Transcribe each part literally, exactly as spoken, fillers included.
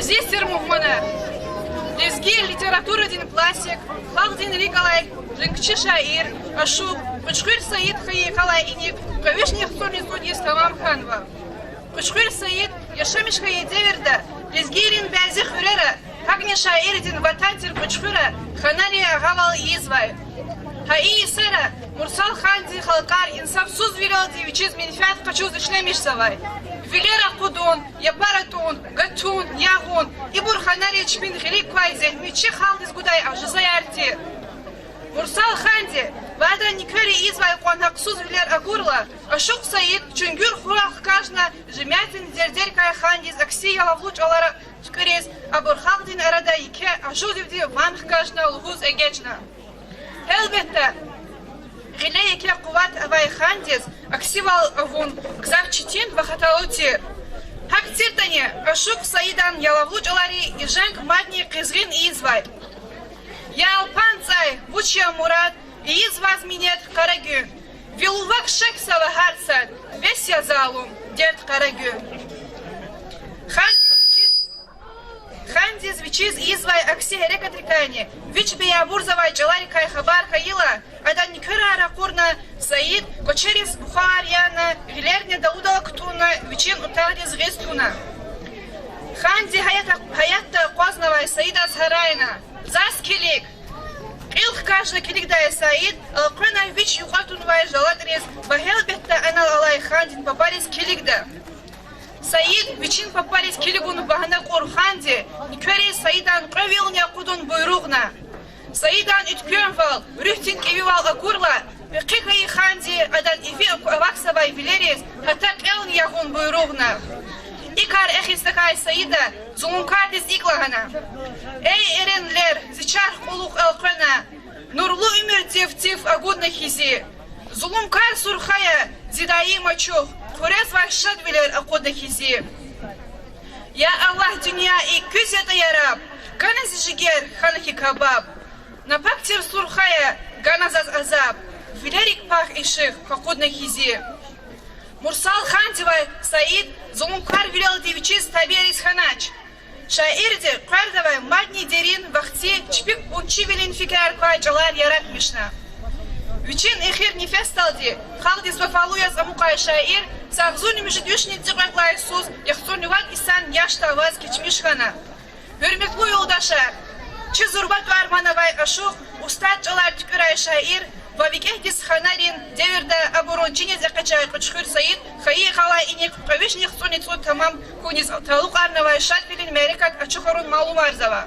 Зи сир мугьманар! Лезги литературадин классик, халкьдин рикӀ алай женгчи шаир, ашукь Кьуьчхуьр Саид хайи къалай иник кьве вишни яхцӀурни цӀуд йис тамам хьанва. Кьуьчхуьр Саид яшамиш хьайи девирда лезгийрин бязи хуьрера, гьакӀни шаирдин ватан тир Кьуьчхуьра ханарин агъавал ийизвай. Гьа и йисара Мурсалханди халкьар инсафсузвилелди вичиз менфят къачуз ишлемишзавай. Вилер акъудун, япар атӀун, гатун, ягъун— ибур ханариз чпин гъилик квай зегьметчи халкьдиз гудай ажузаяр тир. Мурсалханди ва адан нуькерри ийизвай къван гьахъсузвилер акурла, ашукь Саид чуьнгуьр хурал хкажна, жемятдин дердерикай хандиз акси ялавлу чӀалара туькӀуьриз, абур халкьдин арада еке ажузивди ван хкажна лугьуз эгечӀна. Гьелбетда, гъиле еке къуват авай хандиз аксивал авун гзаф четин ва хаталу тир. ГьакӀ тиртӀани, ашукь Саидан ялавлу чӀалари и женг мадни къизгъин ийизвай: Я Алпан цӀай, вуч я мурад, ийиз ваз минет, Къарагуьн. Ви лувак шехьзава гьар сад, бес я залум, дерт Къарагуьн. Хандиз вичиз, хандиз вичиз ийизвай акси гьерекатрикайни вич беябурзавай чӀаларикай хабар хьайила, адан нуькерар ракъурна, Саид кӀвачериз бухар яна, гъилерни далудал кутӀунна, вичин утариз гъиз туна. Ханди гьаят-, гьаятда акъвазнавай Саидаз гьарайна: Заз килиг! Кьил хкажна килигдай Саид элкъвена вич юкьва тунвай жалатӀриз ва гьелбетда анал алай хандин папариз килигда. Саид вичин папариз килигун багьна кьур ханди нуькериз Саидан кьве вилни акъудун буйругъна. Саидан уьтквемвал, руьгьдин кӀевивал акурла, пехъи хьайи ханди адан иви авахьзавай вилериз гьатта кьелни ягъун буйругъна. И кар эхиз тахьай Саида зулумкардиз икӀ лагьана: Эй, эренлер, зи чарх кьулухъ элкъвена, нурлу уьмуьрдив циф агудна хьи зи. Зулумкар Сурхая, зи даим ачух, хъуьрезвай шадвилер акъудна хьи зи. Я Аллагь, дуьнья икӀ куьз ятӀа яраб, гана зи жигер хьана хьи кабаб. На пак тир Сурхая, гана заз азаб, вилерик пак ишигъ къакъудна хьи зи. Мурсалхандивай Саид зулумкарвилелди вичиз табийриз хьанач. Шаирди къвердавай мадни дерин вахтунда чпик гунчивилин фикирар квай чӀалар яратмишна. Вичин эхир нефесдалди халкьдиз вафалу яз амукьай шаир сагъзурни муьжуьд вишни цӀикьвед лагьай йисуз яхцӀурни вад йисан яшда аваз кечмиш хьана. Гьуьрметлу юлдашар, чи зурба тӀвар-ман авай ашукь устад чӀалар туькӀуьрай шаир ва викӀегьдиз ханарин девирда абурун чиниз экъечӀай Кьуьчхуьр Саид хайи къалай инихъ кьве вишни яхцӀурни цӀуд тамам хьуниз талукьарнавай шадвилин мярекат ачухарун малумарзава.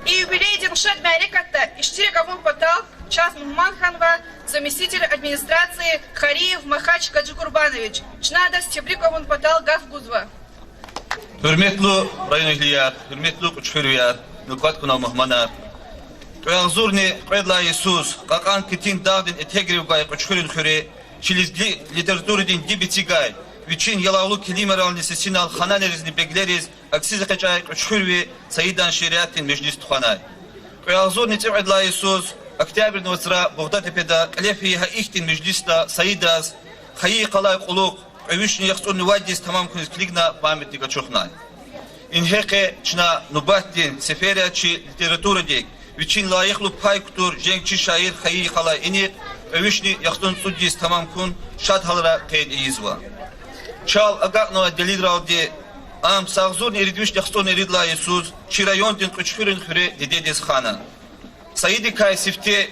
И юбилейдин шад мярекатда иштирак авун патал чаз мугьман хьанва заместитель администрации Хариев Махач Гаджикурбанович. Чна адаз тебрик авун патал гаф гузва. Гьуьрметлу районэгьлияр, гьуьрметлу кьуьчхуьрвияр, мукьвад хьунал мугьманар! Кьве агъзурни кьвед лагьай йисуз кьакьан хьтин дагъдин этегрив гвай Кьуьчхуьрин хуьре чи лезги литературадин диб эцигай, вичин ялавлу келимайрални сесинал хананризни беглериз аксиз экъечӀай кьуьчхуьрви Саидан шииратдин межлис тухванай. Кьве агъзурни цӀикьвед лагьай йисуз октябрдин вацра Бугъдатепеда кьиле фейи гьа ихьтин межлисда Саидаз хайи къалай кьулухъ кьве вишни яхцӀурни вад йис тамам хьуниз килигна памятник ачухнай. Ингье къе чна нубатдин сеферда чи литературадик вичин лайихлу пай кутур женгчи шаир хайи къалай инихъ кьве вишни яхцӀурни цӀуд йис тамам хьун шад гьалра къейд ийизва. Чал агакьнавай делилралди, ам сагъзурни ирид вишни яхцӀурни ирид лагьай йисуз чи райондин Кьуьчхуьрин хуьре дидедиз хана. Саидакай сифте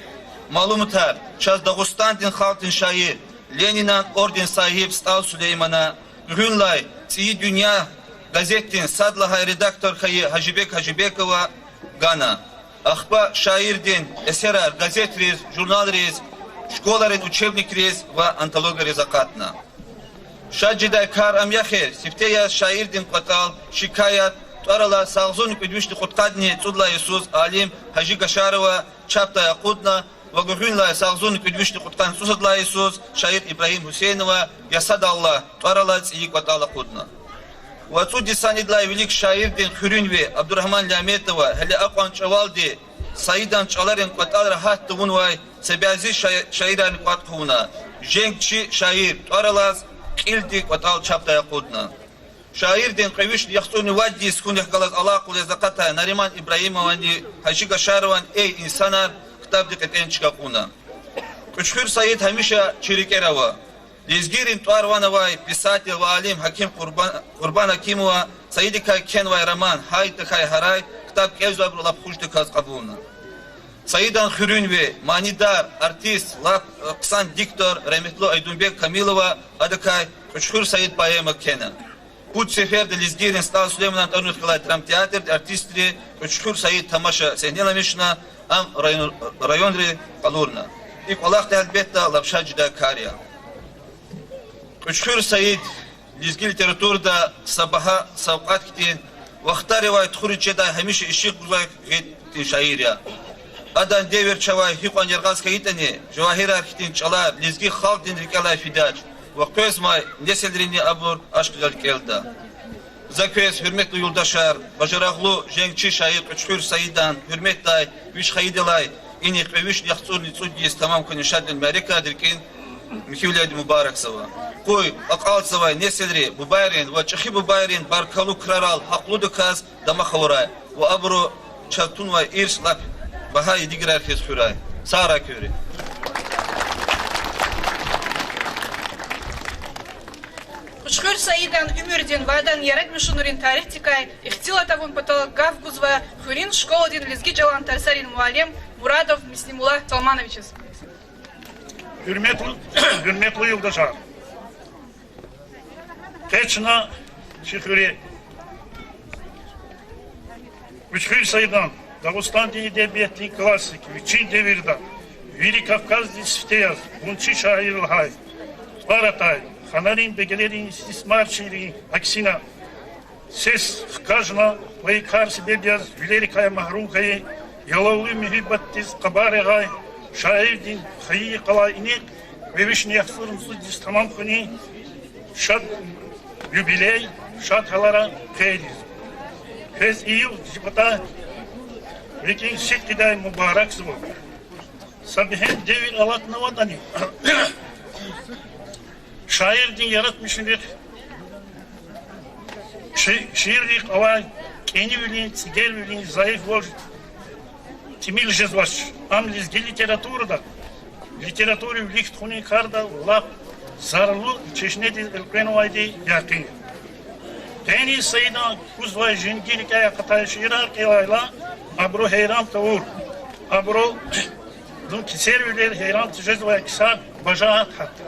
малуматар чаз Дагъустандин халкьдин шаир, Ленинан орден сагьиб СтӀал Сулеймана, гуьгъуьнлай ЦӀийи дуьнья газетдин сад лагьай редактор хьайи Гьажибек Гьажибекова гана. Ахпа шаирдин эсерар газетриз, журналриз, школайрин учебникриз ва антологияриз акъатна. Шад жедай кар ам я хьи, сифте яз шаирдин кӀватӀал Шикаят тӀвар алай сагъзурни кӀуьд вишни кьудкъанни цӀуд лагьай йисуз алим Гьажи Гашарова чапдай акъудна ва гуьгъуьнлай сагъзурни кӀуьд вишни кьудкъанни цӀусад лагьай йисуз шаир Ибрагьим Гьуьсейнова Я сад Аллагь тӀвар алай цӀийи кӀватӀал акъудна. Ва цӀуд йисан идалай вилик шаирдин хуьруьнви Абдурагьман Ляметова гьеле акьван чӀавалди Саидан чӀаларин кӀватӀалра гьат тавунвай са бязи шаи-, шаирарни кӀватӀ хъувуна. Женгчи шаир тӀвар алаз кьилди кӀватӀал чапдай акъудна. Шаирдин кьве вишни яхцӀурни вад йис хьунихъ галаз алакъу яз акъатай Нариман Ибрагьимовани Гьажи Гашаровани Эй, инсанар ктабдин кьетӀен чка кьуна. Кьуьчхуьр Саид гьамиша чи рикӀера ава. Лезгийрин тӀвар-ван авай писатель ва алим Гьаким Къурбан, Къурбан Гьакимова Саидакай кхьенвай роман Гьай тахьай гьарай ктаб кӀелзавайбуру лап хушдаказ кьабулна. Саидан хуьруьнви, манидар, артист, лап, э, хъсан диктор, рагьметлу Айдунбег Камилова адакай Кьуьчхуьр Саид поэма кхьена. Пуд сеферда лезгийрин СтӀал Сулейманан тӀварунихъ галай драмтеатрдин артистри Кьуьчхуьр Саид тамаша сегьнеламишна, ам район-, районри къалурна. И кӀвалахда гьелбетда лап шад жедай кар я. Кьуьчхуьр Саид лезги литературада са багьа савкьват хьтин, вахтаривай тухуриз жедай гьамиша ишигъ гузвай гъетин шаир я. Адан девир чавай гьикьван яргъаз хьайитӀани, жавагьирар хьтин чӀалар лезги халкьдин рикӀелай фидач ва къвезмай несилрини абур ашкъидал кӀелда. За квез, гьуьрметлу юлдашар, бажарагълу женгчи шаир Кьуьчхуьр Саидан гьуьрметдай виш хайидалай инихъ кьве вишни яхцӀурни цӀуд йис тамам хьунин шадвилин мярекат рикӀин михьивилелди мубаракзава. Къуй акьалтзавай несилри бубайрин ва чӀехи бубайрин баркаллу крарал гьахълудаказ дамах авурай ва абуру чаз тунвай ирс лап багьа едиграр хьиз хуьрай. Сагърай куьн. Кьуьчхуьр Саидан уьмуьрдин ва адан яратмишунрин тарихдикай ихтилат авун патал гаф гузва хуьруьн школадин лезги чӀалан тарсарин муаллим Мурадов Мислимуллагь Салмановичаз. Гьуьрметлу, гьуьрметлу юлдашар! Къе чна чи хуьре. Кьуьчхуьр Саидан, Дагъустандин эдебиятдин классик, вичин девирда вири Кавказдиз сифте яз, гъунчи шаир лагьай, тӀвар атай, ханарин, беглерин, истисмарчийрин аксина сес хкажна ва и кар себеб яз вилерикай магьрум хьайи ялавлу муьгьуьббатдиз хабар ягъай шаирдин хайи йикъалай инихъ кьве вишни яхцӀурни цӀуд йис тамам хьунин шад юбилей шад гьалара къейдзава. Квез и югъ чи патай рикӀин сидкьидай мубаракзава. Са бегьем девир алатнаватӀани, шаирдин яратмишунрихъ, ши-, шииррихъ авай кӀанивилин, цӀигервилин зайифвал тӀимил жезвач. Ам лезги литературада, литературин вилик тухунин карда лап заралу чешнедиз элкъвенвайди якъин я. Къени Саидан кузвай женгин рикӀяй акъатай шиирар кӀелайла, абуру гьейран тавур, абуру зун кесервилер гьейран тежезвай ксар бажагьат гьатда.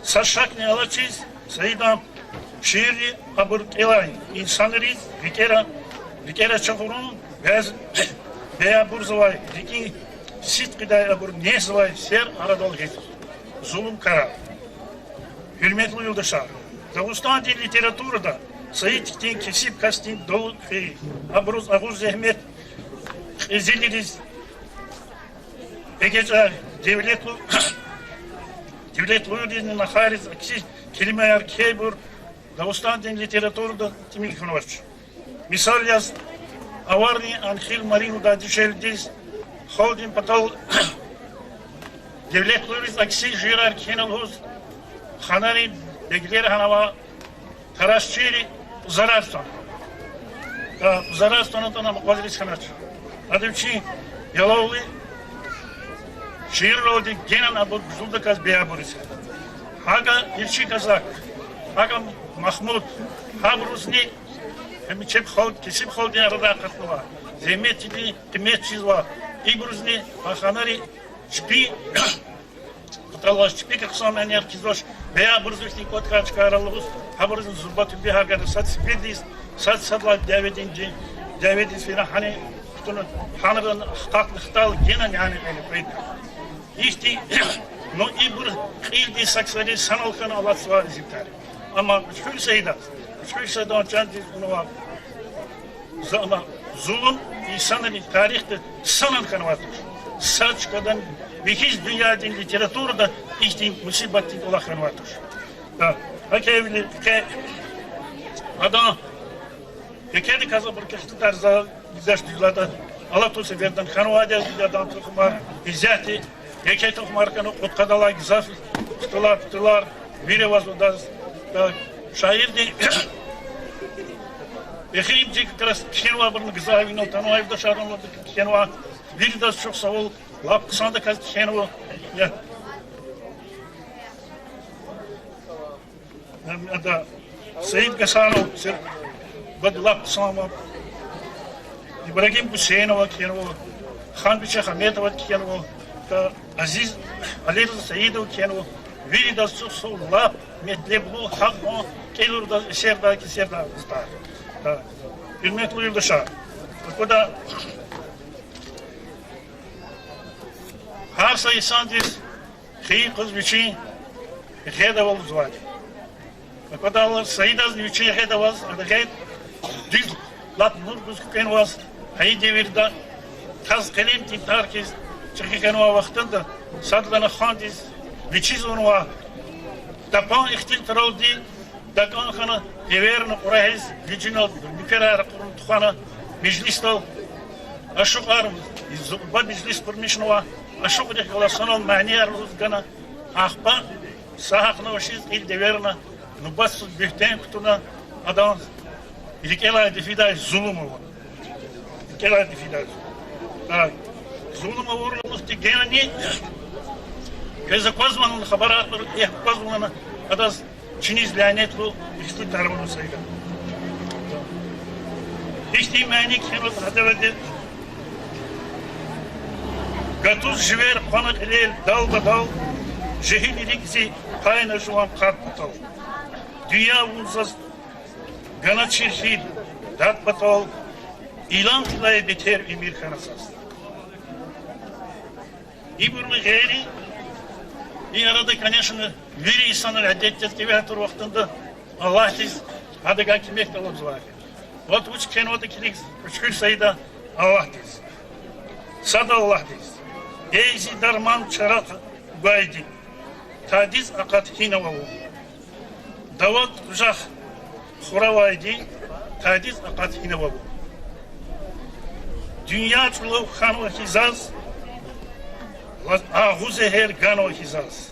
Са шакни алачиз, Саидан шиирри абур кӀелай инсанриз рикӀера, рикӀера чагъурун, бяз-, беябурзавай, рикӀин сидкьидай абур незавай сер арадал гъиз. Зулумкарар. Гьуьрметлу юлдашар, Дагъустандин литературада Саид хьтин кесиб касдин далу хьи, абуруз агъуз зегьмет кьезилриз эгечӀай девлетлу-, девлетлуйризни нахайриз акси келимаяр кхьейбур Дагъустандин литературада тӀимил хьанвач. Мисал яз, аварни анхил марин лугьудай дишегьлидиз халкьдин патал девлетлуйриз акси шиирар кхьена лугьуз, ханарин беглер хьанва, тарашчийри зарар тан. А, зарар тан атӀана ам акъвазриз хьанач. Ада вичин ялавлу шиирралди генани абур гуьзлудаказ беябуриз хьана. ГьакӀа Ирчи Казак, гьакӀа Махмуд, гьабурузни, гьам чеб халкь, кесиб халкьдин арадай акъатнава, зегьметдин къимет чизва, ибурузни а ханари чпи паталвач, чпик хъсан манияр кхьизвач, беябуриз ихьтин кӀватӀ кар чкайрал лугьуз, гьабурузни зурба туьгьбе гьа гана сад сефердиз, сад-садалай дяведин, дяведиз фена гьана хтуна, гьанра хкатна хтал генани гьана кьена кьвед. Ихьтин, ну, ибур кьилди са ксариз санал хьана алатзавай лезгитар. Амма Кьуьчхуьр Саидаз, Кьуьчхуьр Саидан чандиз авунвай за-, амма зулум инсанрин тарихда санал хьанвай туш. Са чкадани вихьиз дуьньядин литературада ихьтин мусибатдин кӀвалах хьанвай туш. Да, гьакӀ хьайивили къе адан, екедаказ абур кехтидар за гзаф дуьзлада, алатуй сефердани хьанвайди я, адан тухумар исятда еке тухумар хьана, кьудкъадалай гзаф Тулар, тулар, вири аваз адаз, так, шаирди эхиримжи как раз кхьенвайбурни гзаф инал атанвай, Юлдашарни кхьенва, виридаз чухсагъул, лап хъсандаказ кхьенва. Я. Ам, ада, Саид Гасанов, сер-, бад лап хъсан ва. Ибрагим Гусейнова кхьенва, Ханбиче Хаметова кхьенва, та Азиз Алирза Саидов кхьенва, виридаз чухсагъул, лап метлеблу, гьакьван кӀелурдаз эсердай, кесердай устӀар. Та, гьуьрметлу юлдашар, аквада, гьар са инсандиз хьайи къуз вичин гъедавай лугьузвайди. Аквадайла, Саидазни вичин гъеда аваз, ада гъед дуьз, лап нур гуз куькӀвенваз, гьа и девирда таз къелемдин тар хьиз чӀехи хьанвай вахтунда садлагьана хандиз вичиз авунвай тапан ихтилатралди дакӀан хьана, эверна кьурагьиз, вижинал нуькерар ракъурна тухвана, межлисдал ашукьар, зурба межлис къурмишнава, ашукьрихъ галаз санал манияр лугьуз гана, ахпа са гьахъни авачиз кьил деверна, нубатсуз буьгьтен кутуна, адан рикӀелай дефидай зулум авуна. РикӀелай дефидай зулум. Так. Зулум авурла мухтигени, квез аквазвани хабар, ахпа эхь аквазвани, адаз чиниз лянет лугьуз ихтилатар авуна Саида. Ихьтин мани кхьенваз гьадавади: гатуз живер къвана кьилел дал-бадал, жегьил рикӀ зи пайна жуван къад патал. Дуьнья вун заз гана чир хьиз дад патал, иламдилай бетер уьмуьр хьана заз. Ибурни гъейри, и арада, конечно, вири инсанар адет яз кӀеве гьатур вахтунда Аллагьдиз гьадавай куьмек тӀалабзавай. Вот вуч кхьенватӀа килиг, вуч хуьр Саида Аллагьдиз. Сад Аллагьдиз: эй зи дарман чара гвайди, тадиз акъат гьинава вун. Давад къужах хуравайди, тадиз акъат гьинава вун. Дуьнья чӀулав хьанва хьи заз, ла-, агъу зегьер ганва хьи заз.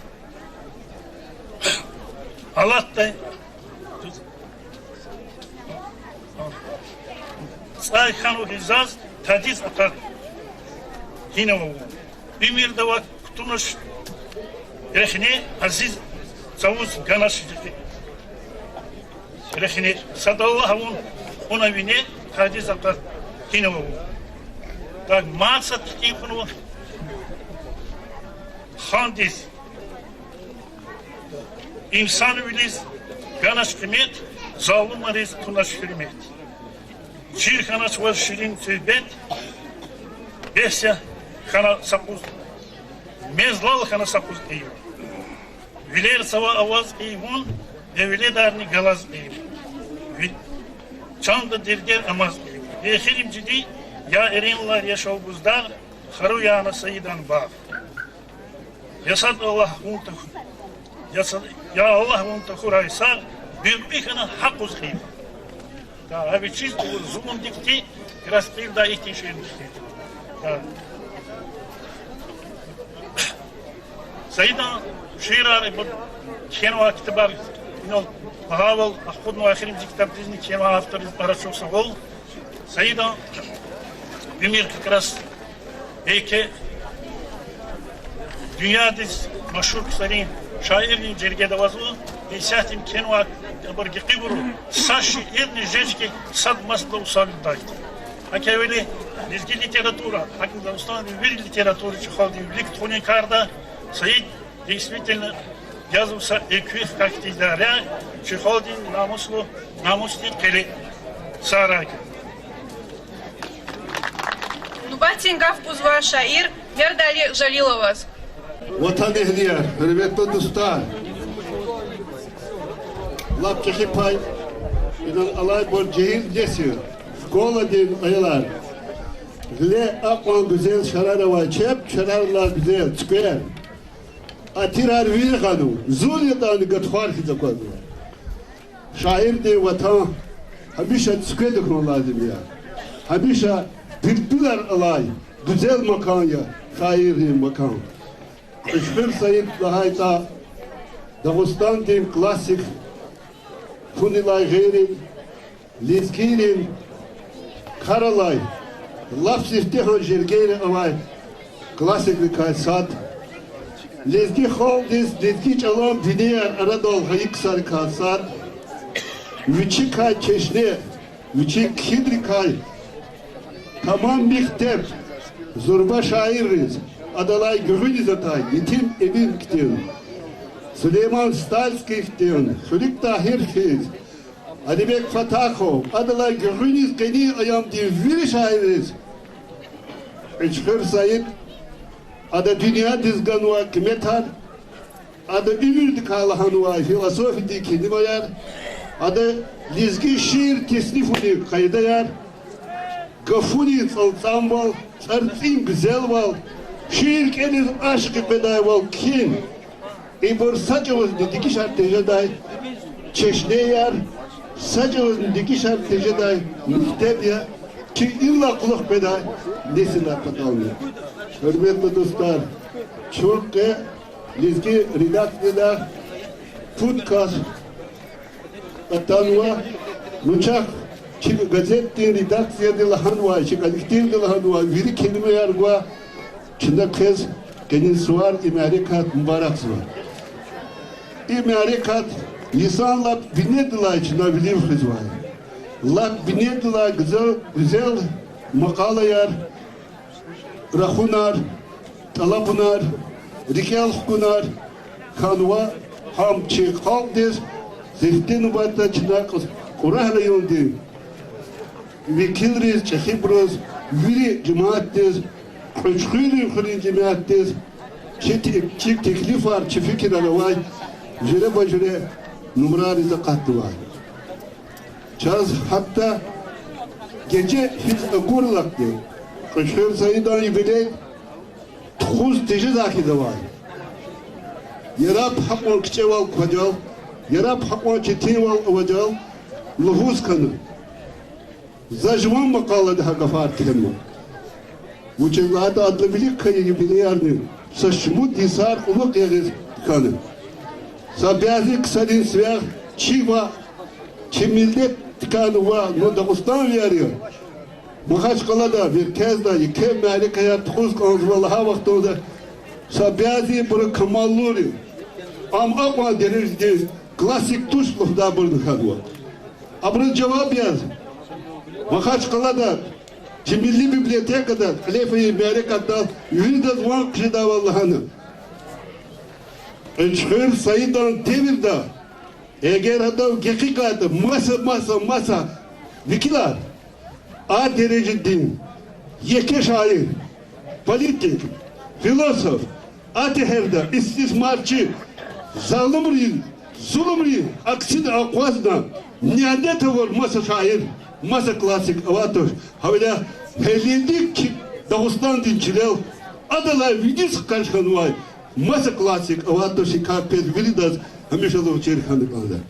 Алатдай цӀай хьанва хьи заз, тадиз акъат гьинава вун. Уьмуьрда вак кутунач рехне, азиз цавуз ганач рехне. Сад Аллагь вун кьуна вине, тадиз акъат гьинава вун. Так, мад сад хьтин хьунва хандиз. Инсанвилиз ганач къимет, залумариз тунач гьуьрмет. Чир хьанач ваз ширин суьгьбет, бес я хьана са къуз, мез лал хьана са къуз кьейи вун. Вилер цава аваз кьейи вун, девлетарни галаз кьейи вун. Ви-, чанда дердер амаз кьейи вун. Эхиримжиди: я Эренлай яшав буздагъ, хару яна Саидан багъ. Я сад Аллагь вун тахьуй, я сад, я Аллагь вун тахьурай сагъ, буьркьуь хьана гьакьуз кьейи вун. Да, а вичиз авур зулумдикди, как раз кьилдай ихьтин шиирни кхьей. Да. Саидан шиирар ибур кхьенвай ктабар, инал багьавал акъуднавай эхиримжи ктабдизни кхьенвай авторриз пара чухсагъул. Саидан уьмуьр как раз еке дуьньядиз машгьур ксарин, шаиррин жергеда авазва, исятда им кхьенвай ктабар гекъигайбуру са шиирни жеч хьи, сад масадал усал жедайди. ГьакӀ хьайила лезги литература, гьакӀни Дагъустандин вири литература чи халкьдин вилик тухунин карда, Саид действительно язва са экуь хкахьтин идараяр, чи халкьдин намуслу, намусдин къеле сагърай. Нубатдин гаф гузва шаир Мердали Жалиловаз. Ватанэгьлияр, гьуьрметлу дустар! Лап чӀехи пай инал алайбур жегьил несил, школадин аялар. Гъиле акьван гуьзел шарар авай чеб, шарарилай гуьзел цуьквер. Атирар вири хьанва, зун ятӀани гатфар хьиз аквазва. Шаирдин ватан гьамиша цуькведа хьун лазим я. Гьамиша билбилар алай гуьзел макан я шаиррин макан. Кьуьчхуьр Саид лагьайтӀа, Дагъустандин классик хьунилай гъейри, лезгийрин кар алай, лап сифтегьан жергейра авай классикрикай сад, лезги халкьдиз лезги чӀалан бинеяр арадал гъайи ксарикай сад, вичикай чешне, вичин кхьидрикай тамам мектеб, зурба шаирриз, адалай гуьгъуьниз атай Етим Эмин хьтин, Сулейман Стальский хьтин, Хуьруьг Тагьир хьиз, Алибек Фатахов, адалай гуьгъуьниз къенин аямдин вири шаирриз, Кьуьчхуьр Саид, ада дуьньядиз ганвай къиметар, ада уьмуьрдикай лагьанвай философиядин келимаяр, ада лезги шиир теснифунин къайдаяр, гафунин цӀалцӀамвал, цӀарцӀин гуьзелвал, шиир кӀелиз ашкъи къведайвал кхьин, ибур са чӀавузни дегишар тежедай чешнеяр, са чӀавузни дегишар тежедай мектеб я, чи инлай кьулухъ къведай несилар патални. Гьуьрметлу дустар, чун къе лезги редакцияда пуд кас атанва, ну чахъ чи газетдин редакцияди лагьанвай, чи коллективди лагьанвай вири келимаяр гва, чна квез къенин сувар, и мярекат мубаракзава. И мярекат йисан лап бинедилай чна вилив хуьзвай. Лап бинедилай гуьзел, гуьзел макъалаяр, рахунар, тӀалабунар, рикӀел хкунар хьанва гьам чи халкьдиз, сифте нубатда чна Кьурагь райондин векилриз, чӀехибуруз, вири жемятдиз, Кьуьчхуьрин хуьруьн жемятдиз, чи те-, чи теклифар, чи фикирар авай жуьреба-жуьре нумрайриз акъатнавай. Чаз гьатта геже физ акурла хьи, Кьуьчхуьр Саидан юбилей тухуз тежезвай хьиз авай. Яраб гьакьван кичӀевал квачал, яраб гьакьван четинвал авачал лугьуз хьана, за жуван макъалади гьа гафар кхьенва. Вучиз лагьайтӀа адалай вилик кайи юбилеярни са шумуд йисар кьулухъ ягъиз хьана. Са бязи ксарин сивяй чи ва чи миллетдикай ва, ну, дагъустанвияр я, Махачкъалада, меркезда еке мярекатар тухуз кӀанзава лагьай вахтунда са бязибуру камаллури, ам акьван дережадин классик туш лугьудайбурни хьанва. Абуруз жаваб яз Махачкъалада, чи милли библиотекада кьиле фейи мярекатдал виридаз ван хъжедайвал лагьана. Кьуьчхуьр Саидан девирда, эгер адав гекъигайтӀа, маса, маса, маса векилар, а дережадин еке шаир, политик, философ, а тегьерда истисмарчи, залумри, зулумри аксида акъвазна, неадет авур маса шаир, маса классик авай туш. Гьавиляй гьелелиг чи Дагъустандин чилел адалай виниз хкаж хьанвай маса классик авай туш, и кар квез виридаз гьамишалугъ чир хьана кӀанда.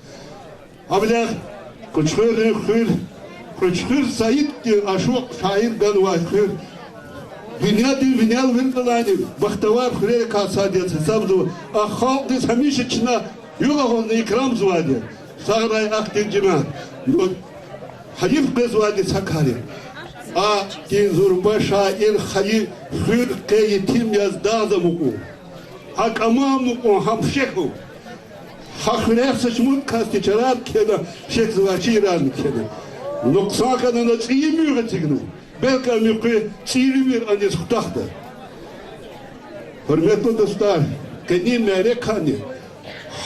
Гьавиляй Кьуьчхуьрин хуьр, Кьуьчхуьр Саиддин ашукь шаир ганвай хуьр, дуьньядин винел виридалайни бахтавар хуьрерикай сад яз гьисабзава, а халкьдиз гьамиша чна югъ агъузна икрамзавайди я. Сагърай ахьтин жемят. Ну, гьайиф къвезвайди са кар я. Ахьтин зурба шаир хайи хуьр къе етим яз дагъза мукьув. Гьакӏ амай мукьув, гьам шехьун. Гьа хуьряй са шумуд касди чарар кхьена, шехьзавай шиирарни кхьена. Нукьсан хьана, цӏийи уьмуьр эцигна. Белки ам и хуьр цӏийи уьмуьр аниз хутахда. Гьуьрметлу дустар, къенин мярекатни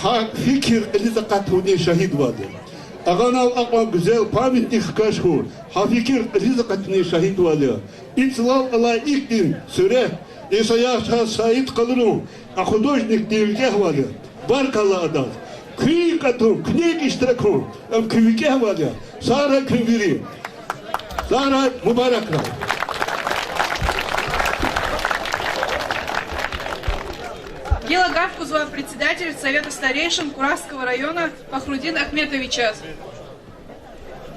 гьа фикир кьилиз акъатунин шагьидвалди я. Агъанал акьван гуьзел памятник хкаж хьун гьа фикир кьилиз акъатунин шагьидвал я. И цлал алай ихьтин суьрет, и саягъ чаз Саид къалурун, а художникдин викӏегьвал я. Баркалла адаз. Куьн кьатӏун, куьне иштиракун, ам куь викӏегьвал я. Сагърай куьн вири. Сагърай, мубаракрай. Гила гаф гузва председатель Совета старейшин Курахского района Фахрудин Ахметовичаз.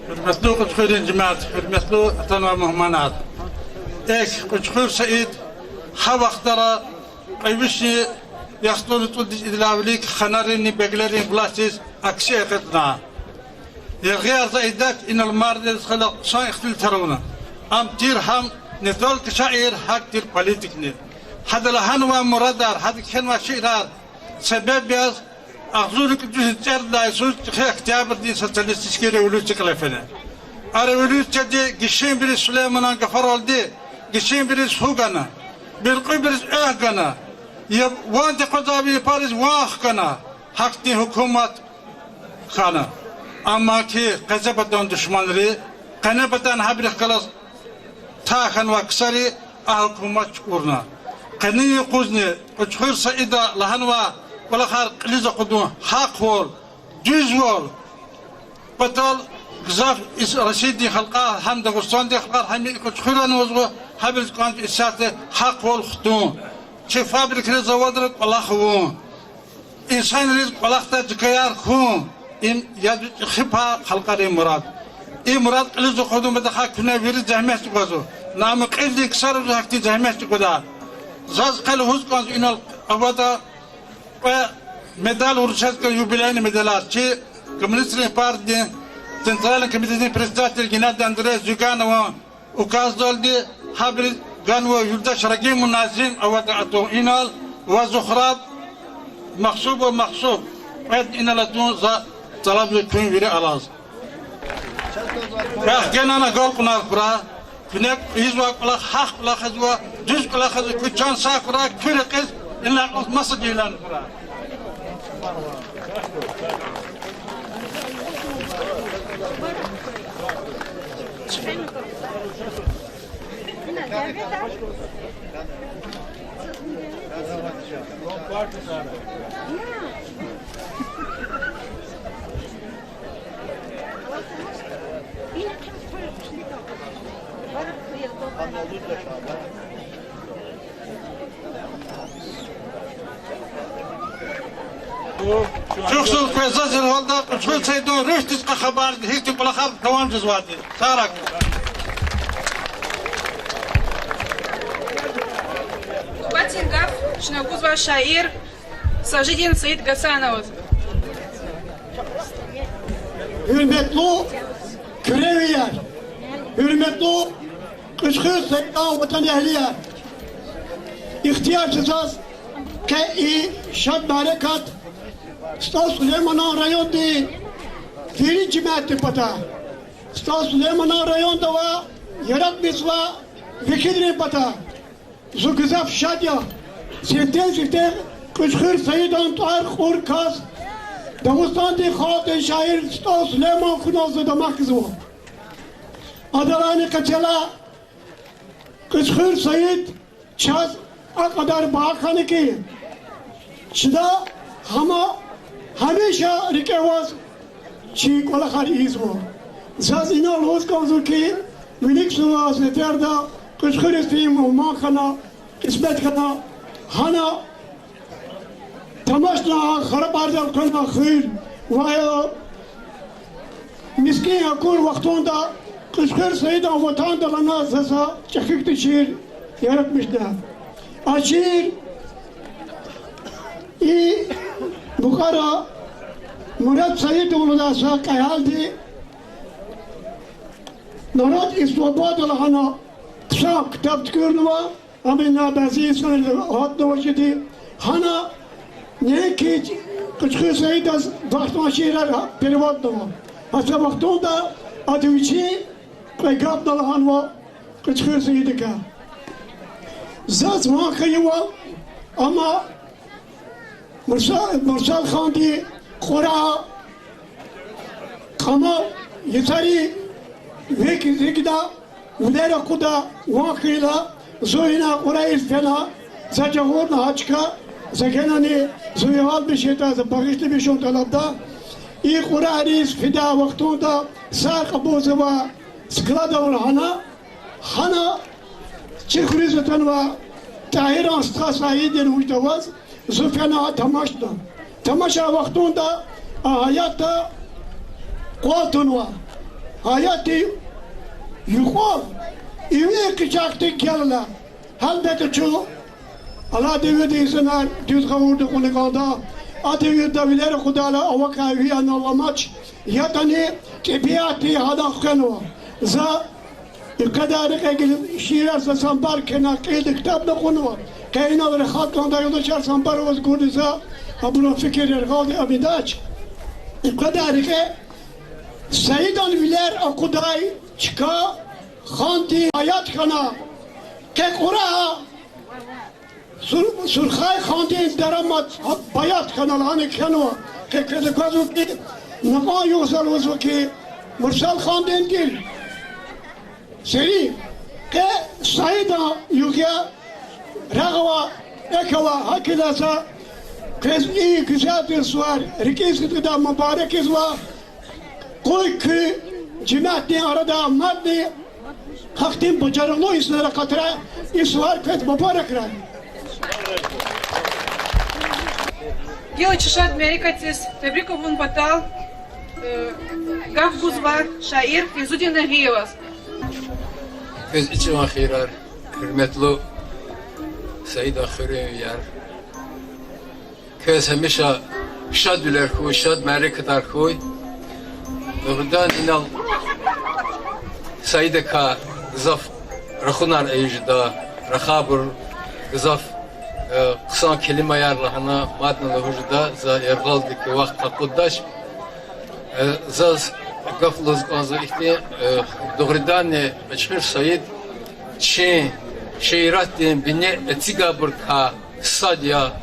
Гьуьрметлу Кьуьчхуьрин жемят, гьуьрметлу атанвай мугьманар. Эхь, Кьуьчхуьр Саид гьа вахтара кьве вишни Яхцӏурни цӏуд йис идалай вилик ханаринни беглерин властдиз акси экъечӏна. Яргъияр за идач, инал мардиз хала хъсан ихтилатар авуна. Ам тир гьам не только шаир, гьакӏ тир политикни. Гьада лагьанвай мурадар, гьада кхьенвай шиирар себеб яз агъзурни кӏуьд вишни цӏердалай йисуз чӏехи октябрдин социалистический революция кьиле фена. А революцияди гишинбуруз, Сулейманан гафаралди, гишинбуруз ху гана, буьркьуьбуруз экв гана, я ванди къвезвай япариз ван хкана, гьахьтин гьукумат хьана. Амма хьи къезе патан душманри, къене патан гьабурухъ галаз тахьанвай ксари а гьукумат чукӏурна. Къенин юкъузни Кьуьчхуьр Саида лагьанвай кӏвалахар кьилиз акъудун гьахъвал, дуьзвал патал гзаф и Россиядин халкьар, гьам Дагъустандин халкьар, гьам и Кьуьчхуьрани лугьузва, гьабуруз кӏанз исятда гьахъвал хтун. Чи фабрикра, заводра кӏвалах авун, инсанриз кӏвалахдай чкаяр хьун, им я чӏехи пай халкьарин мурад. И мурад кьилиз акъудун патахъай куьне вири зегьмет чӏугвазва. Ам кьилдин ксариз гьахьтин зегьмет чӏугвадай. Заз къе лугьуз кӏанзава, инал аватӏа кьве медаль вручать хьана, юбилейный медалар. Чи коммунистрин партиядин Центральный комитетдин председатель Геннадий Андреевич Зюганован указдалди гьабуруз ганва юлдаш Рагимов Назим аватӏа атун инал ва Зухраб Махсубов Махсуб, кьведни инал атун за тӏалабзава куьн вири алаз. Квехъ генани агалкьунар хьурай, куьне ийизвай кӏвалах гьахъ кӏвалахзава, дуьз кӏвалахзава, куь чан сагъ хьурай, куь рекьиз инал кьулухъ масадилан хьурай. Чухсагъул, квез заз гьалда Кьуьчхуьр Саидан руьгьдиз кьве хабар, гьихьтин кӏвалахар давам жезвайди. Сагърай. Нубатдин гаф чна гузва шаир Сажидин Саид Гьасановаз. Гьуьрметлу куьревияр, гьуьрметлу Кьуьчхуьр Саидан ватанэгьлияр! Ихтияр це заз къе и шад мярекат СтӀал Сулейманан райондин вири жемятдин патай, СтӀал Сулейманан районда авай яратмишзавай векилрин патай. Зун гзаф шад я, сифте-сифте Кьуьчхуьр Саидан тӀвар кьур кас, Дагъустандин халкьдин шаир СтӀал Сулейман хьунал за дамах гузва. Адалайни къецелай Кьуьчхуьр Саид чаз а кьадар багьа хьана хьи, чна гьама гьамиша рикӀе аваз чи кӀвалахар ийизва. Заз инал лугьуз кӀанзава хьи, виликзавай сеферда Кьуьчхуьриз фин мугьман хьана, кьисмет хьана, гьана тамашна, харабардал къвена хуьр ва мискӀин акур вахтунда Кьуьчхуьр Саидан ватандал ана за са чӀехи хьтин шиир яратмишна. А шиир и мукьвара Мурад Саидов лугьудай са кьегьалди Народ и свобода лагьана хъсан ктаб туькӀуьрнава, ам ина бязи инсанриз гьатнавачирди. Гьана неинки Кьуьчхуьр Саидаз бахтаван шиирар переводнава, гьа са вахтунда ада вичин кьве гафни лагьанва Кьуьчхуьр Саидакай. Заз ван хьайивал, амма Мурса-, Мурсалханди Кьурагь кьамал йисарин векӀ-, рикӀ гана, вилер акъуда, ван хьайила, зун ина Кьурагьиз фена, за жагъурна гьа чка, за генани зун ягъалмиш жеда, за багъишламишун тӀалабда. И Кьурагьдиз фидай вахтунда сар кьабулзавай склад ава гьана, гьана чи хуьруьз атанвай ТӀагьиран стха Саидни вуж аваз, зун фена тамашна. Тамашай вахтунда а гьаятда къвал тунва. Гьаятдин юкьвал иви къичахди гелна. Гьелбетда, чун Алай девирда инсанар дуьз гъавурда кьуна кӀанда, а девирда вилер акъудайла авакай ви анал аламач, ятӀани тӀебиатди гьадан хвенва. За и къведай рекье гила шиирар са самбар кхьена, кьилди ктабда кьунва. Къе инал рахаз кӀандай юлдашар, самбар аваз гурди за, абурун фикир яргъалди амидач. И къведай рекье Саидан вилер акъудай чка хандин баят хьана, къе кьурагьа Сур-, Сурхай хандин дарамат баят хьана лагьана кхьенва. Къе квез аквазва хьи, накьван югъ за лугьузва хьи, Мурсал хандин гил серин, къе Саидан югъ я, рагъ ава, экв ава, гьакӀ хьайила за квез и гуьзел тир сувар рикӀин сидкьидай мубарак ийизва. Къуй куь жемятдин арада мадни гьахьтин бажарагълу инсанар акъатрай, и сувар квез мубаракрай. Гила чи шад мярекатдиз тебрик авун патал, э, гаф гузва шаир Фейзудин Нагъиеваз. Квез ичӀиван хийирар, гьуьрметлу Саидан хуьруьнвияр. Квез гьамиша шадвилер хьуй, шад мярекатар хьуй. Дугъриданни инал Саидакай гзаф рахунар ийиз жеда, рахайбур гзаф, э, хъсан келимаяр лагьана мадни лугьуз жеда, за яргъалди куь вахт къакъуддач. Э, заз гаф лугьуз кӀанзава ихьтин, э, дугъриданни Кьуьчхуьр Саид чи шииратдин бине эцигайбурукай сад я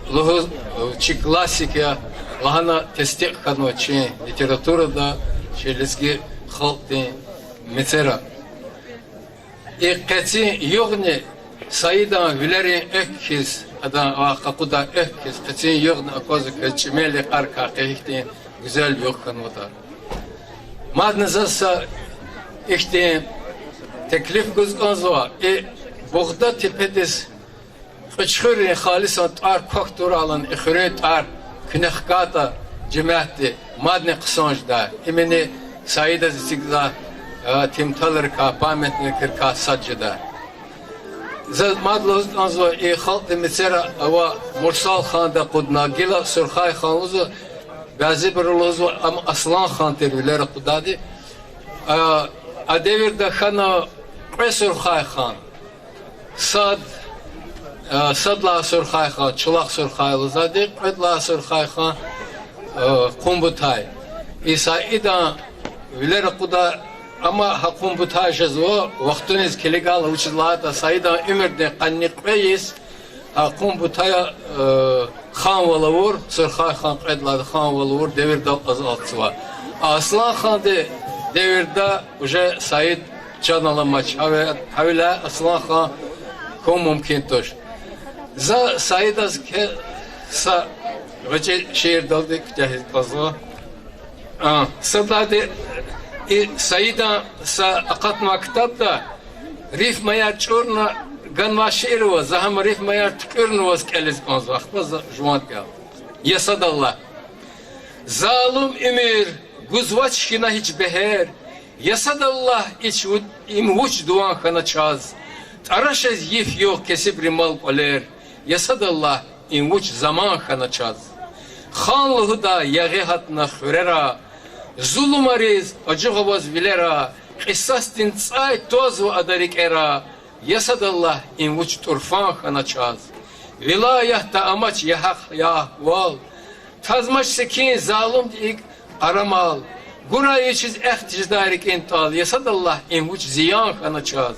лугьуз, э, чи классик я лагьана тестикь хьанва чи литературада, чи лезги халкьдин мецера. И къецин югъни Саидан вилерин экв хьиз, адан а къакъудай экв хьиз, къецин югъни аквазва квез чӀимел йикъарикай къе гьихьтин гуьзел югъ хьанватӀа. Мадни заз са ихьтин теклиф гуз кӀанзава, и Бугъда тепедиз Кьуьчхуьррин халисан тӀвар квахь турайла, и хуьруьн тӀвар куьне хкайтӀа, жемятди, мадни хъсан жедай. Имени Саидаз эцигдай, э, тимталрикай, памятникрикай сад жедай. Заз мад лугьуз кӀанзава, и халкьдин мецера ава Мурсал ханда акъудна, гила Сурхай хан лугьузва, бязибуру лугьузва, ам Аслан хан тир вилер акъудайди. А, а девирда хьана кьве Сурхай хан. Сад, э, сад лагьай Сурхай хан, Чулахъ Сурхай лугьузвайди, кьвед лагьай Сурхай хан, э, Къумбутай. И Саидан вилер акъудай, амма гьа Къумбутай жезва, вахтуниз килигайла вучиз лагьайтӀа Саидан уьмуьрдин къанни кьве йис гьа Къумбутая, э, ханвал авур, Сурхай хан кьвед лагьайди ханвал авур девирдал аз-, алцзава. Аслан ханди девирда уже Саид чан аламач, гьавиляй Аслан хан хьун мумкин туш. За Саидаз кхьей са гъвечӀи шиирдалди куьтягьиз кӀанзава. А, сад лагьайди, и Саидан са акъатнавай ктабда рифмаяр чӀурна ганвай шиир ава, за гьам рифмаяр туькӀуьрнаваз кӀелиз кӀанзава, ахпа за жуван кӀел. Я садаллагь. Залум уьмуьр, гузвач хьана гьич бегьер, я садаллагь, ич ву-, им вуч дуван хьана чаз? ТӀарашиз йиф-югъ кесибрин мал-кӀвалер, я садаллагь, им вуч заман хьана чаз? Хан лугьудай ягъи гьатна хуьрера, зулумариз ажугъ аваз вилера, кьисасдин цӀай твазва ада рикӀера, я садаллагь, им вуч тӀурфан хьана чаз? Вилаятда амач я гьахъ, я агьвал, тазмач секин залумди икӀ къарамал, гурай вичиз эхь тежедай рикӀин тӀал, я садаллагь, им вуч зиян хьана чаз?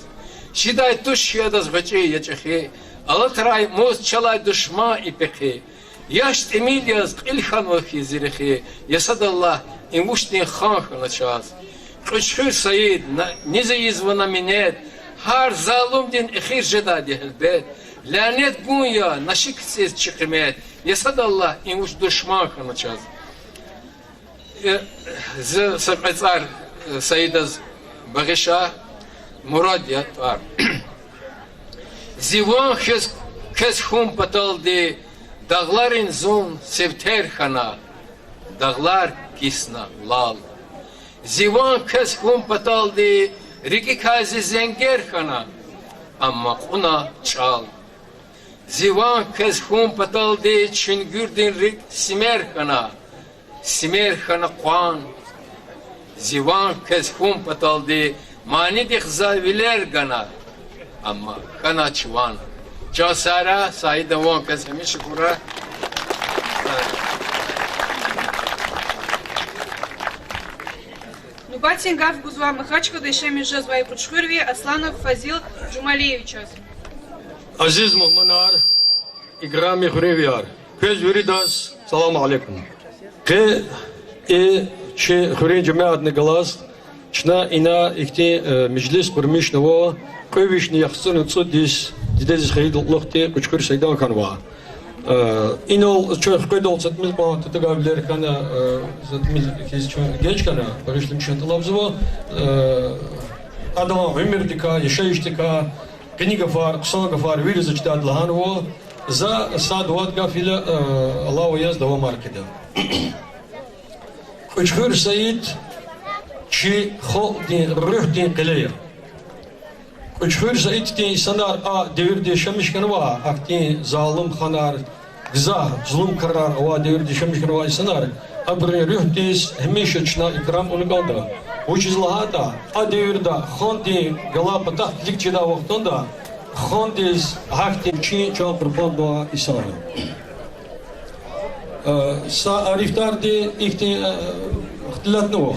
Чидай туш хьи адаз гъвечӀи, я чӀехи, алатрай мус чалай душман и пехи. Яш тӀимил яз кьил хьанва хьи зи рехи, я садаллагь, им вучтин хан хьана чаз? Кьуьчхуьр Саид, на-, низ ийизва на минет, гьар залумдин эхир жедайди гьелбет. Лянет гун я, наши кицӀиз чи къимет, я садаллагь, им вуч душман хьана чаз? Э, зи са кьве цӀар, э, Саидаз багъиша, мурад я тӀвар. Зи ван квез, квез хьун паталди дагъларин зун сифте хьана, дагълар кисна лал. Зи ван квез хьун паталди рикӀикай зи зенгер хьана, амма кьуна чӀал. Зи ван квез хьун паталди чуьнгуьрдин рикӀ симер хьана, симер хьана къван. Зи ван квез хьун паталди манидихъ за вилер гана, амма хьанач ван. Чан Сара, Саидан ван квез гьамиша хьурай. Нубатдин гаф гузва Махачкъалада яшамиш жезвай кьуьчхуьрви Асланов Фазил Жумалиевичаз. Азиз мугьманар, играми хуьруьнвияр, квез виридаз салам алейкум. Къе и чи хуьруьн жемятдин галаз чна ина ихьтин, э, межлис къурмишнава, кьве вишни яхцӀурни цӀуд йис дидедиз хьайидалди кьулухъди Кьуьчхуьр Саидан хьанва. Э, инал чун хкведалди са тӀимил кьван татугайвилер хьана, э, са тӀимил хьиз чун геж хьана, багъишламишун тӀалабзава. Э, адан уьмуьрдикай, яшайишдикай къени гафар, хъсан гафар вири за чидайди лагьанва. За сад-вад гаф ила, э, алава яз давамар хъийида. Кьуьчхуьр Саид чи халкьдин руьгьдин къиле я. Кьуьчхуьр Саиддин инсанар а девирда яшамиш хьанвай, ахьтин залум ханар, гзаф зулумкарар авай девирда яшамиш хьанвай инсанар, абурун руьгьдиз гьамиша чна икрам авуна кӀанда. Вучиз лагьайтӀа а девирда хандин галай патахъ килиг жедай вахтунда хандиз гьахьтин вичин чан къурбанд гузвай инсан я. Э, са арифдарди ихьтин, э, ихтилатни ава.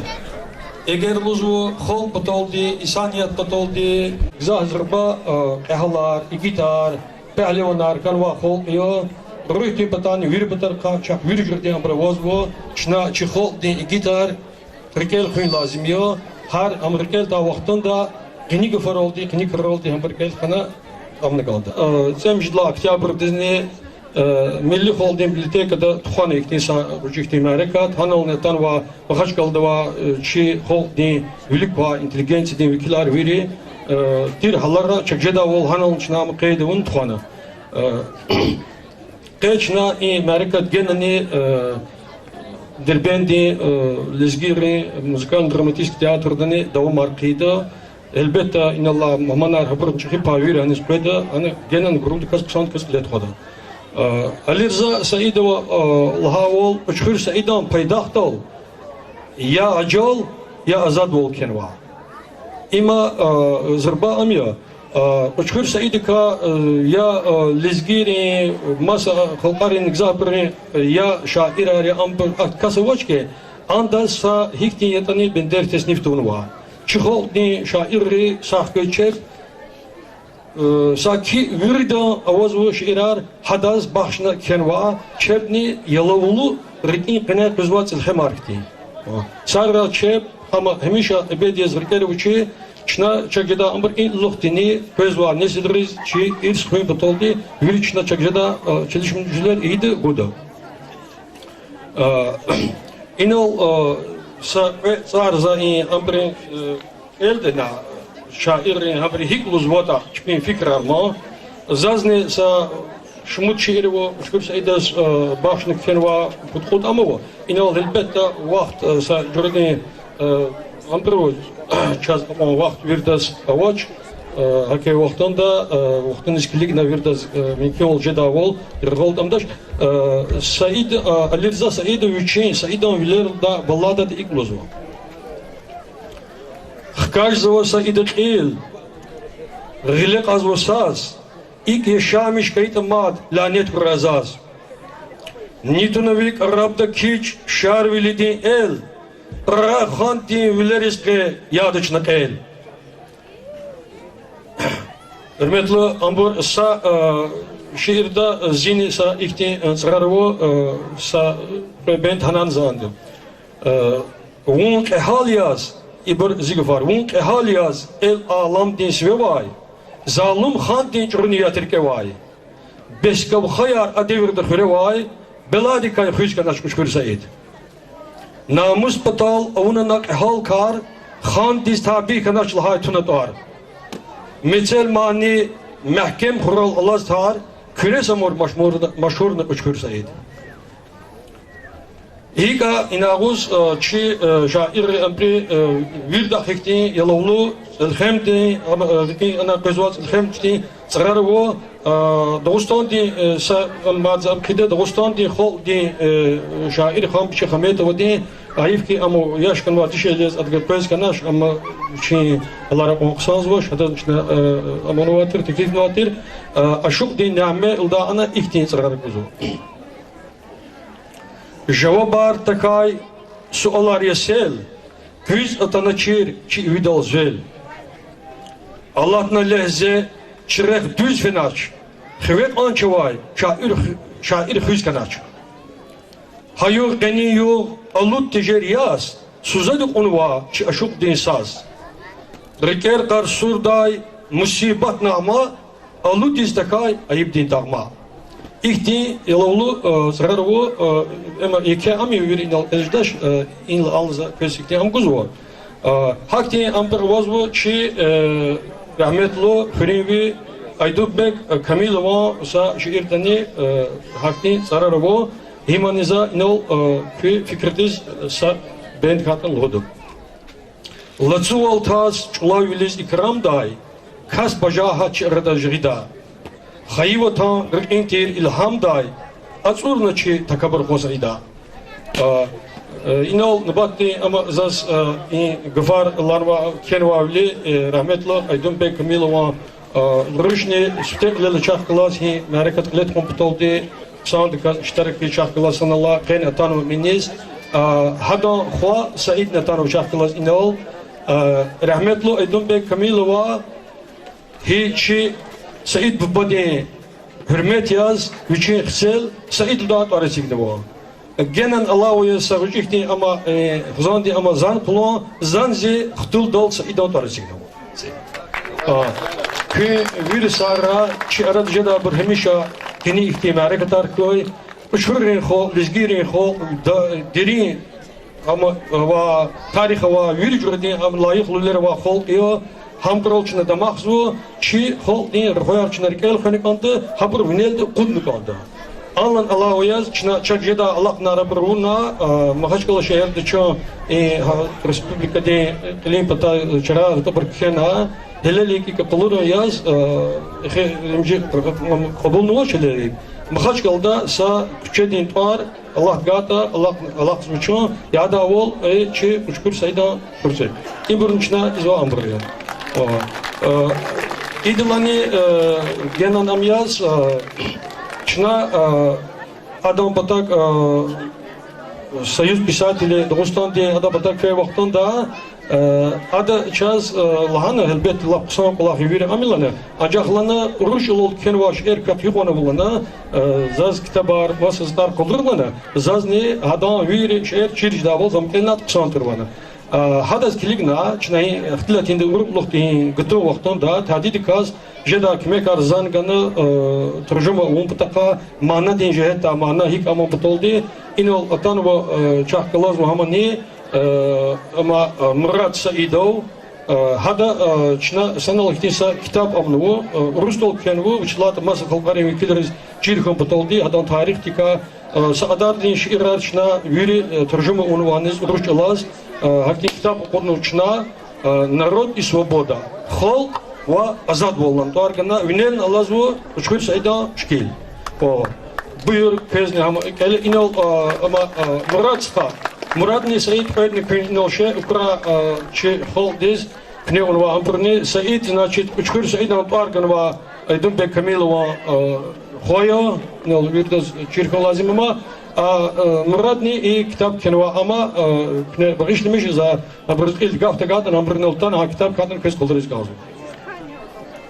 Эгер лугьузва халкь паталди, инсаният паталди, гзаф зурба, э, кьегьалар, игитар, пагьливанар хьанвай халкь я. Руьгьдин патани вири патарихъай чахъ вири жуьредин абур авазва, чна чи халкьдин игитар рикӀел хуьн лазим я, гьар ам рикӀел атай вахтунда къени гафаралди, къени краралди гьабур рикӀел хьана амукьда. Э, цӀемуьжуьд лагьай октябрдизни, э, Милли халкьдин библиотекада тухвана ихьтин са гъвечӀи ихьтин мярекат, гьанални атанвай Махачкъалада авай, э, чи халкьдин вилик квай интеллигенциядин векилар вири, э, тир гьалара чаз жедайвал гьанални чна ам къейд авуна тухвана. Э, къе чна и мярекат генани, э, Дербентдин, э, лезгийрин музыкально-драматический театрдани давамар хъийида. Гьелбетда, инал алай мугьманар, гьабурун чӀехи пай вири аниз къведа, ана генани гурлудаказ хъсандаказ кьиле тухвада. Э, Алирза Саидова, э, лагьайвал, Кьуьчхуьр Саидан пайдахдал я ажал, я азадвал кхьенва. Има, э, зурба ам я, э, Кьуьчхуьр Саидакай, э, я, э, лезгийрин, маса халкьарин, гзафбурун, э, я шаирар, я абур, а кас авач хьи, андаз са гьихьтин ятӀани бендер тесниф тавунвай. Чи халкьдин шаирри, сагъ хьуй чеб, э, саки виридан авазва шиирар, гьадаз бахшна кхьенвай, чебни ялавлу рикӀин къене къвезвай цӀелхемар хьтин. Сагърай чеб, амма гьамиша эбеди яз рикӀера вучи, чна чаз жедай абур и лухдини къвезвай несилриз чи ирс хуьн паталди вири чна чаз жедай, э, чалишмишвилер ийида, гуда. Э, инал, э, са кьве цӀар за и абурун, э, кӀелдайла, шаиррин гьабуру гьикӀ лугьузватӀа чпин фикирар ма. Зазни са шумуд шиир ава Кьуьчхуьр Саидаз, э, бахшна кхьенвай, пуд-кьуд ам ава. Инал гьелбетда вахт, э, са жуьредин, э, абур ава, чаз акьван вахт виридаз авач, э, гьакӀ вахтунда, э, вахтуниз килигна виридаз, э, мумкинвал жедайвал яргъал атӀандач. Э, Саид, э, Алирза Саидов вичин, Саидан вилерилай балладада икӀ лугьузва: Хкажзава Саида кьил, гъиле кьазва саз, икӀ яшамиш хьайитӀа мад, лянет хьурай заз. Ни туна ви кӀарабда кичӀ Шарвилидин эл, Кьурагь хандин вилериз къе ядач на кьел. Гьуьрметлу, абур са, э, шиирда, э, зини са ихьтин, э, цӀарар ава, э, са, э, бенд гьанани занда. Э, вун кьегьал яз, ибур зи гафар, вун кьегьал яз эл-аламдин сивевай, залум хандин чӀуру ният рикӀевай, бескавахаяр а девирда хуьревай, беладикай хуьз хьанач Кьуьчхуьр Саид. Намус патал авуна на кьегьал кар, хандиз табий хьанач лагьай туна тӀвар. Мецел мани мягькем хурал алаз тар, Куьрес амур машгьурна, машгьурна Кьуьчхуьр Саид. ГьикӀ а ина агъуз, э, чи, э, шаирри абуру, э, виридахъ ихьтин ялавлу цӀелхемдин, ам, э, рикӀин ана къвезвай цӀелхемдин цӀарар ава, Дагъустандин, э, са, ам мад за ам кхьида, Дагъустандин халкьдин, э, шаир Хамбиче Хаметовадин, гьайиф хьи, ам яш хьанвай, дишегьли яз адавай къвез хьанач, амма вичин гьалар акьван хъсанзавач, гьадаз чна, э, амунвай тир, теклифнавай тир, э, Ашукьдин Няме лугьудай ана ихьтин цӀарар гузва. Жавабар тахьай суалар я сел, куьз атаначир чи ивидал звел. Алатна легьзе чи рехъ дуьз фенач, хиве кьван чавай шаир, шаир хуьз хьанач. Гьа югъ къенин югъ алуд тежер яз, сузади кьунва чи ашукьдин саз. РикӀер къарсурдай мусибат нагъма, алудиз тахьай айибдин дагъма. Ихьтин илавлу, э, цӀарар ава, э, ама еке ам я, вири инал кьиле жедач, э, инал за квез ихьтин ам гузва. Э, гьахьтин амбур авазва чи, э, рагьметлу хуьруьнви Айдуббек, э, Камилован са шиирдани, э, гьахьтин цӀарар ава, гьамани за инал, э, куь фикирдиз, э, са бенд хьайитӀани лугьуда. Лацувал таз чӀулаввилиз икрамдай, кас бажа гьа чи арада жагъида. Хайи ватан рекьин тир илгьамдай, ацӀурна чи такабур хва Саида. Э, э, инал нубатдин ама заз, э, и гафар лагьанва, кхьенвайвиляй, э, рагьметлу Айдуббек Камилован, э, рушни сифте кьилел чахъ галаз, гьи мярекат кьиле тухун паталди, хъсандаказ иштиракиз чахъ галаз санал къени атанва иниз. Э, гьадан хва Саидни атанва чахъ галаз инал. Э, рагьметлу Айдуббек Камилова гьи чи Саид бубадин гьуьрмет яз вичин хцел Саид лугьудай тӀвар эцигнава. Генани алава яз са гъвечӀи хьтин ама, э, хизандин ама зан хъувун, зани зи хтулдал Саидан тӀвар эцигнава. А, куьн вири сагърай, чи арада жедайбур гьамиша гьина ихьтин мярекатар хьуй. Кьуьчхуьррин халкь, лезгийрин халкь, да-, дерин ама ва тарих авай, вири жуьредин ам лайихлу вилер авай халкь я. Гьабурал чна дамахзава, чи халкьдин рухваяр чна рикӀел хвена кӀанда, гьабур винелди акъудна кӀанда. Анлан алава яз чна чаз жедай алакьунар абур авуна, а, Махачкъала шегьерда чун, э, гьа, республикадин кьилин патай чарар атӀабур кхьена, гьелелиг икӀ къалурун яз, э, эхи римжи кьабулнавач гьелелиг. Махачкъалада са куьчедин тӀвар Аллагьди гайитӀа, алакь-, алахъзава чун, ядайвал, э, чи Кьуьчхуьр Саидан куьрсе. Ибурни чна ийизвай амбур я. О, э, идалайни, э, генани ам яз, э, чна, э, адан патав, э, Союз писателей Дагъустандин адан патав квей вахтунда, э, ада чаз, э, лагьана, гьелбетда, лап хъсан кӀвалах я вири ам я лагьана, анжах лагьана урус чӀалал кхьенвай шейэр квехъ юкьван ава лагьана, э, заз китабар, маса затӀар къалура лагьана, зазни гьадан вири шейэр чир жедайвал за ам кӀелнайтӀа хъсан тир лагьана. Э, гьадаз килигна, чна и ихтилатдин урукь лугьуди гатун вахтунда, тадидиказ жедай куьмекар зани гана, э, таржума авун патахъай, манадин жигьетдай мана гьикӀ амун паталди, инал атанва, э, чахъ галазва гьамани, э, ама, э, Мурад Саидов, э, гьада, э, чна санал ихьтин са китаб амнава, э, урусдал кхьенва, вучиз лагьайтӀа маса халкьарин векилриз чир хьун паталди, гьадан тарихдикай, э, са кьадардин шиирар чна вири, э, таржума авунва аниз урус чӀалаз, э, гьахьтин китаб акъуднава чна, э, Народ и свобода, Халкь ва азадвал лагьана тӀвар гана, винелни алазва Кьуьчхуьр Саидан шикил. О, буюр, квезни гьам кӀела инал, э, ама, э, Мурад стха. Мурадни Саид кьведни куьн инал ше, укра, э, чи халкьдиз куьне авунвай абурни. Саид, значит, Кьуьчхуьр Саидан тӀвар ганвай Айдуббек Камилован, э, хва я, инал виридаз чир хьун лазим ама. А, э, Мурадни и китаб кхьенвай ама, э, куьне багъишламиша за, абуруз кьилди гаф тагайтӀани, абуру инал атана, гьа китаб катӀани квез къалуриз кӀанзава.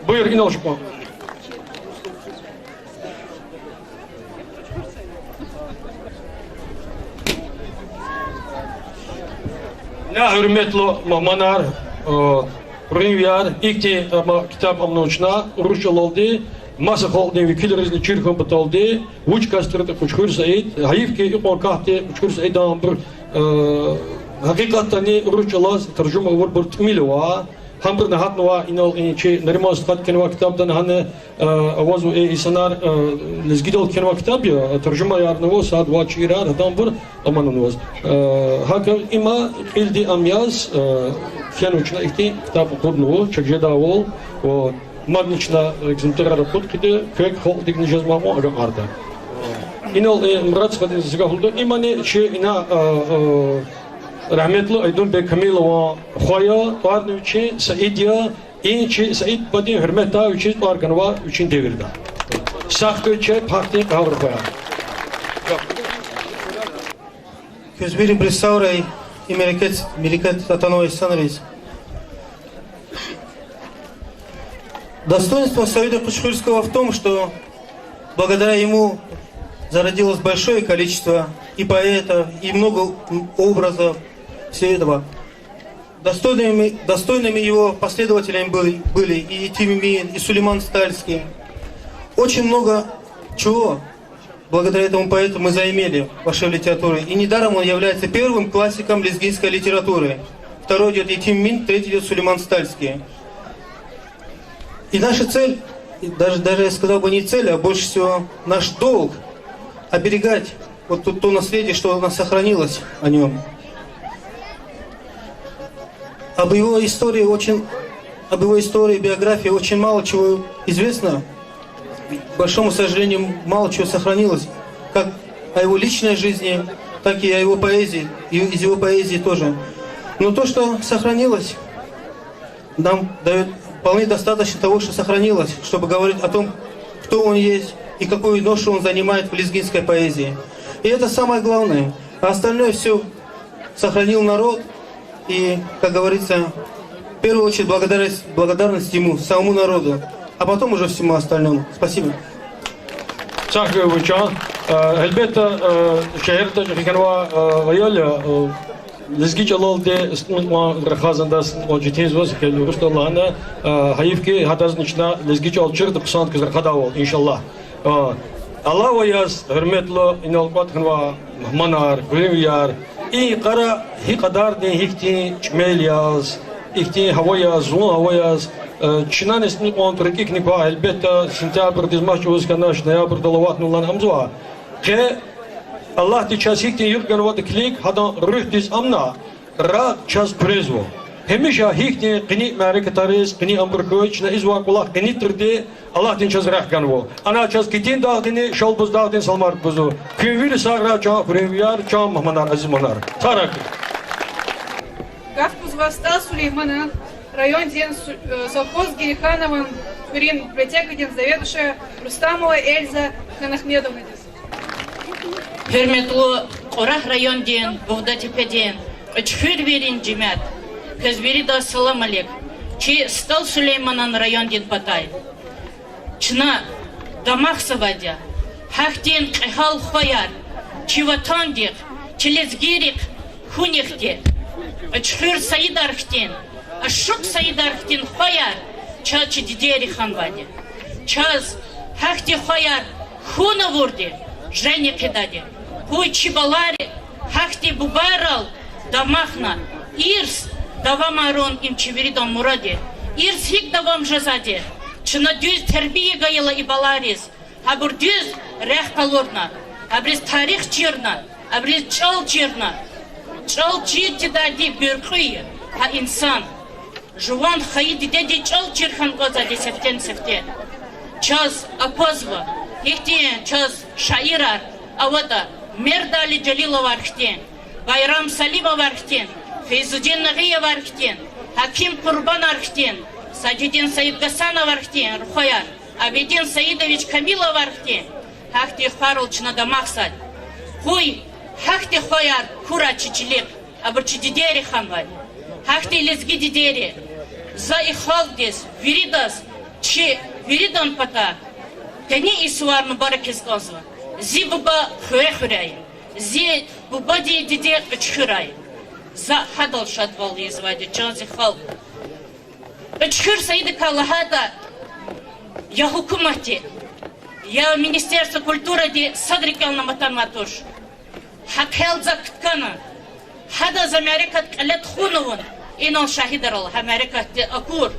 Буюр, инал шу кван. Я гьуьрметлу мугьманар, э, хуьруьнвияр, ихьтин, ама, китаб амнава чна урус чӀалалди, маса халкьдин векилризни чир хьун паталди, вуч кас тиртӀа Кьуьчхуьр Саид, гьайиф хьи, икьван катди Кьуьчхуьр Саидан абур, э, гьакъикъатдани урус чӀалаз таржума авурбур тӀимил ава, гьабурни гьатнавай инал и чи Нариман стхади кхьенвай китабдани гьана, э, авазва и инсанар, э, лезгидал кхьенвай китаб я, таржумаярни ава, сад-вад шиирар, гьаданбур аманваз. Э, гьакӀ има кьилди ам яз, э, кхьенва чна ихьтин китаб акъуднава, чаз жедайвал, о, Мадни чна экземплярар акъуд хъийида, квек халкьдикни жезмай кьван агакьарда. Инал, э, Мурад стхадиз гаф лугьуда, имни чи ина, э, э, рагьметлу Айдунбек Камилован хва я, тӀварни вичин Саид я, и чи Саид бадин гьуьрметдай вичиз тӀвар ганва вичин девирда. Сагъ хьуй чеб гьахьтин кьегьал рухваяр. Куьз вири брисаврай и мерекат, мерекат атанвай инсанриз. Достоинство Саида Кучхырского в том, что благодаря ему зародилось большое количество и поэтов, и много образов, всего этого. Достойными, достойными его последователями были, были и Етим Эмин, и Сулейман Стальский. Очень много чего благодаря этому поэту мы заимели в вашей литературе. И недаром он является первым классиком лезгинской литературы. Второй идёт Етим Эмин, третий идёт Сулейман Стальский. И наша цель, и даже, даже я сказал бы не цель, а больше всего наш долг оберегать вот то, то наследие, что у нас сохранилось о нём. Об его истории очень, об его истории, биографии очень мало чего известно. К большому сожалению, мало чего сохранилось, как о его личной жизни, так и о его поэзии, и из его поэзии тоже. Но то, что сохранилось, нам даёт вполне достаточно того, что сохранилось, чтобы говорить о том, кто он есть и какую ношу он занимает в лезгинской поэзии. И это самое главное. А остальное всё сохранил народ. И, как говорится, в первую очередь благодарность, благодарность ему, самому народу, а потом уже всему остальному. Спасибо. Сагъ хьуй, вуч я, э, гьелбетда, э, шегьерда чӀехи хьанвай, э, аял я, э, лезги чӀалалди сунни кьван рахазанда, сунни кьван четинзава, хьи урусдалди лагьана, э, гьайиф хьи, гьадазни чна лезги чӀал чирди хъсан квез рахадайвал, иншаллагь. Алава яз, гьуьрметлу инал кӀватӀ хьанвай мугьманар, хуьруьнвияр, и йикъара гьи кьадардин, гьихьтин чӀимел яз, ихьтин гьава яз, зулун гьава яз, э, чнани сунни кьван рикӀик ква, гьелбетда, сентябрдиз мах чӀавуз хьанач, ноябрдал аватнава лагьана амзава. Къе Аллагьди чаз гьихьтин юкь ганватӀа килиг, гьадан руьгьдиз амна, рагъ чаз хъуьрезва. Гьамиша гьихьтин къени мярекатариз, къени абур хьуй, чна ийизвай кӀвалах къенитӀарди, Аллагьди чаз рехъ ганва. Ана чаз Кетин дагъдини, Шалбуз дагъдини саламат гузва. Куьн вири сагърай, чан хуьруьнвияр, чан мугьманар, азиз мугьманар. Сагърай куьн. Гаф гузва СтӀал Сулейманан райондин су-, э, совхоз Гериханован хуьруьн библиотекадин заведующая Рустамова Эльза Ханахмедовнадиз. Гьуьрметлу Кьурагь райондин Бугъдатепедин кьуьчхуьрвийрин жемят, квез виридаз салам алейк. Чи СтӀал Сулейманан райондин патай чна дамахзавайди я гьахьтин кьегьал хваяр чи ватандихъ, чи лезгийрихъ хьунихъди. Кьуьчхуьр Саидар хьтин, ашукь Саидар хьтин хваяр чаз чи дидейри ханвайди. Чаз гьахьтин хваяр хьун авурди жени хъийидади. Къуй чи балайри гьахьтин бубайрал дамахна, ирс давамарун им чи виридан мурад я. Ирс гьикӀ давам жезвайди? Чна дуьз тербия гайила и балайриз, гьабур дуьз рехъ къалурна, гьабуруз тарих чирна, гьабуруз чӀал чирна. ЧӀал чир тийидайди буьркьуь я гьа инсан. Жуван хайи дидедин чӀал чир хьана кӀанзавайди сифтени-сифте. Чаз аквазва, гьихьтин чаз шаирар аватӀа, Мердали Жалиловар хьтин, Байрам Салимовар хьтин, Фейзудин Нагъиевар хьтин, Гьаким Къурбанар хьтин, Сажидин Саидгьасановар хьтин рухваяр, Абидин Саидович Камиловар хьтин, гьахьтин хварал чна дамахзавайди. Къуй гьахьтин хваяр хьурай чи чилихъ, абур чи дидейри ханвайди. Гьахьтин лезги дидейри, за и халкьдиз, виридаз, чи виридан патай къенин и сувар мубаракиз кӀанзава. Зи буба Хуьре хуьряй я. Зи бубадин диде Кьуьчхуьрай я. За гьадал шадвал ийизвайди я, чан зи халкь. Кьуьчхуьр Саидакай лагьайтӀа, я гьукуматди, я Министерство культуради сад рикӀелни атанвай туш. Гьа хъел за кткана. Гьада за мярекат кьиле тухун авун, инал шагьидрал гьа мярекатди акур,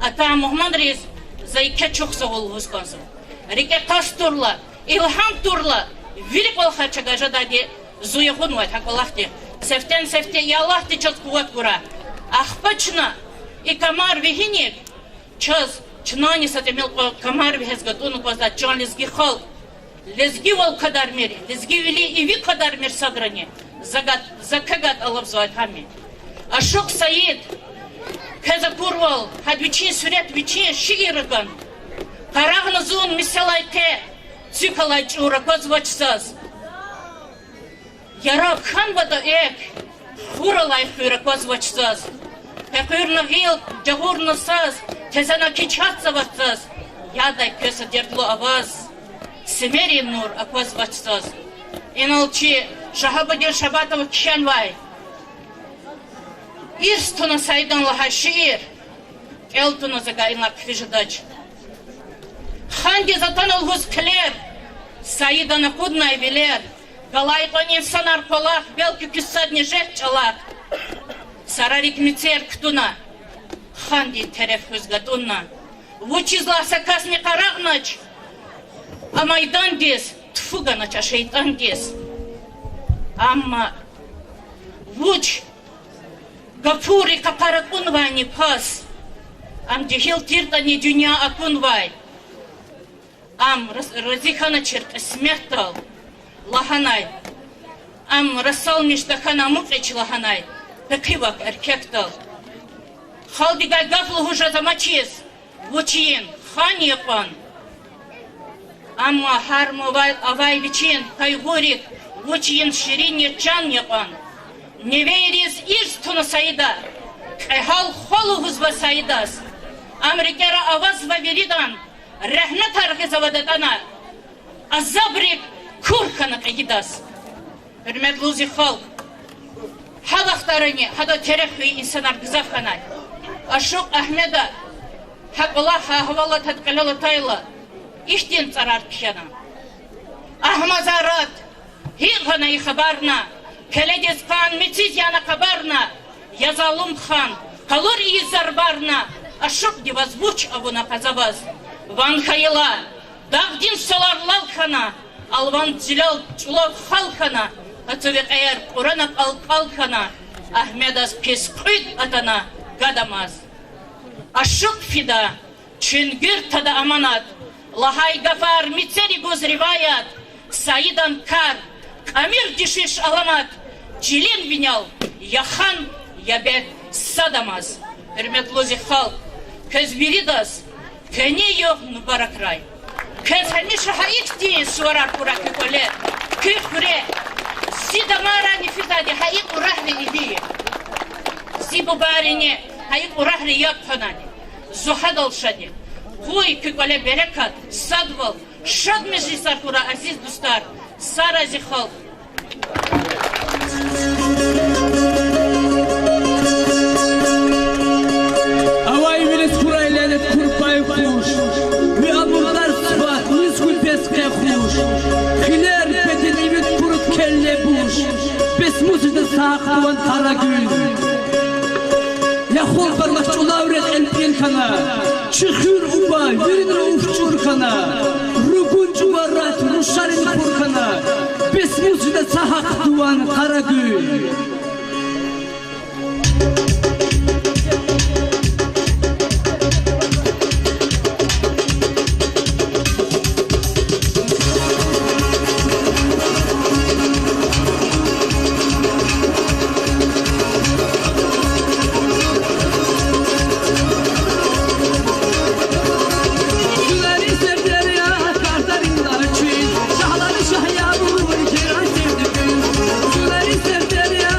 атай мугьманриз за еке чухсагъул лугьуз кӀанзава. РикӀе къаст турла, илгьам турла, вири кӀвалахар чагай жедайди зун ягъунвайди гьа кӀвалахдихъ. Сифтени-сифте я Аллагьди чаз къуват гурай. Ахпа чна и камар вегьиник чаз Чнани са тӀимил кьван камар вегьез гатӀун аквазва чан лезги халкь. Лезгивал квадармир, лезгивилин иви квадармир садрани, за гад-, за квегад алавзавай гьам я. Ашукь Саид, квез акурвал, гьада вичин суьрет, вичин шиирра гана. Къарагъна зун меселай къе, цуьк алай чӀур аквазвач заз. Яраб хьанватӀа экв, хур алай хуьр аквазвач заз. Къекъуьрна гъил, жагъурна саз, тезена кичӀ гьатзавач заз. Ядай квез са дертлу аваз, симерин нур аквазвач заз. Инал чи Шагьабудин Шабатова кхьенвай Ирс туна Саидан лагьай шиир кӀел туна, за гайила хъфиз жедач. Хандиз атана лугьуз хъилер, Саидан акъуднай вилер, галай кьван инсанар къвалахъ, белки куьз садни жеч чӀалахъ. Сарарик мецер кутуна, хандин тереф хуьз гатӀунна. Вучиз лагь са касни къарагънач а майдандиз, тфу ганач а шейтӀандиз. Амма вуч гапурри къакъара кьунвайни пас, ам жегьил тиртӀани дуьнья акунвай. Ам раз-, рази хьаначир кьисметдал лагьанай, ам расалмиш тахьана амукьич лагьанай, пехъи вак эркекдал. Халкьдивай гаф лугьуз жез амачиз, вучин хан я кьван. Амма гьар мувал авай вичин къайгъуйрик, вучин ширин я чан я кьван. Невейриз ирс туна Саида, кьегьал хва лугьузва Саидаз. Ам рикӀера авазва виридан, регьметар гъиз ава датӀана, азабрик кур хьана кьегьидаз. Гьуьрметлу зи халкь, гьа вахтарани гьадан тереф хьайи инсанар гзаф хьанай. Ашукь Агьмеда гьа кӀвалах, гьа гьавалат гьада кьилел атайла, ихьтин цӀарар кхьена: Агьмаза рад, гьикӀ гъана и хабарна, келедиз къан мециз яна къабарна, я залум хан, къалур ийиз зарбарна, ашукьди ваз вуч авуна къазаваз? Ван хьайила, дагъдин салар лал хьана, алван цилел чӀулав хал хьана, къацу векьер кьурана кьал-кьал хьана, Агьмедаз пис кьуьд атана гадамаз. Ашукь фида, чуьнгуьр тада аманат, лагьай гафар мецери гуз риваят, Саидан кар, кьамир дишиш аламат, чилин винел я хан, я бед садамаз. Гьуьрметлу зи халкь, квез виридаз къенин югъ мубаракрай. Квез гьамиша гьа ихьтин суварар хьурай куь кӀвале, куь хуьре. Зи дамаррайни физвайди гьа и кьурагьри иви. Зи бубайрини гьа и кьурагьри яб хьанани, зу гьадал шад я. Къуй куь кӀвале берекат, садвал, шад межлисар хьурай, азиз дустар, са рази халкь. Авай вириз хьурай лянет, курпай хуш, ви амурдар цва, низ хьуй пес къе хуш. Хилер петин ивид куруд келле буш, бес мус жеда са гьахъ туван къара гуьн. Я хурпармаш чӀулав рекьел пӀир хьана, чи хуьр уба виринра уф чӀур хьана, ругун чӀуварат рушарин хур хьана, бес мус жеда са гьахъ туван къара гуьн. Сувери сер деря, кар даринда чуьн, шагьлани шагьявур, геран сер дуьгуьн. Сувери сер деря,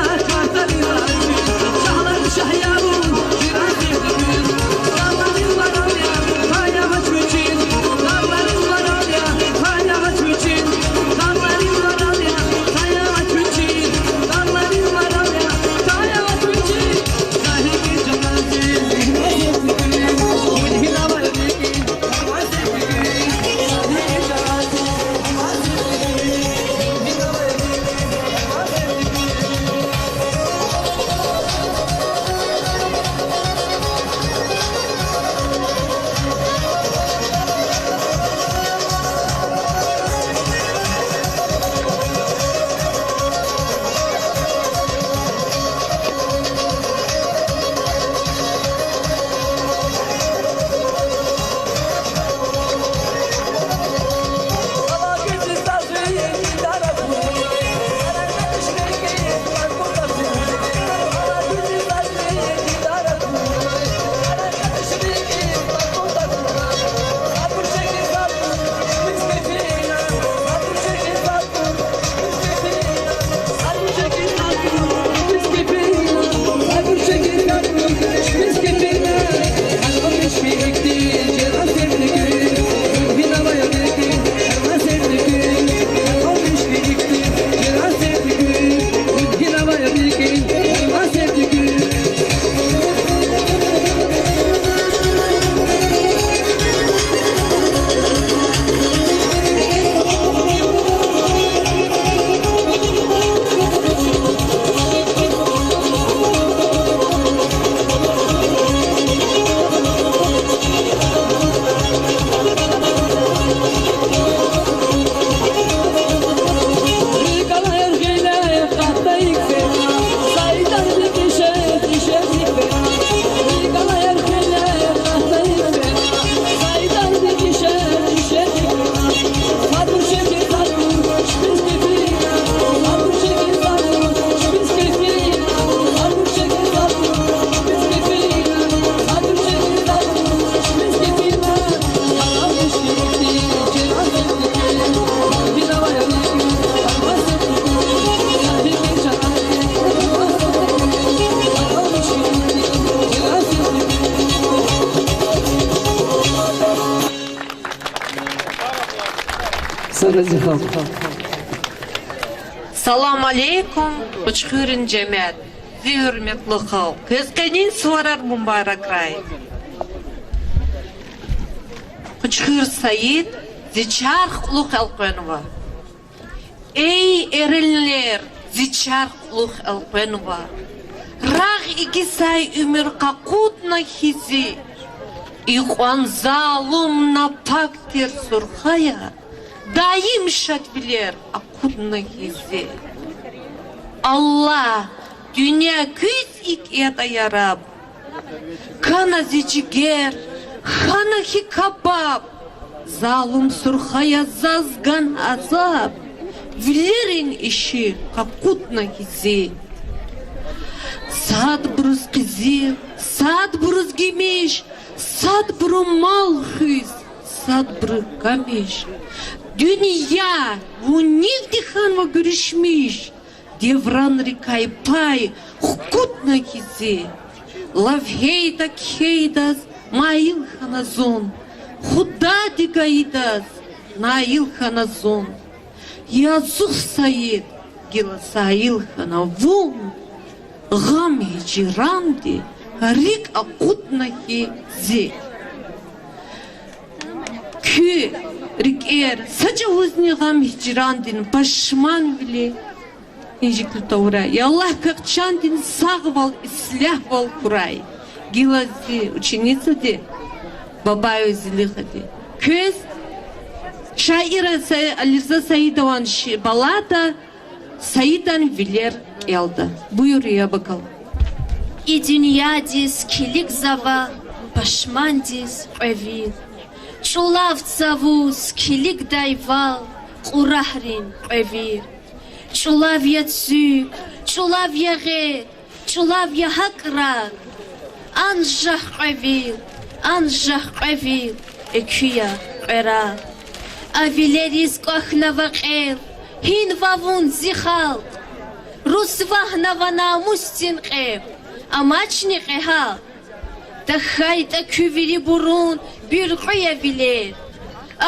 Салам алейкум, Кьуьчхуьрин жемят, зи гьуьрметлу халкь, квез къенин суварар мубаракрай. Кьуьчхуьр Саид, зи чарх кьулухъ элкъвенва. Эй, эренлер, зи чарх кьулухъ элкъвенва. Рагъ игисай уьмуьр къакъудна хьиз зи, икьван залум, напак тир Сурхая даим шад вилер акъудна хьиз зи. Аллагь, дуьнья куьз икӀ ятӀа, я Раб, кана зи жигер, хьана хьи кабаб. Залум Сурхая заз гана азаб, вилерин ишигъ къакъудна хьиз зи. Садбуруз къизил, садбуруз гимиш, садбуру мал хуьз, садбуру камиш. Дуьнья вун нивди хьанва гуьруьшмиш, девранрикай пай хкудна хьиз зи. Лав гьейда-кхьейдаз майил хьана зун, Худади гайидаз наил хьана зун. Язух, Саид, гила саил хьана вун, гъам-гьижранди рикӀ акъудна хьиз зи. Куь рикӀер са чӀавузни гъам-гьижрандин пашманвили инжиклу тавурай. Я Аллагь, квехъ чандин сагъвал, ислягьвал хьурай. Гила зи ученицади, Бабаева Зелихади, квез шаир Са-, Алирза Саидован ши-, баллада Саидан вилер кӀелда. Буюр, я Бакал. И дуьньядиз килигзава пашмандиз кьве вил, чӀулав цавуз килигдай вал, кьурагьрин кьве вил. ЧӀулав я цуьк, чӀулав я гъед, чӀулав я гьакӀ рагъ, анжах кьве вил, анжах кьве вил, экуь я кьве рагъ. А вилериз кӀвахьнава кьел, гьинва вун, зи халкь? Русвагьнава намусдин кьепӀ, амачни кьегьал? ТахьайтӀа куь вирибурун буьркьуь я вилер,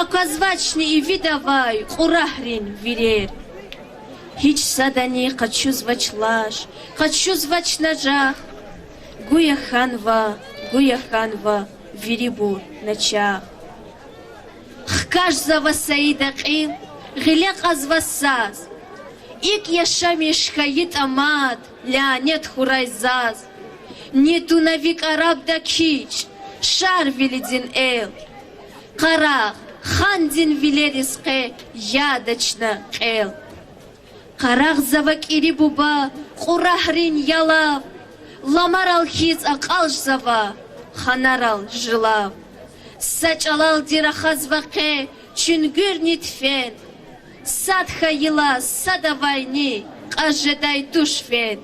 аквазвачни ивид авай кьурагьрин вирер. Гьич садани къачузвач лаш, къачузвач нажах, гуя хьанва, гуя хьанва вирибур начагъ. Хкажзава Саида кьил, гъиле кьазва саз. ИкӀ яшамиш хьайитӀа мад, лянет хьурай заз. Ни туна ви кӀарабда кичӀ, Шарвилидин эл. Къарагъ, хандин вилериз къе яд ачна кьел. Къарагъзава КӀири буба кьурагьрин ялав, ламарал хьиз акьалжзава ханарал жилав. Са чӀалалди рахазва къе чуьнгуьрни тфен, сад хьайила садавайни кьаз жедай туш фен.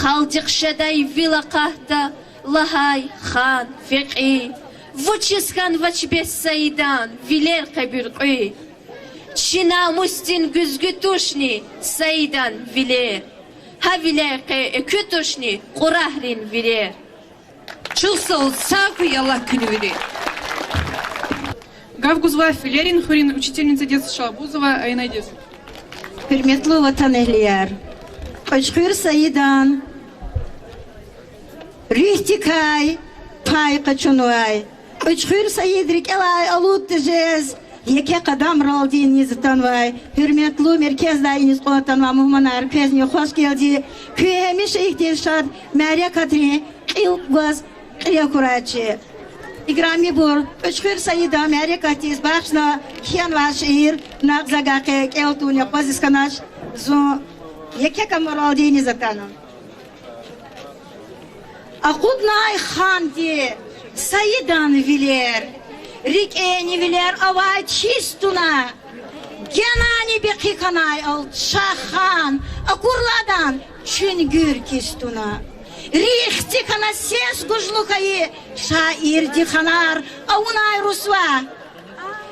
Халкьдихъ жедай вил акъатда лагьай хан, фекьи. Вучиз хьанвач бес Саидан вилер къе буьркьуь? Чи намусдин гуьзгуь тушни Саидан вилер? Гьа вилер къе экуь тушни кьурагьрин вирер? Чухсагъул, сагъ хьуй, я Аллагь, куьн вири. Гаф гузва Филерин хуьруьн учительницадиз Шалбузова Айнадиз. Гьуьрметлу ватанэгьлияр, Кьуьчхуьр Саидан руьгьдикай пай къачунвай, Кьуьчхуьр Саид рикӀелай алуд тежез еке къадамралди иниз атанвай гьуьрметлу меркездай иниз кьун атанвай мугьманар, квезни хвашгелди. Куьн гьамиша ихьтин шад мярекатрин кьил гваз кьиле хьурай чи. Играмибур, Кьуьчхуьр Саидан мярекатдиз бахшна кхьенвай шиир накь за гьакӀ кӀел тавуна акъвазиз хьанач, зун еке къадамралди иниз атана. Акъуднай ханди Саидан вилер, рикӀени вилер авайд хьиз туна. Генани бехъи хьанай алчах хан, акурла адан чуьнгуьр кис туна. РикӀ хци хьана, сес гужлу хьайи шаирди ханар авунай русва.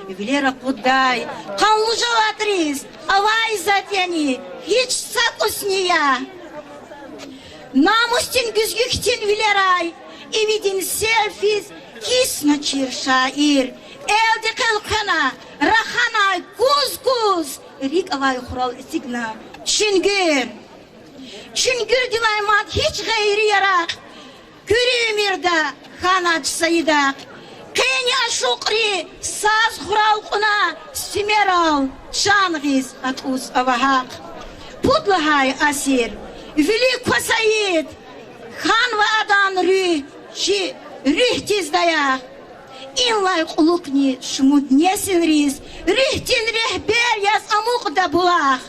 Вилер акъуддай къанлу жаватриз авай затӀ яни, гьич са кӀусни я? Намусдин гуьзгуь хьтин вилерай ивидин селфиз кисначир шаир. Элдихъ элкъвена раханай куз-куз, рикӀ авай хурал эцигна чуьнгуьр. Чуьнгуьрдилай мад гьич гъейри яракь куьруь уьмуьрда хьанач Саидахъ. Къени ашукьри саз хурал кьуна, симерал чан гъиз атӀуз ава гьахъ. Пуд лагьай асир вилик ква Саид, хьанва адан руьгь чи руьгьдиз даях. Инлай кьулухъни шумуд несилриз руьгьдин регьбер яз амукьда булах.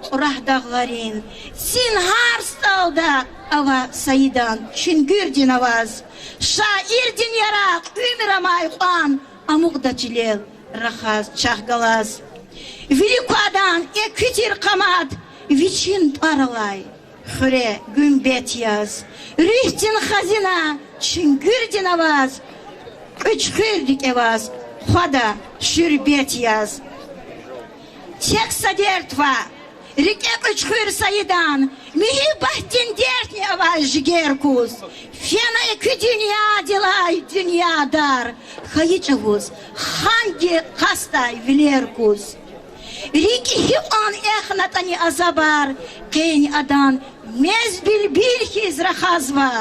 Кьурагь дагъларин цин гьар стӀалда ава Саидан чуьнгуьрдин аваз. Шаирдин яракь уьмуьр амай кьван амукьда чилел рахаз, чахъ галаз. Вилик ква адан экуь тир къамат вичин тӀвар алай хуьре гуьмбет яз. Руьгьдин хазина чуьнгуьрдин аваз, Кьуьчхуьр рикӀе аваз хъвада шуьрбет яз. Тек са дерт ваъ, рикӀе Кьуьчхуьр Саидан, муьгьуьббатдин дертни авай жигер куз. Фена экуь дуьньядилай дуьньядар, хьайи чӀавуз ханди къастдай вилер куз. РикӀ гьикьван эхнатӀани азабар, къени адан мез билбил хьиз рахазва.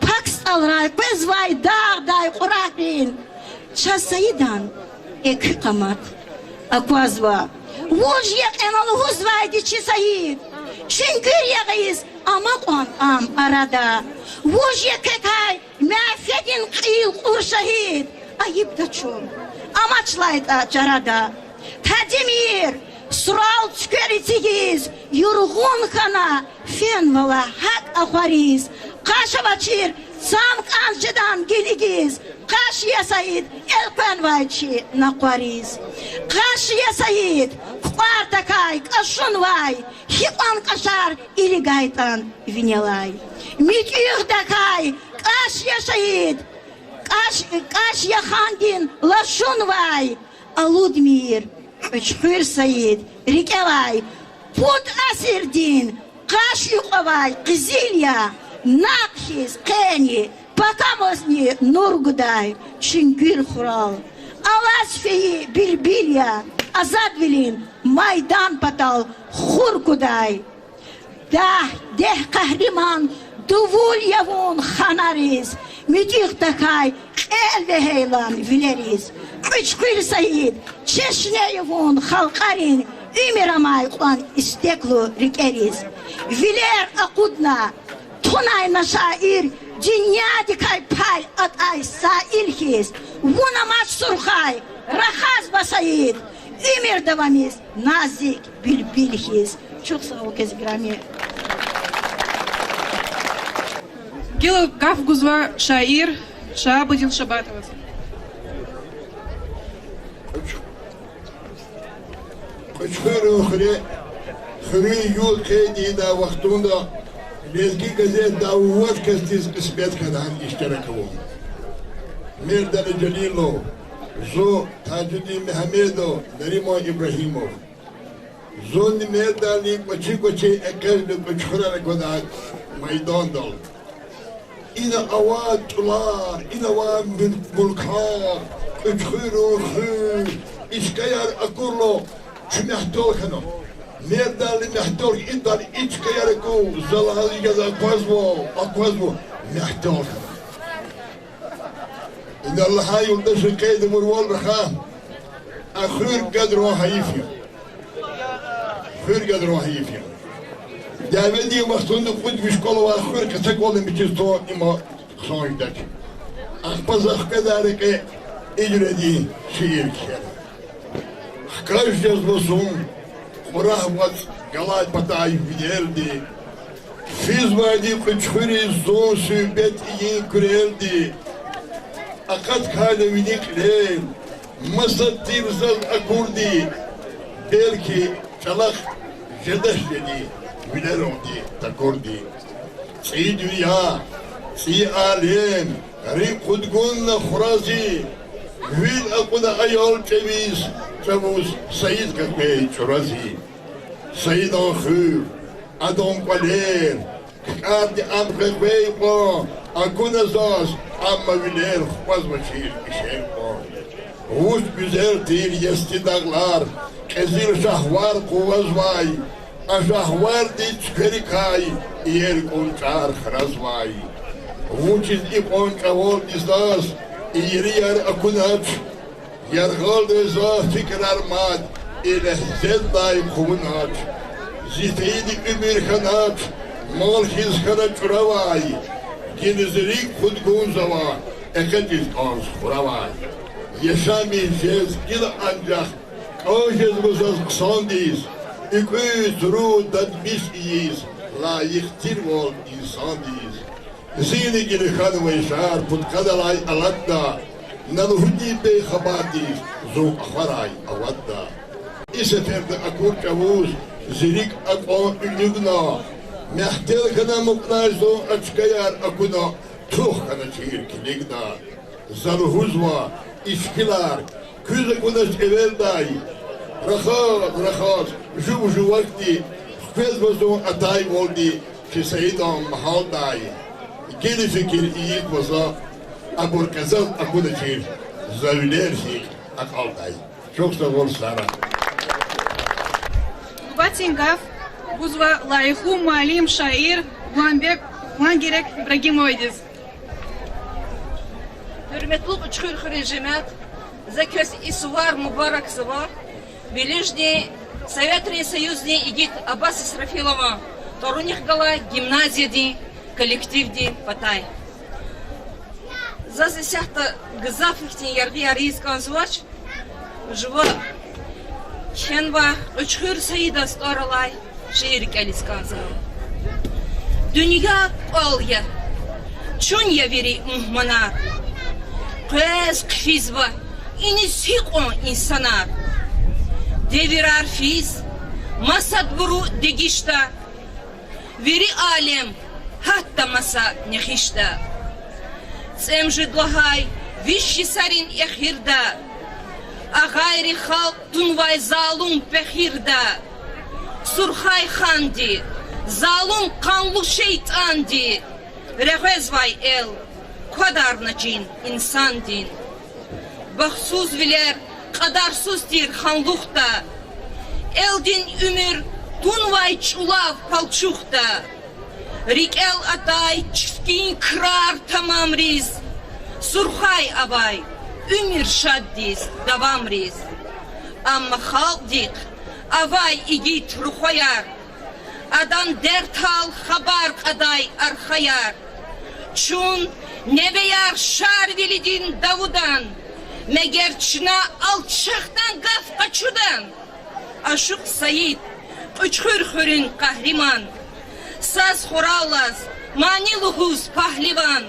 Пак стӀалрай къвезвай дагъдай кьурагьрин чаз Саидан экуь къамат аквазва. Вуж я кьена лугьузвайди чи Саид? Чуьнгуьр ягъиз амукьван ам арада. Вуж я квекай мягьфедин кьил кьур шагьид? Айибда чун, амач лагьайтӀа чарада. Тадимир, сурал цуьквер эцигиз, юргъун хьана фенвал гьакӀ ахвариз. Къаш авачир цан кӀанз жедан гилигиз, къаш я Саид элкъвенвай чи накъвариз. Къаш я Саид кукӀвар тахьай кӀашунвай, гьикьван кӀашар илигайтӀан винелай. МуьтӀуьгъ тахьай кӀаш я Саид, кӀаш, кӀаш я хандин лашунвай. Алудмир, Кьуьчхуьр Саид рикӀелай пуд асирдин къаш юкьвавай къизил я, накъв хьиз къени пакамазни нур гудай чуьнгуьр хурал. Алаз фейи билбил я, азадвилин майдан патал хур кудай. Дагь, дегь къагьриман дувул я вун ханариз, муьтӀуьгъ тахьай кьел вегьейлан вилериз. Кьуьчхуьр Саид, чешне я вун халкьарин, уьмуьр амай кьван истеклу рикӀериз. Вилер акъудна, тунай на шаир дуьньядикай пай атӀай саил хьиз. Вун амач сурхай, рахазва Саид, уьмуьр давамиз назик билбил хьиз. Чухсагъул, квез играми. Гила гаф гузва шаир Шагьабудин Шабатоваз. Кьуьчхуьрин хуьре хуьруьн югъ къейд ийидай вахтунда Лезги газетда вад касдиз кьисмет хьана иштирак авун: Мердали Жалилов, зун, Тажудин Мегьамедов, Нариман Ибрагьимов. Зунни Мердални кӀвачи-кӀвачи экъечӀна Кьуьчхуьрал аквадай майдандал. Ина авай тӀулар, ина авай муьл-, мулкар, Кьуьчхуьрин хуьр, и чкаяр акурла, чун мягьтел хьана. Мердални мягьтел, идал и чкаяр акур, за лагьайди яз аквазва, аквазва, мягьтел хьана. Ина лагьай юлдашри къейд авурвал рахай, а хуьр гадарун гьайиф я. Хуьр гадарун гьайиф я. Дяведин вахтунда кьуд виш кӀвал авай хуьр къецел кӀвалин пичиз тун има хъсан жедач. Ахпа за хкведай рекье и жуьредин шиир кхьена. Хкаж жезва зун Кьурагь вацӀ галай патай винелди, физвайди Кьуьчхуьриз зун суьгьбет ийин куьрелди. Акъаткайла вини кьилел, маса тир заз акурди, белки чӀалахъ жедач жени вилералди такурди. ЦӀийи дуьнья, цӀийи алем, рикӀ кьудгунна хурази, вил акьуна аял чӀавуз, чӀавуз Саид къекъвей чӀурази. Саидан хуьр, адан кӀвалер, ккӀарди ам къекъвей кьван акуна заз, амма вилер хквазвачир ишер кьван. Вуч гуьзел тир ясди дагълар, кьезил шагьвар къугъвазвай, а шагьвардин цуькверикай иер кӀунчӀар хразвай. Вучиз и кьван чӀавалди заз иерияр акунач, яргъалди заз фикирар мад и легьзедилай хъувунач. Зи фейиди уьмуьр хьанач, мал хьиз хьана чӀуравай, гила зи рикӀ хъуд гунзава, экъечӀиз кӀанз хуравай. Яшамиш жез гила анжах кӀан жезва заз хъсандиз, экуь цуру дадмиш ийиз, лайих тирвал инсандиз. Зини гила хьанвай шар пудкъадалай алатда, на лугьуди бейхабардиз зун ахварай аватда. И сеферда акур чӀавуз зи рикӀ акьван уьлуьгна, мягьтел хьана мукьнай зун а чкаяр акуна, тух хьаначир килигна. За лугьузва, и шикилар куьз акунач эвелдай, рахаз-рахаз, жув-жувакди хквезва зун атайвалди чи Саидан магьалдай. Гила фикир ийизва за, абур къе заз акуначир, за вилер гьикӀ акьалдай. Чухсагъул, сара. Нубатдин гаф гузва лайихлу муаллим, шаир Гуламбек, Гуламгерек Ибрагимовадиз. Гьуьрметлу Кьуьчхуьр хуьруьн жемят, за квез и сувар мубаракзава, Белиждин Советрин Союздин игит Аббас Исрафилован тӀварунихъ галай гимназиядин коллективдин патай. Заз исятда гзаф ихьтин яргъияр ийиз кӀанзавач. Жува кхьенвай Кьуьчхуьр Саидаз тӀвар алай шиир кӀелиз кӀанзава. Дуьнья кӀвал я, чун я вири мугьманар. Къвез хъфизва иниз гьикьван инсанар. Девирар физ масадбуру дегишда, вири алем гьатта маса нехишда. ЦӀемуьжуьд лагьай виш йисарин эхирда, агъайри халкь тунвай залум пехирда, Сурхай ханди, залум къанлу шейтӀанди, регъвезвай эл квадарна чин инсандин. Бахтсузвилер кьадарсуз тир ханлухда, элдин уьмуьр тунвай чӀулав палчухда. РикӀел атай чифкин крар тамамриз, Сурхай авай уьмуьр шаддиз давамриз. Амма халкьдихъ авай игит рухваяр, адан дертал хабар кьадай архаяр. Чун невеяр Шарвилидин Давудан, мегер чна алчахдан гаф къачудан? Ашукь Саид, Кьуьчхуьр хуьруьн къагьриман, саз хураллаз мани лугьуз пагьливан,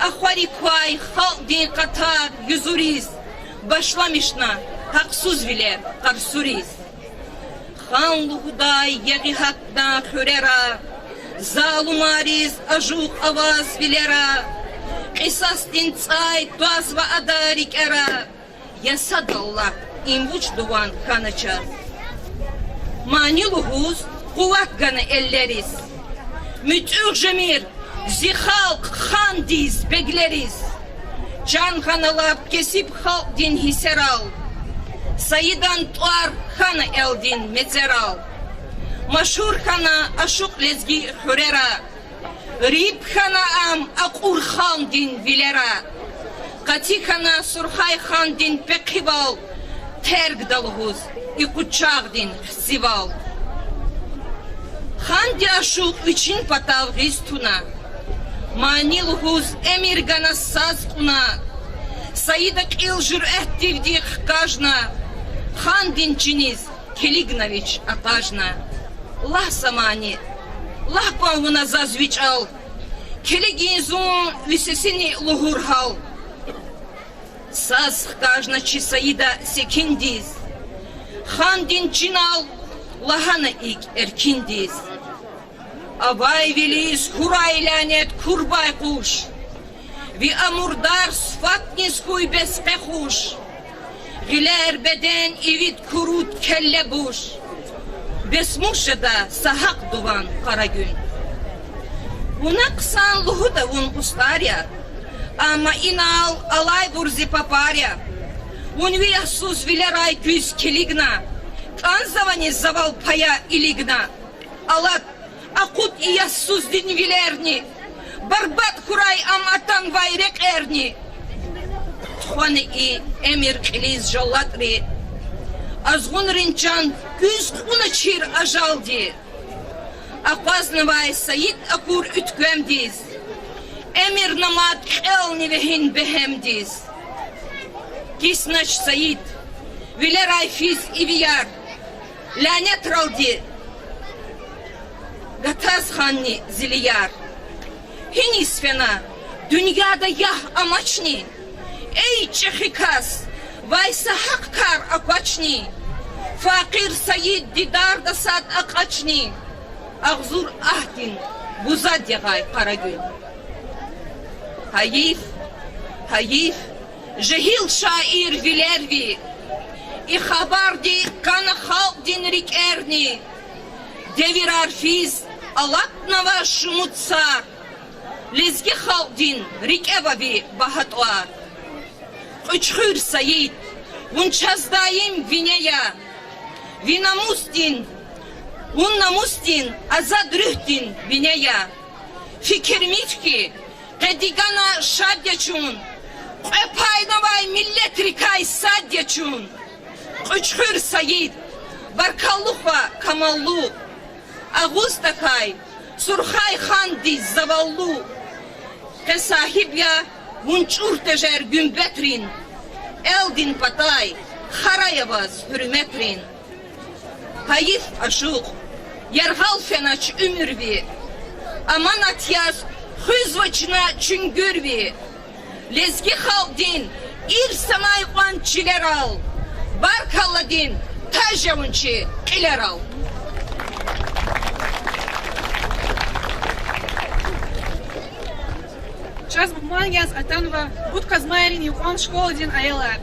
ахвари квай халкьдин къатар юзуриз, башламишна гьахъсузвилер къарсуриз. Хан лугьудай ягъи гьатна хуьрера, залумариз ажугъ аваз вилера, кьисасдин цӀай твазва ада рикӀера, я сад Аллагь, им вуч дуван хьана чаз. Мани лугьуз къуват гана эллериз, муьтӀуьгъ жемир зи халкь хандиз, беглериз. Чан хьана лап кесиб халкьдин гьиссерал, Саидан тӀвар хьана элдин мецерал. Машгьур хьана ашукь лезги хуьрера, риб хьана ам акьур хандин вилера. Къати хьана Сурхай хандин пехъивал, тергда лугьуз и къучагъдин хцивал. Ханди ашукь вичин патав гъиз туна, мани лугьуз эмир гана саз кьуна. Саида кьил жуьрэтдивди хкажна, хандин чиниз килигна вич акъажна. Лагь са мани, лагь кван вуна заз ви чӀал, килигин зун ви сесини лугьур гьал. Саз хкажна чи Саида секиндиз, хандин чинал лагьана икӀ эркиндиз: Авайвилиз хьурай лянет, кур байкъуш! Ви а мурдар сифатниз хьуй бес къе хуш, гъилер беден ивид куруд келле буш. Бес мус жеда са гьахъ дуван, къара гуьн? Вуна хъсан лугьуда вун устӀар я, амма инал алайбур зи папар я. Вун ви ясуз вилерай куьз килигна, кӀанзавани завал пая илигна? Алад, акъуд и ясуздин вилерни, барбатӀ хьурай ам атанвай рекьерни. Тухвана и эмир кьилиз жаллатӀри, азгъунрин чан куьз кьуначир ажалди. Акъвазнавай Саид акур уьтквемдиз, эмирна мад кьелни вегьин бегьемдиз. Киснач, Саид, вилерай физ ивияр, лянетралди гатаз ханни зилияр. Гьиниз фена, дуьньяда ягь амачни? Эй, чӀехи кас, вай са гьахъ кар аквачни? Факъир Саид дидарда сад акьачни? Агъзур агьдин бузад ягъай къарагуьл. Гьайиф, гьайиф, жегьил шаир вилер ви, и хабарди кана халкьдин рикӀерни. Девирар физ алатнава шумуд сар, лезги халкьдин рикӀе ава ви багьа тӀвар. Кьуьчхуьр Саид, вун чаз даим вине я, ви намусдин, вун намусдин, азад руьгьдин бине я. Фикир михьи, къе дигана шад я чун, кьве пайнавай миллетрикай сад я чун. Кьуьчхуьр Саид, баркаллу хва, камаллу, агъуз тахьай, Сурхай хандиз заваллу. Къе сагьиб я вун чӀур тежер гуьмбетрин, элдин патай хара я ваз гьуьрметрин. Гьайиф, ашукь, яргъал фенач уьмуьр ви, аманат яз хуьзвач на чуьнгуьр ви. Лезги халкьдин ирс амай кьван чилерал, баркалладин таж я вун чи кьилерал. Чаз мугьман яз атанва Бут-Къазмайрин юкьван школадин аялар.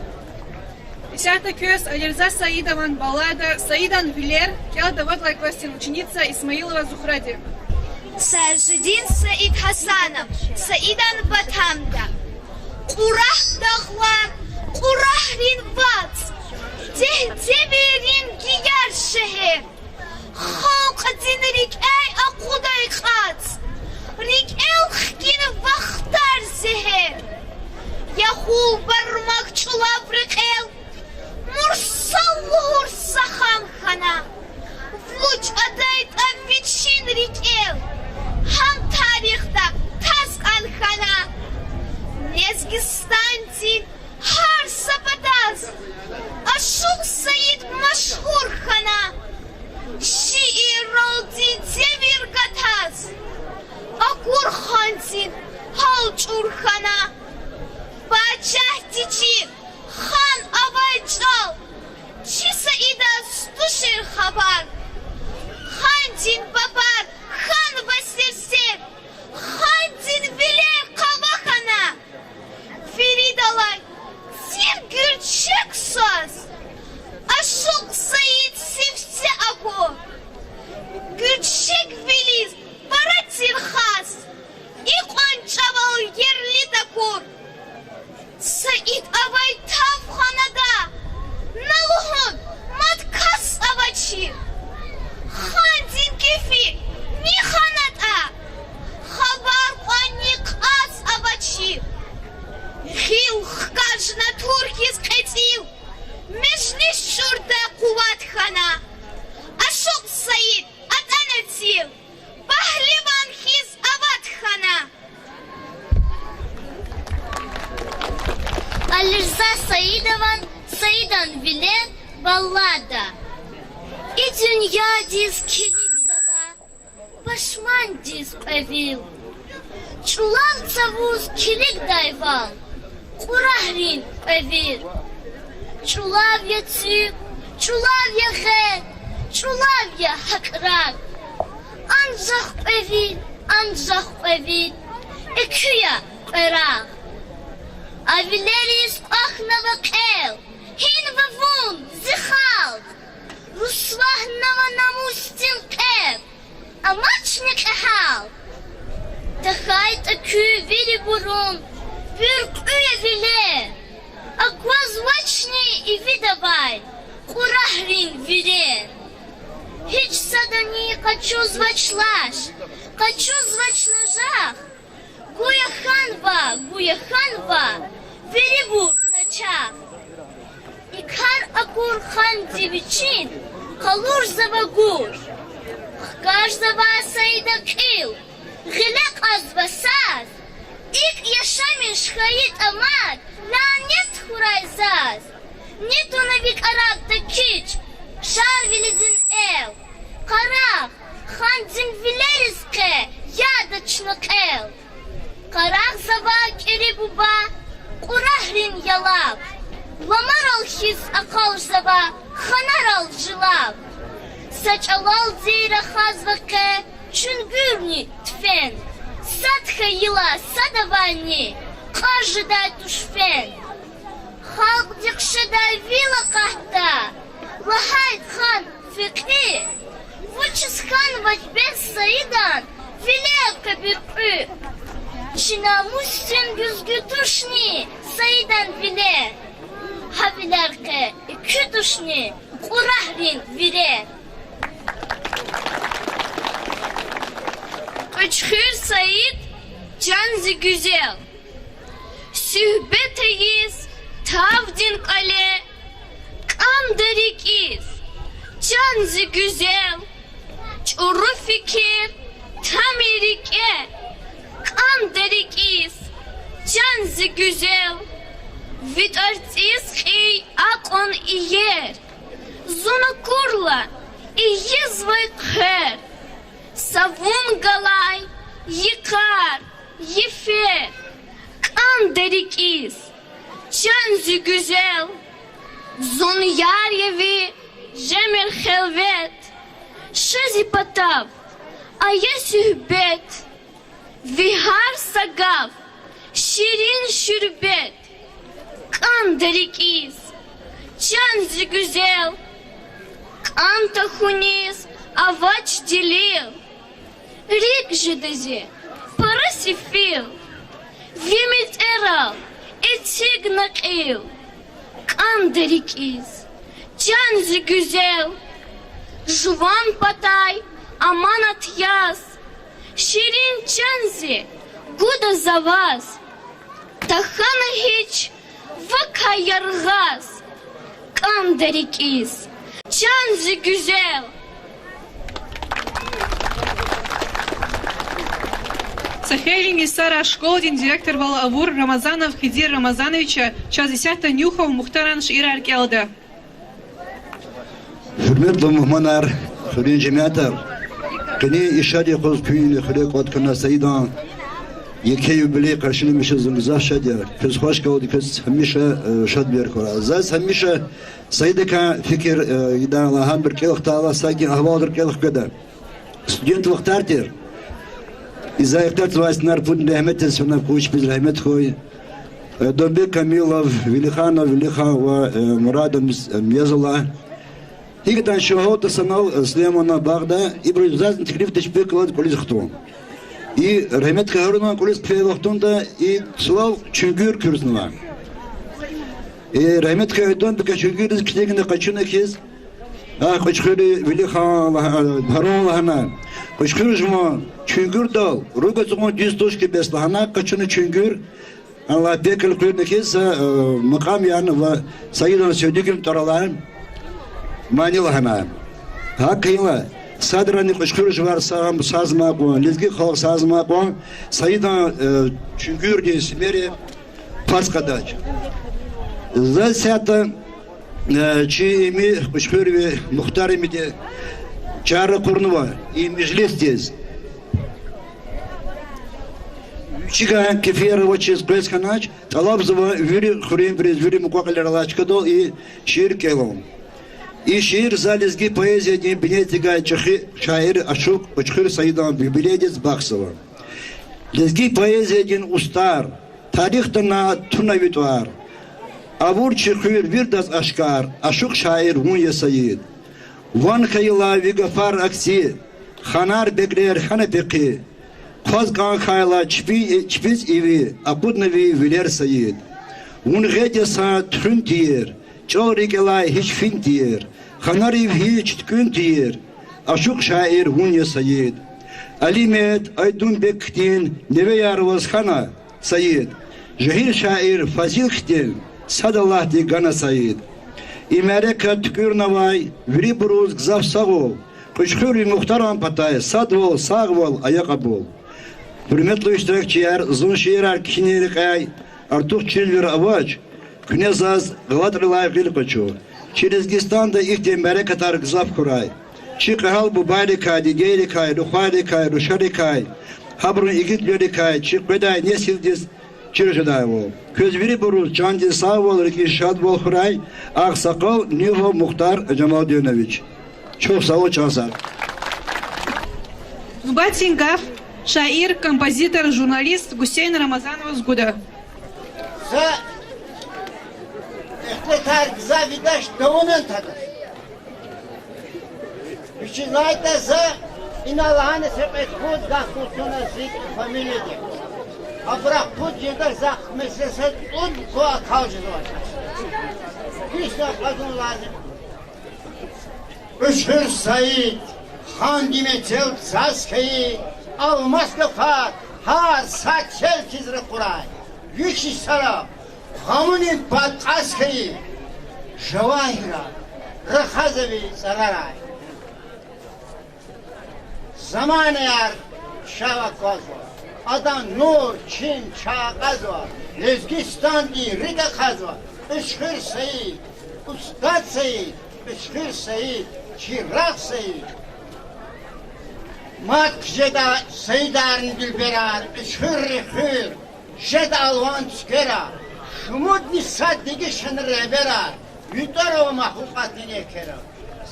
Исятда квез Алирза Саидован баллада Саидан вилер кӀелда вад лагьай классдин ученица Исмаилова Зухради. Сажидин Саидгьасанов. Саидан патамда. Кьурагь дагълар, Кьурагьрин вацӀ, дегь девиррин гияр шегьер, халкьдин рикӀяй акъудай кьацӀ, рикӀел хкин вахтар зегьер. Я хул бармак чӀулав рекьел, Мурсал лугьур са хам хьана, вуч атайтӀа вичин рикӀел, гьам тарихда таз кӀан хьана. Лезгистандин гьар са патаз Ашукь Саид машгьур хьана. Шиирралди девир гатаз, Акур хандин гьал чӀур хьана. Пачагьди чи хан авай чӀал, чи Саидаз тушир хабар. Хандин папар хьанва серсер, хандин вилер къава хьана. Виридалай сир гуьрчег свас Ашукь Саид сифте акур. Гуьрчег вилиз пара тир хас, икьван чӀавал ерли такур. Саид авай тавханада, на лугьун, мад кас авачир. Хандин кефи ни хьанатӀа, хабар кьванни кьаз авачир. Гъил хкажна тур хьиз кьецӀив, межлис чӀурдай къуват хьана. Ашукь Саид атӀана цив, пагьливан хьиз ават хьана. Алирза Саидован Саидан вилер баллада. И дуьньядиз килигзава пашмандиз кьве вил, чӀулав цавуз килигдайвал Кьурагьрин кьве вил. ЧӀулав я цуьк, чӀулав я гъед, чӀулав я гьакӀ рагъ. Анжах кьве вил, анжах кьве вил, экуь я кьве рагъ. А вилериз кӀвахьнава кьел, гьинва вун, зи халкь? Русвагьнава намусдин кьеб, амачни кьегьал? ТахьайтӀа куь вирибурун буьркьуь я вилер, Аквазвачни ивидавай кьурагьрин вирер. Гьич садани къачузвач лаш, къачузвач нажах. Гуя хьанва, гуя хьанва вирибур начагъ. И кар акур ханди вичин къалурзава гуж. Хкажзава Саида кьил, гъиле кьазва саз. ИкӀ яшамиш хьайитӀа мад, лянет хьурай заз. Ни туна ви кӀарабда кичӀ, Шарвилидин эл. Къарагъ, хандин вилериз къе яда чна кьел. Къарагъзава КӀири буба кьурагьрин ялав, ламарал хьиз акъалжзава ханарал жилав. Са чӀалалди рахазва къе чуьнгуьрни тфен, сад хьайила садавайни кьаз жедай туш фен. Халкьди хъжедай вил акъатда, лагьай хан фекьи. Вучиз хьанвач бес Саидан вилер къебир кьуь? Чи намусдин гуьзгуь тушни Саидан вилер? Гьа вилер къе экуь тушни кьурагьрин вирер? Кьуьчхуьр Саид, чан зи гуьзел. Суьгьбет ийиз тавдин кӀвале, кӀанда рикӀиз, чан зи гуьзел. ЧӀуру фикир тамир рикӀе, кӀанда рикӀиз, чан зи гуьзел. Ви тӀварцӀиз кьий акьван иер, зун акурла ийизвай хъвер. Са вун галай йикъар, йифер, кӀанда рикӀиз, чан зи гуьзел. Зун яр я ви, жемир хелвет, ша зи патав ая суьгьбет. Ви гьар са гаф ширин шуьрбет, кӀанда рикӀиз, чан зи гуьзел. КӀан тахьуниз авач дилил, рикӀ жеда зи пара сефил. Ви мецерал эцигна кьил, кӀанда рикӀиз, чан зи гуьзел. Жуван патай аманат яз, ширин чан зи гуда за ваз. Тахьана гьич вакай яргъаз, кӀанда рикӀиз, чан зи гуьзел. Са хейлин йисара школадин директорвал авур Рамазанов Хидир Рамазановича чаз исятда Нюхов Мухтаран шиирар кӀелда. Гьуьрметлу мугьманар, хуьруьн жемятар! Къенин и шад юкъуз куьнни хуьре кӀватӀ хьана Саидан еке юбилей къаршиламишиз зун гзаф шад я. Квез хвашкалди, квез гьамиша, э, шад вилер хьурай. Заз гьамиша Саидакай фикир, э, ийидай лагьанбур кӀел хтайла, саки агьвалдар кӀел хкведа. Студент вахтар тир. И за ихтилатзавай инсанар пуд рагьметдиз фена, куьчпиз рагьмет хьуй. Э, Домбек Камилов, Велиханов Велихан ва, э, Мурадов Мез-, э, Мезуллагь. ГьикӀ ятӀани чун гьалтна санал, э, Сулейманан багъда, ибуру зазни теклиф тешпигь галаз кӀвализ хтун. И рагьметдикай Гьарунан кӀвализ хъфей вахтунда и цлал чуьнгуьр куьрзнава. И рагьметдикай Домбека чуьнгуьрдиз килигна къачуна хьиз, а, Кьуьчхуьр Велихан лагь-, Гьарун лагьана, Кьуьчхуьр жуван, чуьнгуьрдал руг ацукьун дуьз туш хьи бес лагьана, къачуна чуьнгуьр, анлай пекал къуьрна хьиз са, э, макьам яна ва Саидан севдигин тӀвар алай мани лагьана. ГьакӀ хьайила, садрани Кьуьчхуьр жувар сагъ-, сагъзамай кьван, лезги халкь сагъзамай кьван, Саидан, э, чуьнгуьрдин симери пас кьадач. Заз исятда, э, чи ими Кьуьчхуьрви Мухтаримиди чара ракъурнава и межлисдиз. Вичивай кефияр авачиз къвез хьанач, тӀалабзава вири хуьруьнбуруз, вири мукьва-кьилийрилай чкадал и шиир кӀелун. И шиир за лезги поэзиядин бине эцигай чӀехи шаир, ашукь Кьуьчхуьр Саидан юбилейдиз бахшзава. Лезги поэзиядин устӀар, тарихда на туна ви тӀвар. Авур чи хуьр виридаз ашкар, ашукь шаир вун я, Саид. Ван хьайила ви гафар акси, ханар-бегрер хьана пехъи. Хъваз кӀан хьайила чпи-, чпиз иви, акъудна ви вилер, Саид. Вун гъед я са туьхуьн тийир, чӀал рикӀелай гьич фин тийир, ханарив гьич туькӀуьн тийир, ашукь шаир вун я, Саид. Алимет Айдунбек хьтин невеяр ваз хьана, Саид. Жегьил шаир Фазил хьтин сад Аллагьди гана, Саид. И мярекат туькӀуьрнавай вирибуруз гзаф сагъул. Кьуьчхуьрви Мухтаран патай садвал, сагъвал, аякь абул. Гьуьрметлу иштиракчияр, зун шиирар кхьинин рекьяй артух чирвилер авач, куьне заз галатӀрилай гъил къачу. Чи Лезгистанда ихьтин мярекатар гзаф хьурай. Чи кьегьал бубайрикай, дидейрикай, рухвайрикай, рушарикай, гьабурун игитлуьрикай чи къведай несилдиз чир жедайвал. Квез вирибуруз чандин сагъвал, рикӀин шадвал хьурай, агъсакъал Нуьгьов Мухтар Жамалдинович. Чухсагъул, чан сагъ. Нубатдин гаф шаир, композитор, журналист Гусейн Рамазановаз гуда. За ихтилатар гзаф ийидач, тавунан тадач. Вичиз лагьайтӀа за ина лагьана секьед пуд гаф гуз туна зи фамилияди. Абурухъ пуд жедач, захъ месела са цӀуд гаф акал жезвач. Гьисна къазун лазим. Кьуьчхуьр Саид, ханди мецел цаз хьайи, алмас гафар гьар са тел хьиз ракъурай. Вич йисара гъамунин пад кьаз хьайи, жавагьирар рахазва ви цӀарарай. Заманаяр шав аквазва, адан нур чим чагъазва, Лезгистандин рикӀ ахъазва Кьуьчхуьр Саид, устад Саид, Кьуьчхуьр Саид, чирагъ Саид. Мад хъжеда Саидарни дуьлберар, Кьуьчхуьррин хуьр жеда алван цуькверар, шумудни сад дегишна регьберар, ви тӀвар ава махлукьатдин экверар.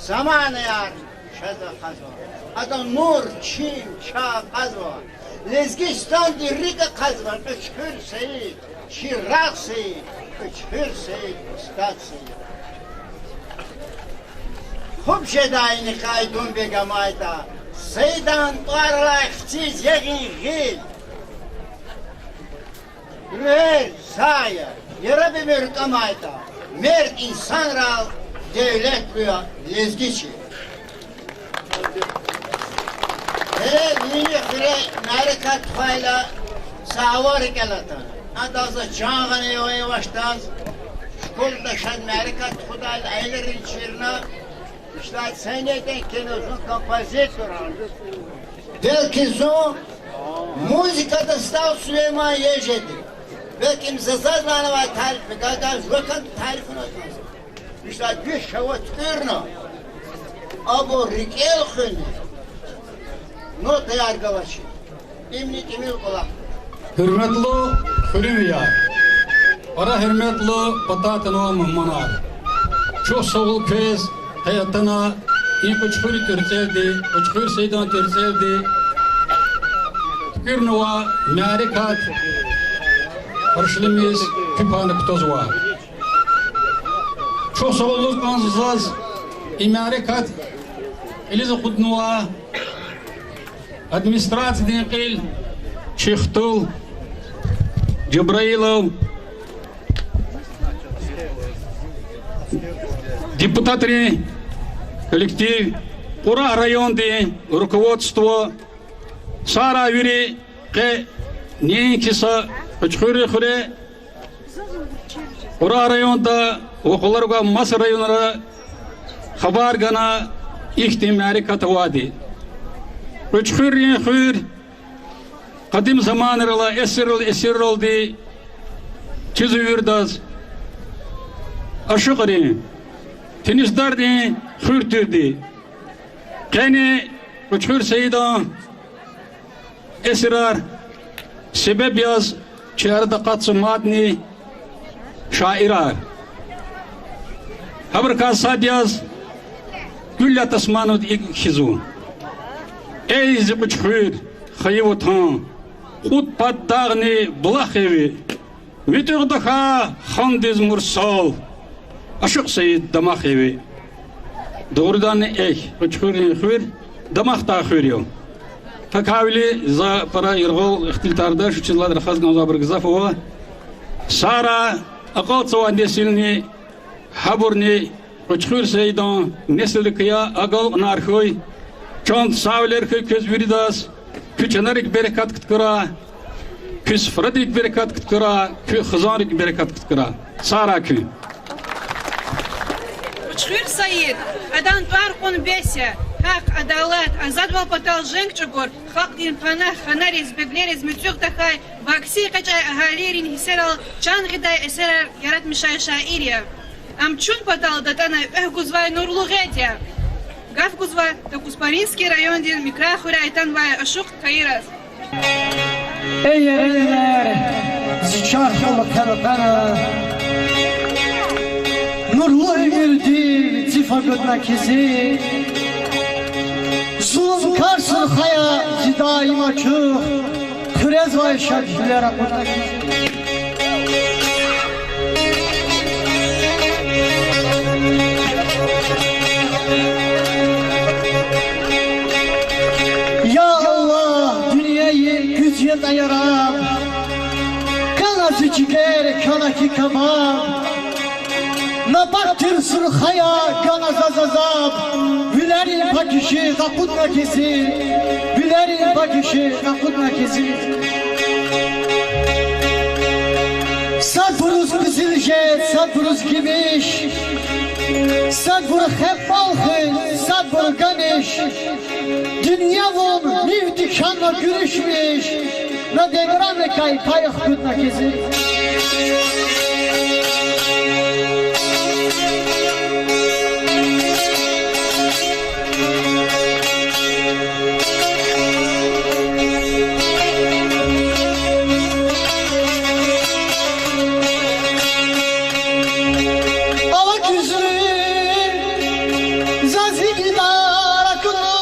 Заманаяр чаз ахъазва, адан нур чим чагъ акьазва, Лезгистандин рикӀ ахъазва Кьуьчхуьр Саид, чирагъ Саид, Кьуьчхуьр Саид, устад Саид. Хуп жедай ина Айдунбег амайтӀа, Саидан тӀваррай хциз ягъин гъил. Руьгьел сагъ я, яраб уьмуьр кӀамайтӀа, мерд инсанрал девлетлу я лезги чи. Гьеле вини хуьре мярекат тухвайла са авар рикӀел атана. Адаз за чан гъана яваш-явашдаз, школада шад мярекат тухудайла, аялрин чирна, ишлай ценеден кена зун композитор. Белки зун музыкада СтӀал Сулейман яз жеди. Белки им заз лагьанвай тариф, гагаз ватан тарифуна кӀанзава. Ишлай виш шава туькӀуьрна, абур рикӀел хуьн, нотаяр галачир. Имни тӀимил кӀвалах. Гьуьрметлу хуьруьнвияр, ара гьуьрметлу патай атанвай мугьманар. Чухсагъул квез, къе атана и Кьуьчхуьр тӀварцӀелди, Кьуьчхуьр Саидан тӀварцӀелди туькӀуьрнавай мярекат къаршиламишиз пипарна кутазва. Чухсагъул лугьуз кӀанзава заз и мярекат кьилиз акъуднавай администрациядин кьил, чи хтул Жабраилов, депутатрин коллектив, Кьурагь райондин руководство, сагърай вири къе неинки са Кьуьчхуьррин хуьре, Кьурагь районда ва къваларгвай маса районра хабар гана ихьтин мярекат авайди. Кьуьчхуьррин хуьр къадим заманрилай, эсиррал-эсирралди чизва виридаз ашукьрин, тинисдардин хуьр тирди. Къени Кьуьчхуьр Саидан эсерар себеб яз чи арада акъатзава мадни шаирар. Гьабурукай сад яз Гуьллат Османовади икӀ кхьизва: Эй, зи Кьуьчхуьр, хайи ватан, кьуд пад дагъни булах я ви, муьтӀуьгъ тахьай хандиз мурсал, ашукь Саид, дамах я ви. Дугъриданни, эхь, Кьуьчхуьррин хуьр дамахдай хуьр я. Гьакӏ хьайила за пара яргъал ихтилатарда, вучиз лагьайтӏа рахаз кӏанзавайбур гзаф ава. Сагърай, Акьалтзавай несилни, гьабурни Кьуьчхуьр Саидан несилрикай я, агалкьунар хьуй. Чандин сагъвилер хьуй квез виридаз. Куь чанрик берекат куткара, куь суфрадик берекат куткара, куь хизанрик берекат куткара. Сагърай куьн. Кьуьчхуьр Саид, адан тӀвар кьун бес я. Гьахъ, адалат, азадвал патал женг чӀугур, халкьдин пана ханариз, беглериз муьтӀуьгъ тахьай ва акси экъечӀай агьалийрин гьиссерал чан гъидай эсерар яратмишай шаир я. Ам чун патал датӀана экв гузвай нурлу гъед я. Гаф гузва Докузпаринский райондин Микрай хуьряй атанвай Ашукь Каираз. Эй, эренлер, зи чарх улухъ элкъвена, нурлу уьмуьрдив циф агудна кизи. Зулумкар Сурхая, зи даим ачух, хъуьрезвай шад гьуьлер акъудна кизи. Я Аллагь, дуьньяи гуьз ятӀа яраб, кана зи жигер, кана хьи кабаб. Набат тир Сурхая, кана заз азаб, вилерин пакиши къакъудна кизи, вилерин пакиши къакъудна кизи. Садбуруз къизил жез, садбуруз гимиш, садбуру хеб балхиз, садбуру гамиш. Дуьнья вун нив диканна гуьруьшмиш, на деграникай пай хкудна кизи. Ава гуьзуьн, заз и дидар акуна,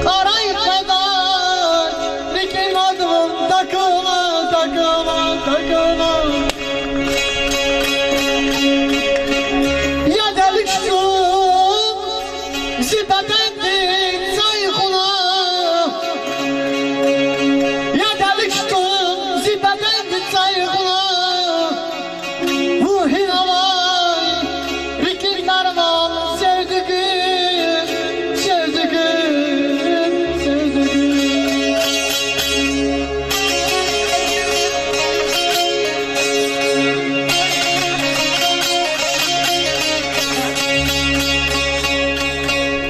къарай къведай рикӀин адвал такуна, такуна, такуна. Я делиш тун, зи бедендин цӀай кьуна. Я делиш тун, зи бедендин цӀай кьуна. Вун гьинавай, рикӀин дарман, севдигим, севдигим, севдигим.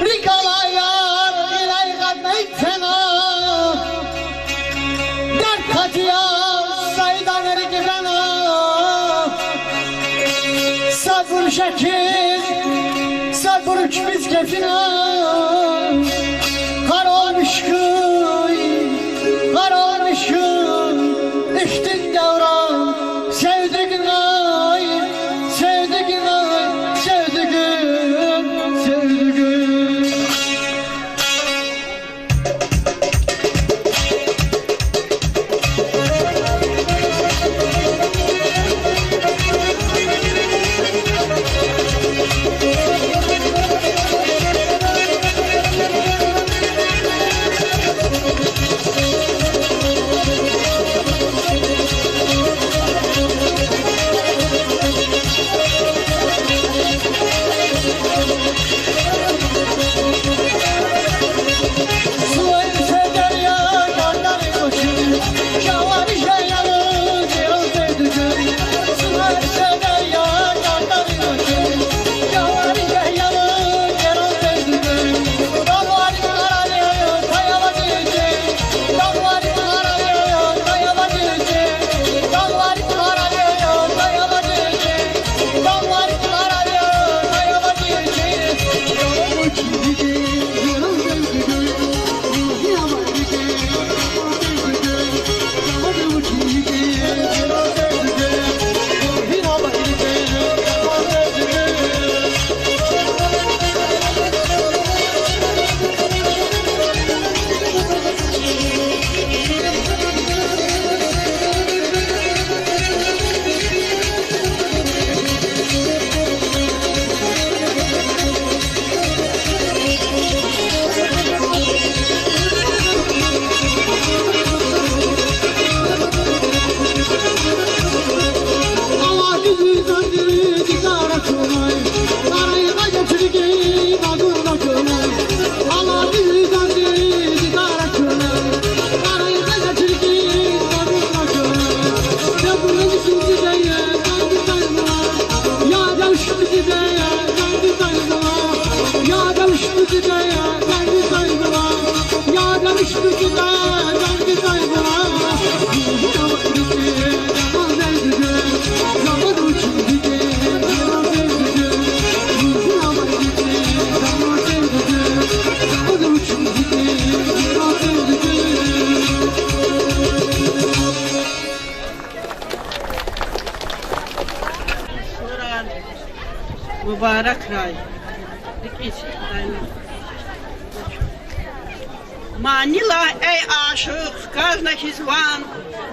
РикӀ алай яр гъиле кьатӀнай фена. Дерт хъати яз Саидан рикӀ фена. Садбур шакир, садбур чпиз кефина. Къаралмиш хьуй, къаралмиш хьуй ихьтин девран, севдигнай, севдигнай, севдигим, севдигим. Ракрай. РикӀиз дайлан. Мани лагь, эй ашукь, хкажна хьиз ван,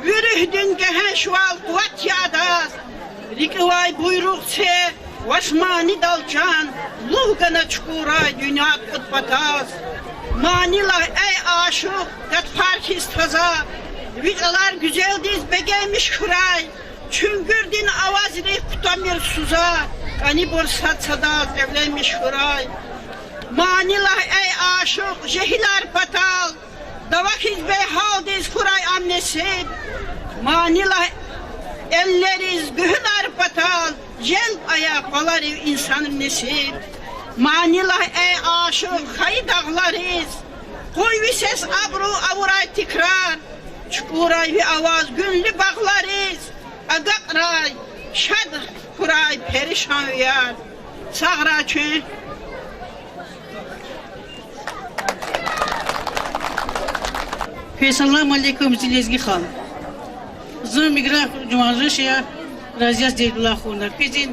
ви руьгьдин гегьеншвал къуват я адаз. РикӀивай буйругъ це, вач манидал чан, лув гана чукурай дуьньяд кьуд патаз. Мани лагь, эй ашукь, гатфар хьиз таза, ви чӀалар гуьзелдиз бегенмиш хьурай, чуьнгуьрдин авазрик кутамир суза, кӀанибур сад-садаз эвленмиш хьурай. Мани лагь, эй ашукь, жегьилар патал, дава хьиз бейгьалдиз хьурай ам несиб. Мани лагь, эллериз гуьгьуьлар патал, желб ая къваларив инсанрин несиб. Мани лагь, эй ашукь, хайи дагълариз, къуй ви сес абуру авурай тикрар, чукурай ви аваз гуьнлу багълариз, агакьрай, шад хьурай перишан ви яр. Сагърай чуьн. Квез салам алейкум, зи лезги халкь. Зун Миграгь Жумарзуш я, Разия Зейдуллагьовна. Квез,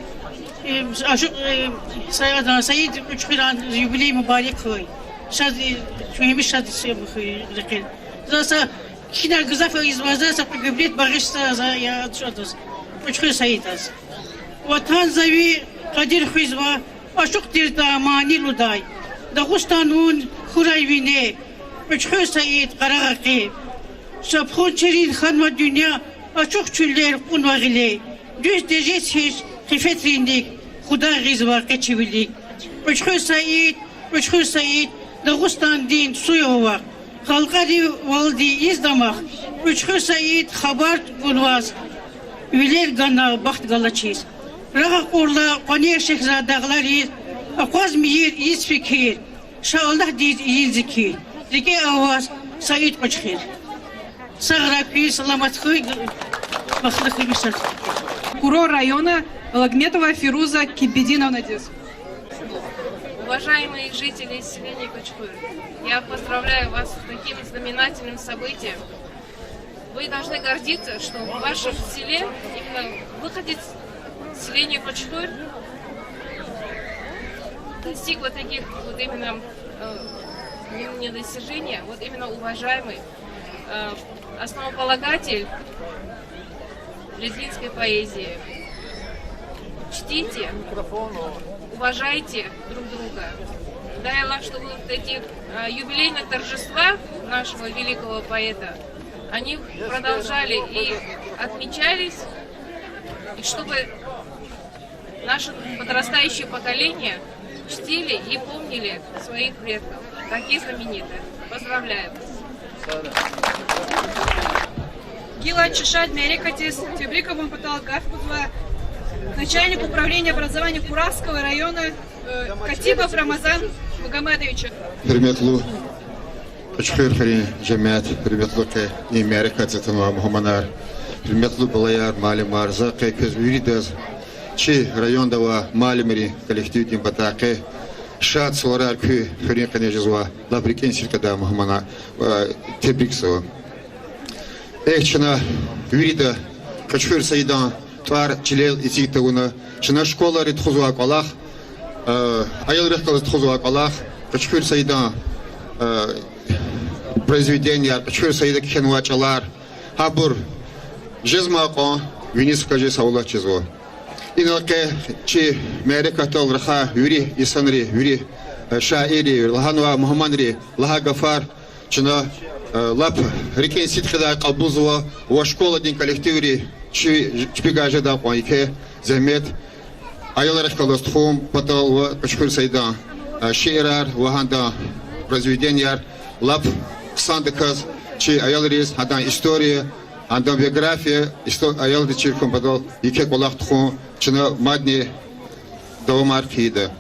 э, ашукь, э, Саидан, Саид Кьуьчхуьран юбилей мубарак хьуй. Шад, э, чун гьамиша шад хьуй рекьин. За са кхьинар гзаф ийизва, за са кьве куплет багъишзава за я чӀавуз, Кьуьчхуьр Саидаз. Ватан за ви къадир хуьзва, ашукь тиртӀа мани лугьудай. Дагъустан вун хьурай вине, Кьуьчхуьр Саид, Къарагъакъи. Са пхун чирин хьанва дуьнья, ачух чуьллер кьунва гъиле. Дуьз тежез хьиз хифетринник, Худай гъизва къе чи вилик. Кьуьчхуьр Саид, Кьуьчхуьр Саид, Дагъустандин суьгьуьр вах, халкьаривалди ийиз дамах, Кьуьчхуьр Саид, хабар гун ваз, вилер гана бахт галачиз. Рагъ акьурла къванер шехьза дагълариз, акъваз мийир ийиз фикир, ша Аллагьдиз ийин зикир, рикӀе аваз Саид Кьуьчхуьр. Сагърай куьн, саламат хьуй, бахтлу хьуй, мишар. Прокурор района Алагметова Фируза Кибединовнадиз. Уважаемые жители селения Кочхур, я поздравляю вас с таким знаменательным событием. Вы должны гордиться, что в вашем селе, именно выходец селения Кочхур, достиг вот таких вот именно, э, не, не достижения, вот именно уважаемый, э, основополагатель лезгинской поэзии. Чтите, уважайте друг друга. Дай Аллах, чтобы вот эти, э, юбилейные торжества нашего великого поэта, они продолжали и отмечались, и чтобы наше подрастающее поколение чтили и помнили своих предков, таких знаменитых. Поздравляю вас. Гила чешат мярекатдиз тебрик авун патал гаф гузва начальник управления образования Кураского района, э, Катибов Рамазан Магомедовича. Гьуьрметлу Кьуьчхуьр хуьруьн жемят, гьуьрметлу къе и мярекатда атанвай мугьманар, гьуьрметлу балаяр, муаллимар, за къе квез виридаз чи районда авай муаллимрин коллективдин патай къе шад суварар куь хуьруьн къене жезва, лап рикӀин сидкьидай мугьманар, э, тебрикзава. Эхь, чна вирида Кьуьчхуьр Саидан тӀвар чилел эциг тавуна, чна школайри тухузвай кӀвалах, э, аялрихъ галаз тухузвай кӀвалах, Кьуьчхуьр Саидан, э, произведенияр, Кьуьчхуьр Саида кхьенвай чӀалар, гьабур жезмай кьван виниз хкажиз савлат чизва. Инал къе чи мярекатдал рахай вири инсанри, вири, э, шаирри, лагьанвай мугьманри лагьай гафар чна, э, лап рикӀин сидкьидай кьабулзава ва школадин коллективри чи, чпивай жедай кьван еке зегьмет аялрихъ галаз тухун патал ва Кьуьчхуьр Саидан, э, шиирар ва гьадан произведенияр лап хъсандаказ чи аялриз гьадан история, гьадан биография, исто-, аялдиз чир хьун патал еке кӀвалах тухун чна мадни давамар хъийида.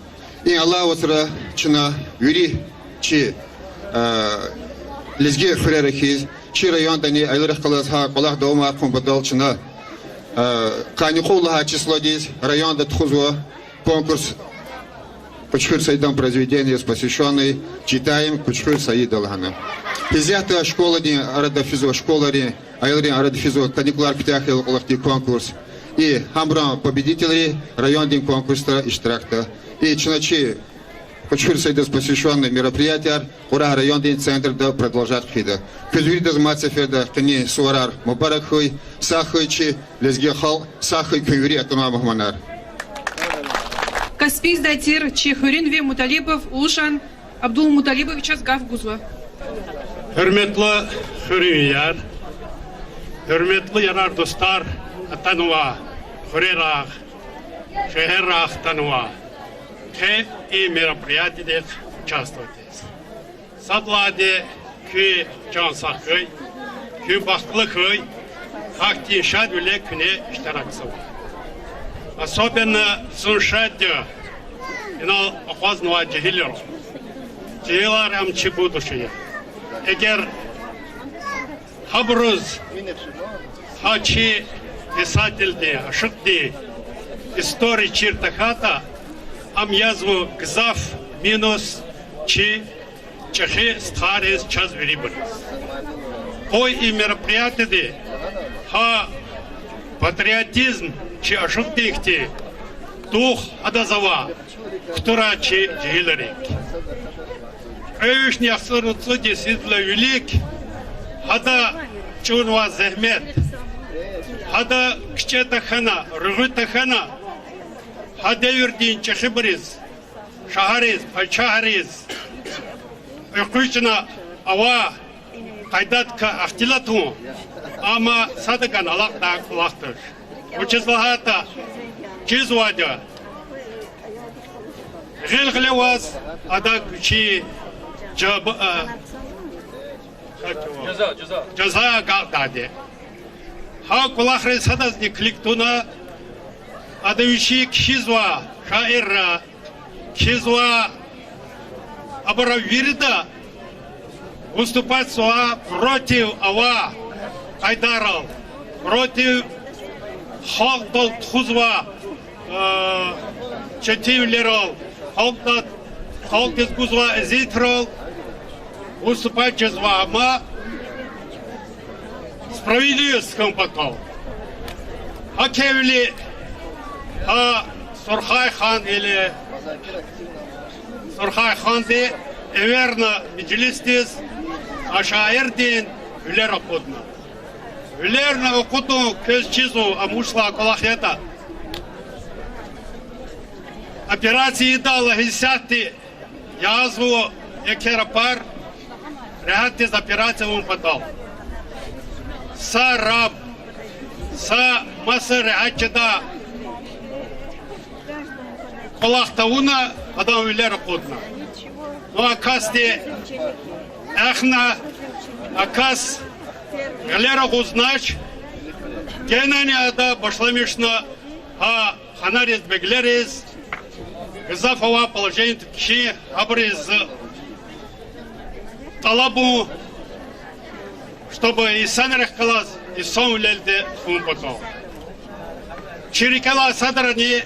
И Аллагь вацра чна вири чи, э, лезги хуьрера хьиз, чи райондани аялрихъ галаз гьа кӀвалах давамар хъун патал чна, э, къанни кьуд лагьай числодиз районда тухузва конкурс Кьуьчхуьр Саидан произведениям посвящённый, читаем Кьуьчхуьр Саида лагьана. Гьа исятда школадин арада физва, школайрин аялрин арада физва каникулар куьтягь хьайила кьулухъди конкурс. И гьабурун победительри райондин конкурсда иштиракда. И чна чи Кьуьчхуьр Саидаз посвящённый мероприятияр Кьурагь райондин центрда продолжать хъийида. Квез виридаз мад сеферда къенин суварар мубарак хьуй, сагъ хьуй чи лезги халкь, сагъ хьуй куьн вири атанвай мугьманар. Каспийсдай тир чи хуьруьнви Муталибов Улушан Абдулмуталибовичаз гаф гузва. Гьуьрметлу хуьруьнвияр, гьуьрметлу ярар-дустар атанвай хуьрерай, шегьеррай хтанвай, къе и мероприятиедихъ участвовать ийиз. Сад лагьайди, куь чан сагъ хьуй, куьн бахтлу хьуй, гьахьтин шадвиле куьне иштиракзава. Особенно зун шад я инал акъвазнавай жегьилрал. Жегьилар ам чи будущее я. Эгер гьабуруз гьа чи писателдин, ашукьдин история чир тахьайтӀа, ам язва гзаф минус чи чӀехи стхайриз, чаз вирибуруз. Къуй и мероприятиеди гьа патриотизм, чи ашукьдин хьтин дух гьадаз авай кутурай чи жегьилрик. Кьве вишни яхцӀурни цӀуд йис идалай вилик гьада чӀурнавай зегьмет, гьада кичӀе тахьана, руьгъуь тахьана, гьа девирдин чӀехибуруз, шагьариз, пачагьриз экъечӀна авай къайдадикай ихтилат авун, амма садавай алакьдай кӀвалах туш. Вучиз лагьайтӀа чизвайди я, гъил гъиле аваз адак вичи жаба, жаза агакьдайди. Гьа кӀвалахриз садазни килиг туна, ада вичи кхьизвай шаирра, кхьизвай, абур вирида выступать ийизвай против авай къайдарал, против халкьдал тухузвай четинвилерал, халкьдал, халкьдиз гузвай эзиятрал выступать ийизвай, амма справедливость хьун патал. Гьа кевли, гьа Сурхай хан или Сурхай ханди эверна межлисдиз а шаирдин вилер акъудна. Вилерни акъудун квез чизва, ам вуч лагьай кӀвалах ятӀа. Операция ийидайла гьисятда язва еке рапар, регьятдиз операция авун патал. Са раб, са маса регьят жедай кӀвалах тавуна, адан вилер акъудна. Ну, а касди эхна, а кас гъилер агъузнач, генани ада башламишна гьа ханариз, беглериз, гзаф авай положениедик кхьин, гьабуруз тӀалабун, чтобы инсанрихъ галаз инсанвилелди хьун патал. Чи рикӀелай садрани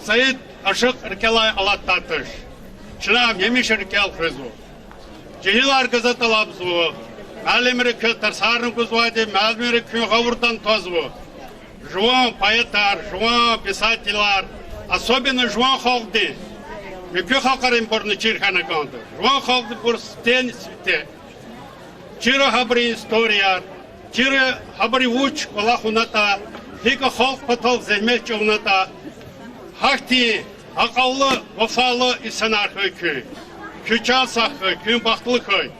Саид ашукь рикӀелай алатдай туш. Чна гьамиша рикӀел хуьзва. Жегьилар гзаф тӀалабзава. Муаллимри квез тарсарни гузвайди, муаллимри куьн гъавурда твазва. Жуван поэтар, жуван писателар, особенно жуван халкьдин, муькуь халкьаринбурни чир хьана кӀанда, жуван халкьдинбур сифтени-сифте чира гьабурун историяр, чира гьабуру вуч кӀвалах авунатӀа, гьикӀ халкь патал зегьмет чӀугунатӀа, гьахьтин акьуллу, вафалу инсанар хьуй куьн. Куь чан сагъ хьуй, куьн бахтлу хьуй.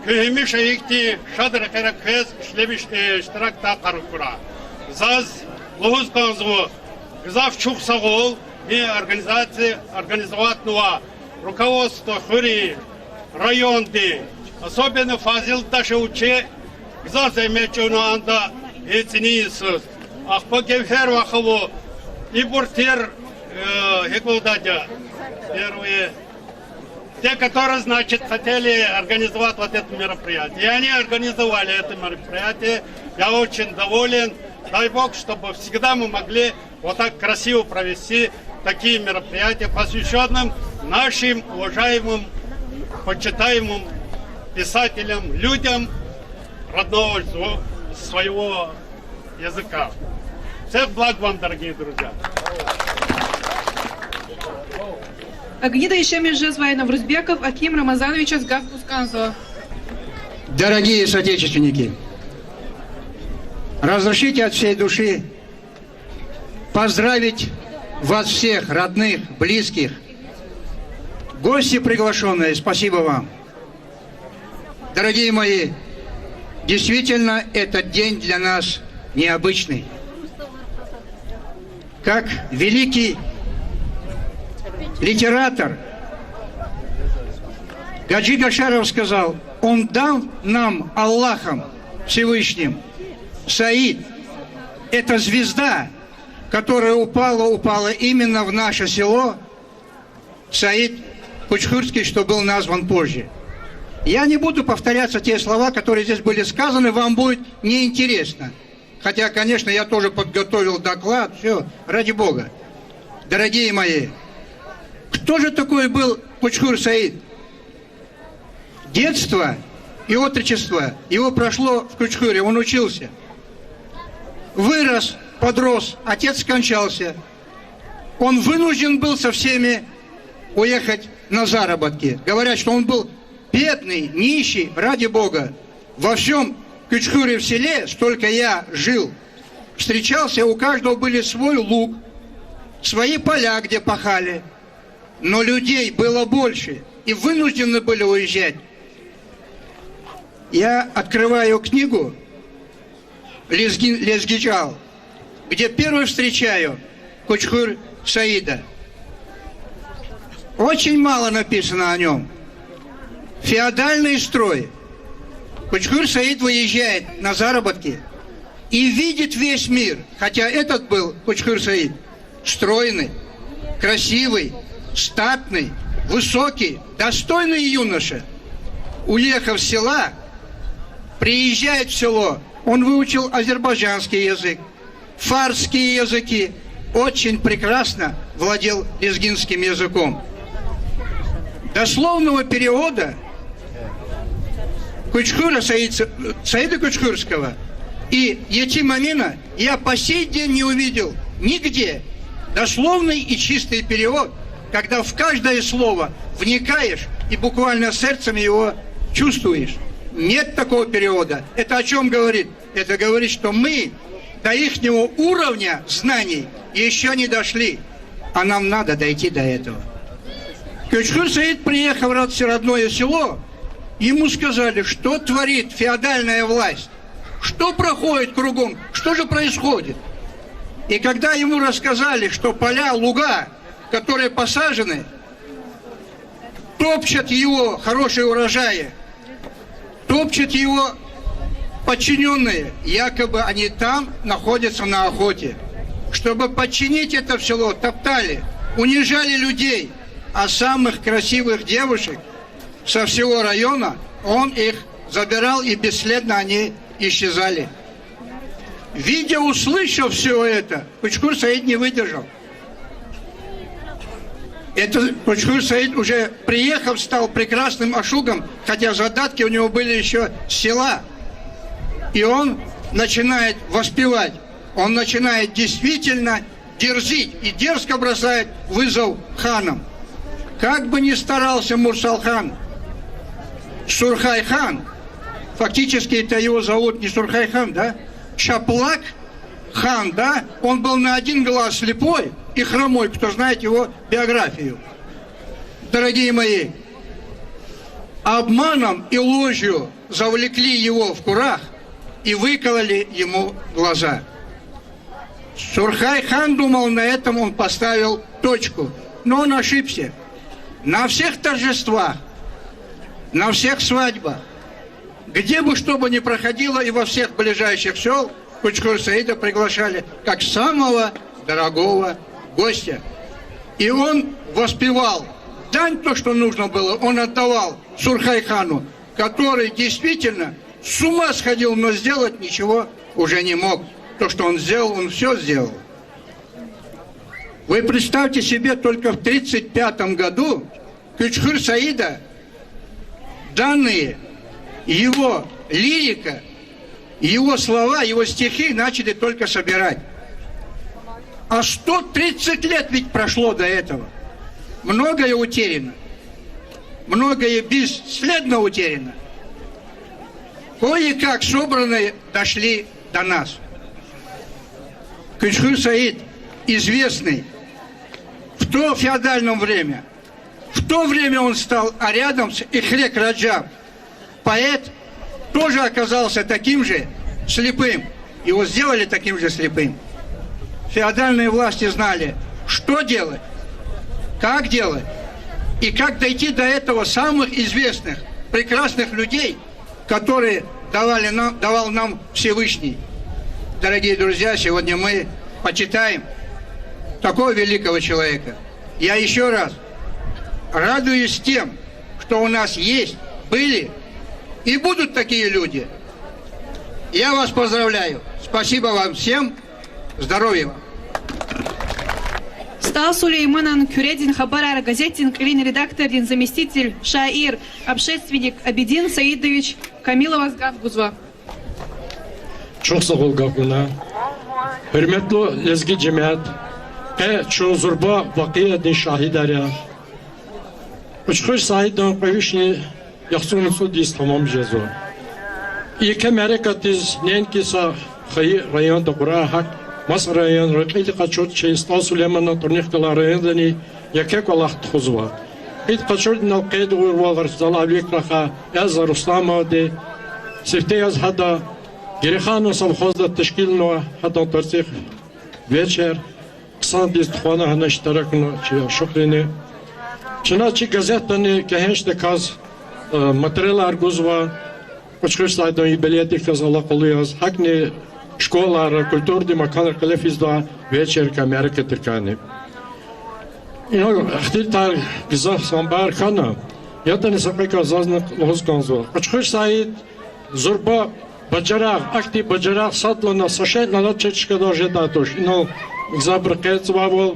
Куьн гьамиша гьихьтин шад рекьера квез ишлемиш, э, иштиракдай къарагурай. Заз лугьуз кӀанзава, гзаф чухсагъул и организация организоватьнавай руководство хуьруьн, райондин, особенно Фазил Дашев чи гзаф зегьмет чӀугуна анда и цӀинин йисуз. Ахпа Гевгьер вахава, ибур тир, э, гьикӀ лугьудайди я, первые, те, которые, значит, хотели организовать вот это мероприятие. И они организовали это мероприятие. Я очень доволен. Дай Бог, чтобы всегда мы могли вот так красиво провести такие мероприятия, посвящённым нашим уважаемым, почитаемым писателям, людям родного зво-, своего языка. Всех благ вам, дорогие друзья! Агнида ишлемиш жезвай Наврузбеков Аким Рамазановичаз гаф пуд кӀанзава. Дорогие соотечественники, разрешите от всей души поздравить вас всех, родных, близких. Гости приглашённые, спасибо вам. Дорогие мои, действительно, этот день для нас необычный. Как великий литератор Гаджи Гашаров сказал, он дан нам Аллахом Всевышним, Саид, это звезда, которая упала, упала именно в наше село, Саид Кучхырский, что был назван позже. Я не буду повторяться те слова, которые здесь были сказаны, вам будет неинтересно. Хотя, конечно, я тоже подготовил доклад, все, ради Бога. Дорогие мои, кто же такой был Кучхыр Саид? Детство и отрочество его прошло в Кучхыре, он учился. Вырос, подрос, отец скончался. Он вынужден был со всеми уехать на заработки. Говорят, что он был бедный, нищий, ради Бога. Во всём Кучхыре в селе, столько я жил, встречался, у каждого были свой луг, свои поля, где пахали. Но людей было больше, и вынуждены были уезжать. Я открываю книгу Лезги-, Лезги чӀал, где первый встречаю Кучхыр Саида. Очень мало написано о нём. Феодальный строй. Кучхыр Саид выезжает на заработки и видит весь мир, хотя этот был Кучхыр Саид стройный, красивый, статный, высокий, достойный юноша, уехав с села, приезжает в село, он выучил азербайджанский язык, фарсские языки, очень прекрасно владел лезгинским языком. Дословного перевода Кучхыра Саид-, Саида Кучхырского и Етим Амина я по сей день не увидел нигде. Дословный и чистый перевод, когда в каждое слово вникаешь и буквально сердцем его чувствуешь. Нет такого перевода. Это о чём говорит? Это говорит, что мы до ихнего уровня знаний ещё не дошли, а нам надо дойти до этого. Кучхыр Саид приехал в род-, родное село, ему сказали, что творит феодальная власть, что проходит кругом, что же происходит. И когда ему рассказали, что поля, луга, которые посажены, топчат его хорошие урожаи, топчат его подчинённые, якобы они там находятся на охоте. Чтобы подчинить это в село, топтали, унижали людей, а самых красивых девушек со всего района он их забирал, и бесследно они исчезали. Видя, услышав всё это, Кучхыр Саид не выдержал. Это Кучхыр Саид, уже приехав, стал прекрасным ашугом, хотя задатки у него были ещё с села. И он начинает воспевать, он начинает действительно дерзить и дерзко бросает вызов ханам. Как бы ни старался Мурсалхан, Сурхай-хан, фактически это его зовут не Сурхай-хан, да? Чаплак хан, да? Он был на один глаз слепой и хромой, кто знает его биографию. Дорогие мои, обманом и ложью завлекли его в курах и выкололи ему глаза. Сурхай-хан думал, на этом он поставил точку, но он ошибся. На всех торжествах, на всех свадьбах, где бы что бы ни проходило, и во всех ближайших сёл Кучхыр Саида приглашали как самого дорогого гостя. И он воспевал дань, то, что нужно было, он отдавал Сурхай-хану, который действительно с ума сходил, но сделать ничего уже не мог. То, что он сделал, он всё сделал. Вы представьте себе, только в тридцать пятом году Кучхыр Саида данные, его лирика, его слова, его стихи начали только собирать. А сто тридцать лет ведь прошло до этого. Многое утеряно, многое бесследно утеряно. Кое-как собранные дошли до нас. Кючхуй Саид, известный в то феодальном время, в то время он стал, а рядом с Ихрек Раджаб, поэт, тоже оказался таким же слепым. Его сделали таким же слепым. Феодальные власти знали, что делать, как делать и как дойти до этого самых известных, прекрасных людей, которые давали нам, давал нам Всевышний. Дорогие друзья, сегодня мы почитаем такого великого человека. Я ещё раз радуюсь тем, что у нас есть, были и будут такие люди. Я вас поздравляю. Спасибо вам всем. Здоровья вам. СтӀал Сулейманан, Куьредин хабарар газетдин кьилин редактордин заместитель, шаир, общественник Абидин Саидович Камиловаз гаф гузва. Чухсагъул гаф гана. Гьуьрметлу лезги жемят, къе чун зурба вакъиадин шагьидар я. Кьуьчхуьр Саидан кьве вишни яхцӀурни цӀуд йис тамам жезва. И еке мярекатдиз неинки са хайи районда акурай, гьакӀ маса районра кьилди къачур чи СтӀал Сулейманан тӀварунихъ галай райондани еке кӀвалах тухузва. Кьилди къачурдалди къейд авурвал гьар залай вилик рахай Эльза Рустамовади, сифте яз гьада Гереханан совхозда тешкилнава гьадан тӀварцӀихъ вечер. Хъсандиз тухвана гьана иштиракна чи ашукьрини. Чна чи газетдани гегьеншдаказ, э, материалар гузва, Кьуьчхуьр Саидан юбилейдихъ галаз алакъалу яз, гьакӀни школайра, культурадин маканра кьиле физвай вечеррикай, мярекатрикайни. Инал ихтилатар гзаф самбар хьана, ятӀани са кьве кар зазни лугьуз кӀанзава. Кьуьчхуьр Саид зурба бажарагъ, ахьтин бажарагъ сад лагьана са шейни алад чир чкадал жедай туш. Инал гзафбуру къецӀвайвал,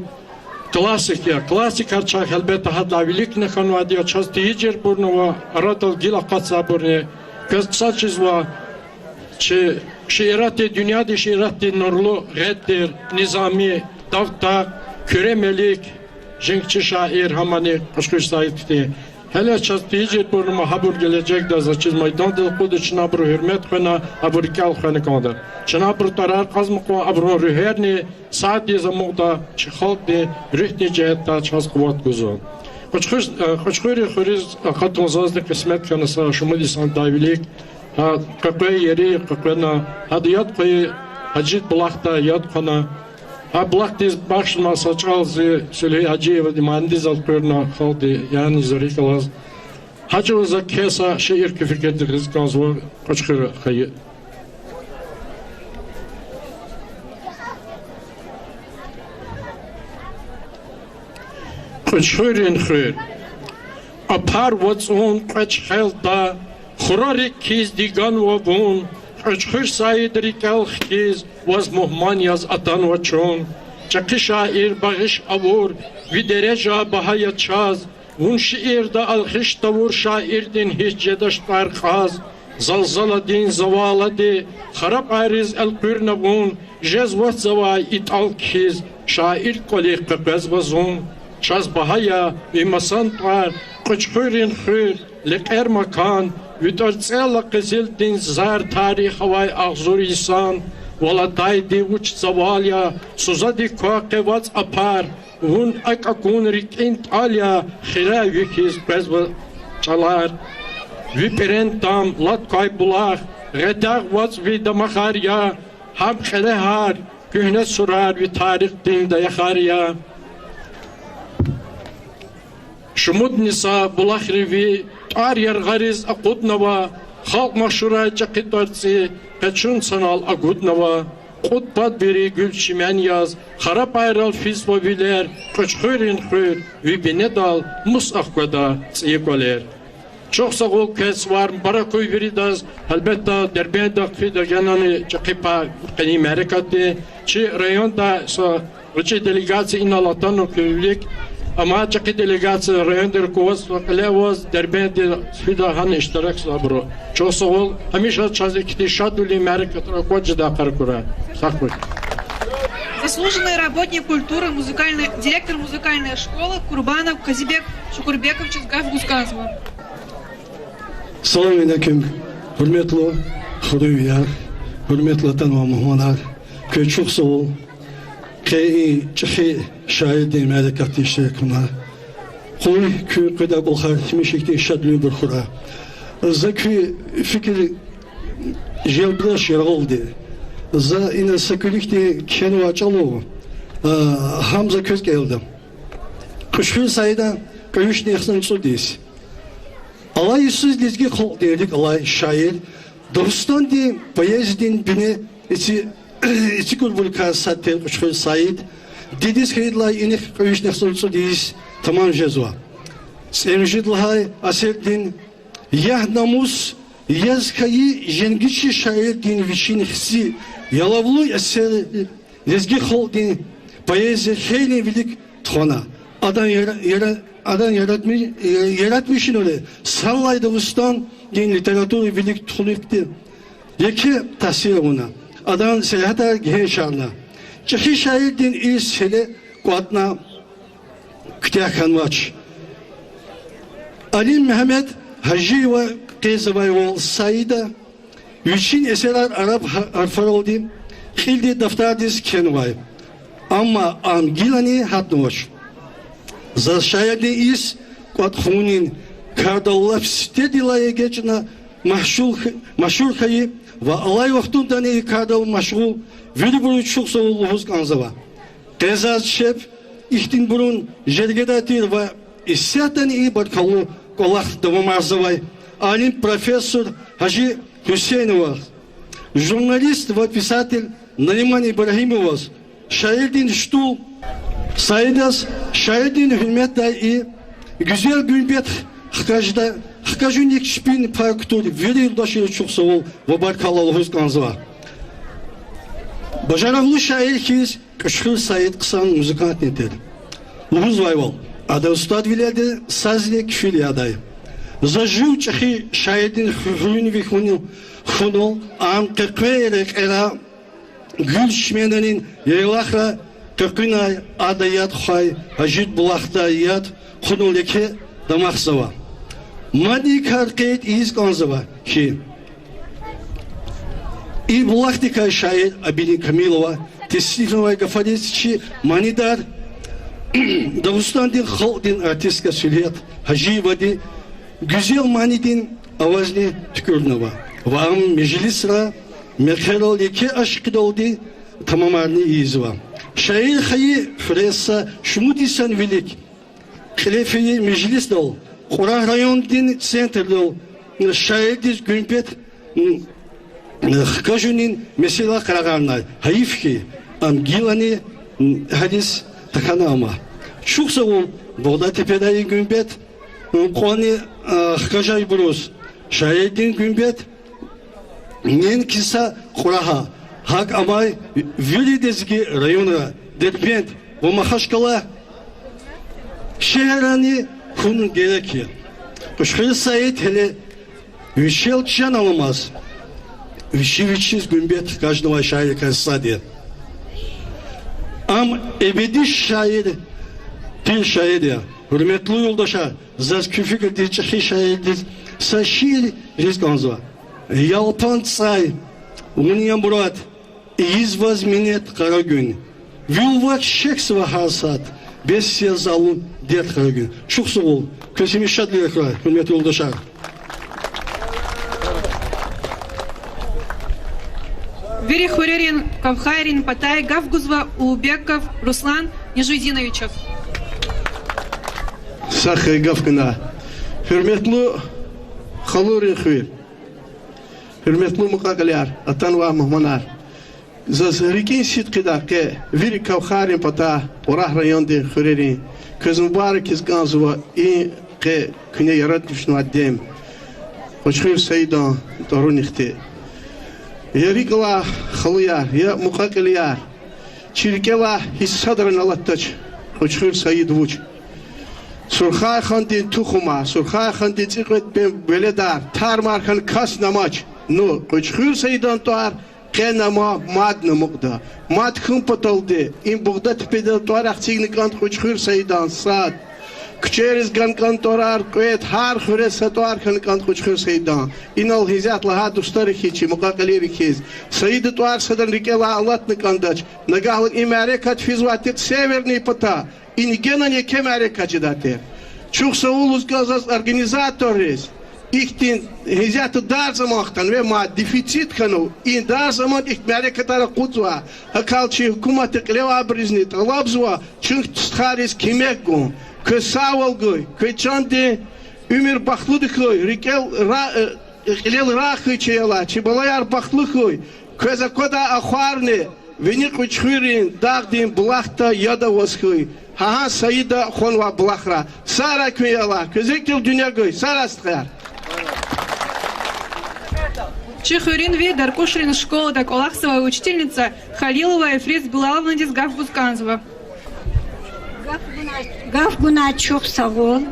классик я. Классикар чахъ гьелбетда гьадалай виликни хьанвайди я, чаз тийижирбурни ва арадал гила акъатзавайбурни. Квез хъсан чизва, чи шииратдин, дуьньядин шииратдин нурлу гъед тир Низами, Давтагъ, Куьре Мелик, женгчи шаир, гьамани Кьуьчхуьр Саид хьтин. Гьеле чаз тийижирбурни ма гьабур гележегда заз чиз майдандиз акъудда, чна абурун гьуьрмет хвена, абурун рикӀел хвена кӀанда. Чна абурун тӀварар кьазма кьван, абурун руьгьерни сад яз амукьда, чи халкьдин руьгьдин жигьетдай чаз къуват гузва. Кьуьчхуьр, э, Кьуьчхуьрин хуьруьз акъатун зазни къисмет хьана са шумуд йисандай вилик. Гьа къекъвей ери къекъвена, гьада яд хъвайи Гьажид булахдай яд хъвана. Гьа булахдиз бахшнава са чӀал зи Суьлуьгь Гьажиевади, манидиз элкъуьрна халкьди, яни зи рикӀ алаз. Гьа чӀавуз за кхьей са шиир куь фикирдиз гъиз кӀанзава, Кьуьчхуьр хайи. Кьуьчхуьрин хуьр. Апар вацӀун кьве чхелда, хура рикӀ хьиз диганва вун, Кьуьчхуьр Саид, рикӀел хкиз, ваз мугьман яз атанва чун. ЧӀехи шаир, багъиш авур, ви дережа багьа я чаз, вун шиирда алхиш тавур шаирдин гьич жедач тӀвар кьаз. Залзаладин завалади харапӀайриз элкъуьрна вун, жезватзавай итӀал хьиз, шаир кӀвалихъ къекъвезва зун. Чаз багьа я ви масан тӀвар, Кьуьчхуьрин хуьр, лекьер макан, ви тӀварцӀела къизилдин зар, тарих авай агъзур йисан. Вал атайди вуч завал я, сузади ква къе вацӀ апар, вун акӀ акун рикӀин тӀал я, хирай ви хьиз къвезва чӀалар. Ви пӀирен там, лат квай булах, гъетягъ вацӀ ви дамахар я, гьам кьелегьар, куьгьне сурар ви тарихдин даяхар я. Шумудни са булахри ви тӀвар яргъариз акъуднава, халкь машгьурай чӀехи тӀварцӀи къе чун санал агуднава. Кьуд пад вири гуьлчимен яз харапӀайрал физва вилер, Кьуьчхуьрин хуьр, ви бинедал мус ахкведа цӀийи кӀвалер. Чухсагъул квез, сувар мубарак хьуй виридаз, гьелбетда, Дербентда хъфида генани чӀехи пай къенин мярекатдин. Чи райондай са гъвечӀи делегация инал атана куь вилик, амма чӀехи делегация, райондин руководство кьиле аваз Дербентдиз фида гьана иштиракзавайбуру. Чухсагъул, гьамиша чаз ихьтин шадвилин мярекатра акваз жедай къарагурай. Сагъ хьуй. Заслуженный работник культуры, музыкальной, директор музыкальной школы Курбанов Казибек Шукурбековичаз гаф гуз кӀанзава. Салам алейкум, гьуьрметлу хуьруьнвияр, гьуьрметлу атанвай мугьманар, квез чухсагъул, къе и чӀехи шаирдин мярекатда иштиракна. Къуй куь къведай кӀвалахар гьамиша ихьтин шадлувилбур хьурай. За куь фикир желбдач яргъалди. За ина са куьлуь хьтин кхьенвай чӀалав, а, гьам за квез кӀелда. Кьуьчхуьр Саидан кьве вишни яхцӀурни цӀуд йис. Алай йисуз лезги халкьдин рикӀ алай шаир, Дагъустандин поэзиядин бине эци-, эцигайбурукай сад тир Кьуьчхуьр Саид, дидед хьайидалай инихъ кьве вишни яхцӀурни цӀуд йис тамам жезва. ЦӀемуьжуьд лагьай асирдин ягь-намус яз хьайи женгчи шаирдин вичин хци ялавлу эсер лезги халкьдин поэзия хейлин вилик тухвана. Адан яра-, яра-, адан яратми-, яратмишунри санлай Дагъустандин литература вилик тухунихъди еке таъсир авуна. Адан сергьятар гегьеншарна. ЧӀехи шаирдин ирс гьеле кӀватӀна куьтягь хьанвач. Алим Мегьамед Гьажиева къвезвайвал, Саида вичин эсерар араб гьа-, гьарфаралди кьилди дафтардиз кхьенвай. Амма ам гилани гьатнавач. Заз шаирдин ирс кӀватӀ хъувунин кардал лап сифтедилай эгечӀна машгъул х-, машгьур хьайи ва алай вахтундани и кардал машгъул вирибуруз чухсагъул лугьуз кӀанзава. Къе заз чеб ихьтинбурун жергедай тир ва исятдани и баркаллу кӀвалах давамарзавай алим профессор Гьажи Гьуьсейноваз, журналист ва писатель Нариман Ибрагьимоваз, шаирдин стул, Саидаз шаирдин гьуьрметдай и гуьзел гуьмбет хкажда-, хкажунихъ чпин пай кутур вири юлдашриз чухсагъул ва баркалла лугьуз кӀанзава. Бажарагълу шаир хьиз Кьуьчхуьр Саид хъсан музыкантни тир. Лугьузвайвал, ада устадвилелди сазни кфил ядай. За жув чӀехи шаирдин хуьруьнви хьунал, хьунал, ам къекъвей рекьера, гуьл чменрин яйлахра къекъуьнай, ада яд хъвай Гьажид булахдай яд хъунал еке дамахзава. Мадни кар къейд ийиз кӀанзава хьи, и булахдикай шаир Абидин Камилова теснифнавай гафариз чи манидар Дагъустандин халкьдин артистка Суьлгьет Гьажиевади гуьзел манидин авазни туькӀуьрнава ва ам межлисра мехъерал еке ашкъидалди тамамарни ийизва. Шаир хайи хуьре са шумуд йисан вилик кьиле фейи межлисдал Кьурагь райондин центрдал шаирдиз гуьмбет хкажунин месэла къарагъарнай. Гьайиф хьи, ам гилани гьадаз тахьана ама. Чухсагъул, Бугъдатепедай гуьмбет кьванни хкажайбуруз, шаирдин гуьмбет неинки са Кьурагьа, гьакӀ амай вири лезги районра, Дербент ва Махачкъала шегьеррани хьун герек я. Кьуьчхуьр Саид гьеле вичел чан аламаз вичи вичиз гуьмбет хкажнавай шаиррикай сад я. Ам эбеди шаир тир шаир я. Гьуьрметлу юлдашар, заз куь фикирдиз чӀехи шаирдиз са шиир ийиз кӀанзава. Ялпан цӀай, вун я мурад, ийиз ваз минет, Къарагуьн. Вил вак шехьзава гьар сад, бес я залум дерт, Къарагуьн. Чухсагъул, квез гьамиша шадлувиле хьурай, гьуьрметлу юлдашар. Вири хуьрерин кавхайрин патай гаф гузва Улубеков Руслан Нижутдиновичаз. Сагъ хьуй гаф гана. Гьуьрметлу Халурин хуьр, гьуьрметлу мукьва-кьилияр, атанвай мугьманар! Заз рикӀин сидкьидай къе вири кавхайрин патай Кьурагь райондин хуьрерин квез мубаракиз кӀанзава и къе куьне яратмишнавай дем, Кьуьчхуьр Саидан тӀварунихъди. Я рикӀ алай халуяр, я мукьва-кьилияр, чи рикӀелай гьич садрани алатдач Кьуьчхуьр Саид вуч. Сурхай хандин тухумар, Сурхай хандин цӀикьвед веледар тармар хьана касни амач. Ну, Кьуьчхуьр Саидан тӀвар Къе ама мадни амукьда. Мад хьун паталди, им Бугъдатепедал тӀвар эцигна кӀанда Кьуьчхуьр Саидан сад. Куьчейриз гана кӀанда тӀварар, кьвед, гьар хуьрез са тӀвар хьана кӀанда Кьуьчхуьр Саидан. Инал гьисятда лагьай дустари хьиз, чи мукьва-кьилийри хьиз, Саида тӀвар садан рикӀелай алатна кӀандачни. Нагагьлан и мярекат физвай тир Северный пата. Ина генани еке мярекат жедай тир. Чухсагъул лугьуз кӀанзава заз организаторриз. Ихьтин гьисятда дарамат хтанва, ма дефицит хьанва. И дараматдин ихьтин мярекатар акъудзавай. ГьакӀ хьайила чи гьукуматдин кьилевайбурузни тӀалабзава чун стхайриз куьмек гун. Квез сагъвал гуй, квез чандин уьмуьр бахтлуди хьуй, рикӀел ра-, э, кьилел рагъ хьуй чи аялар, чи балаяр бахтлу хьуй. Квез аквадай ахварни вини Кьуьчхуьрин дагъдин булахда яд аваз хьуй. Гьа-гьа Саида хванвай булахра. Сагърай куьн, аялар, квез рикӀел дуьнья гуй, сагърай, стхаяр. Чи хуьруьнви Даркушрин школада кӀвалахзавай учительница Халилова Ифриз Билаловнадиз гаф гуз кӀанзава. Гаф гунай, гаф гунай чухсагъул,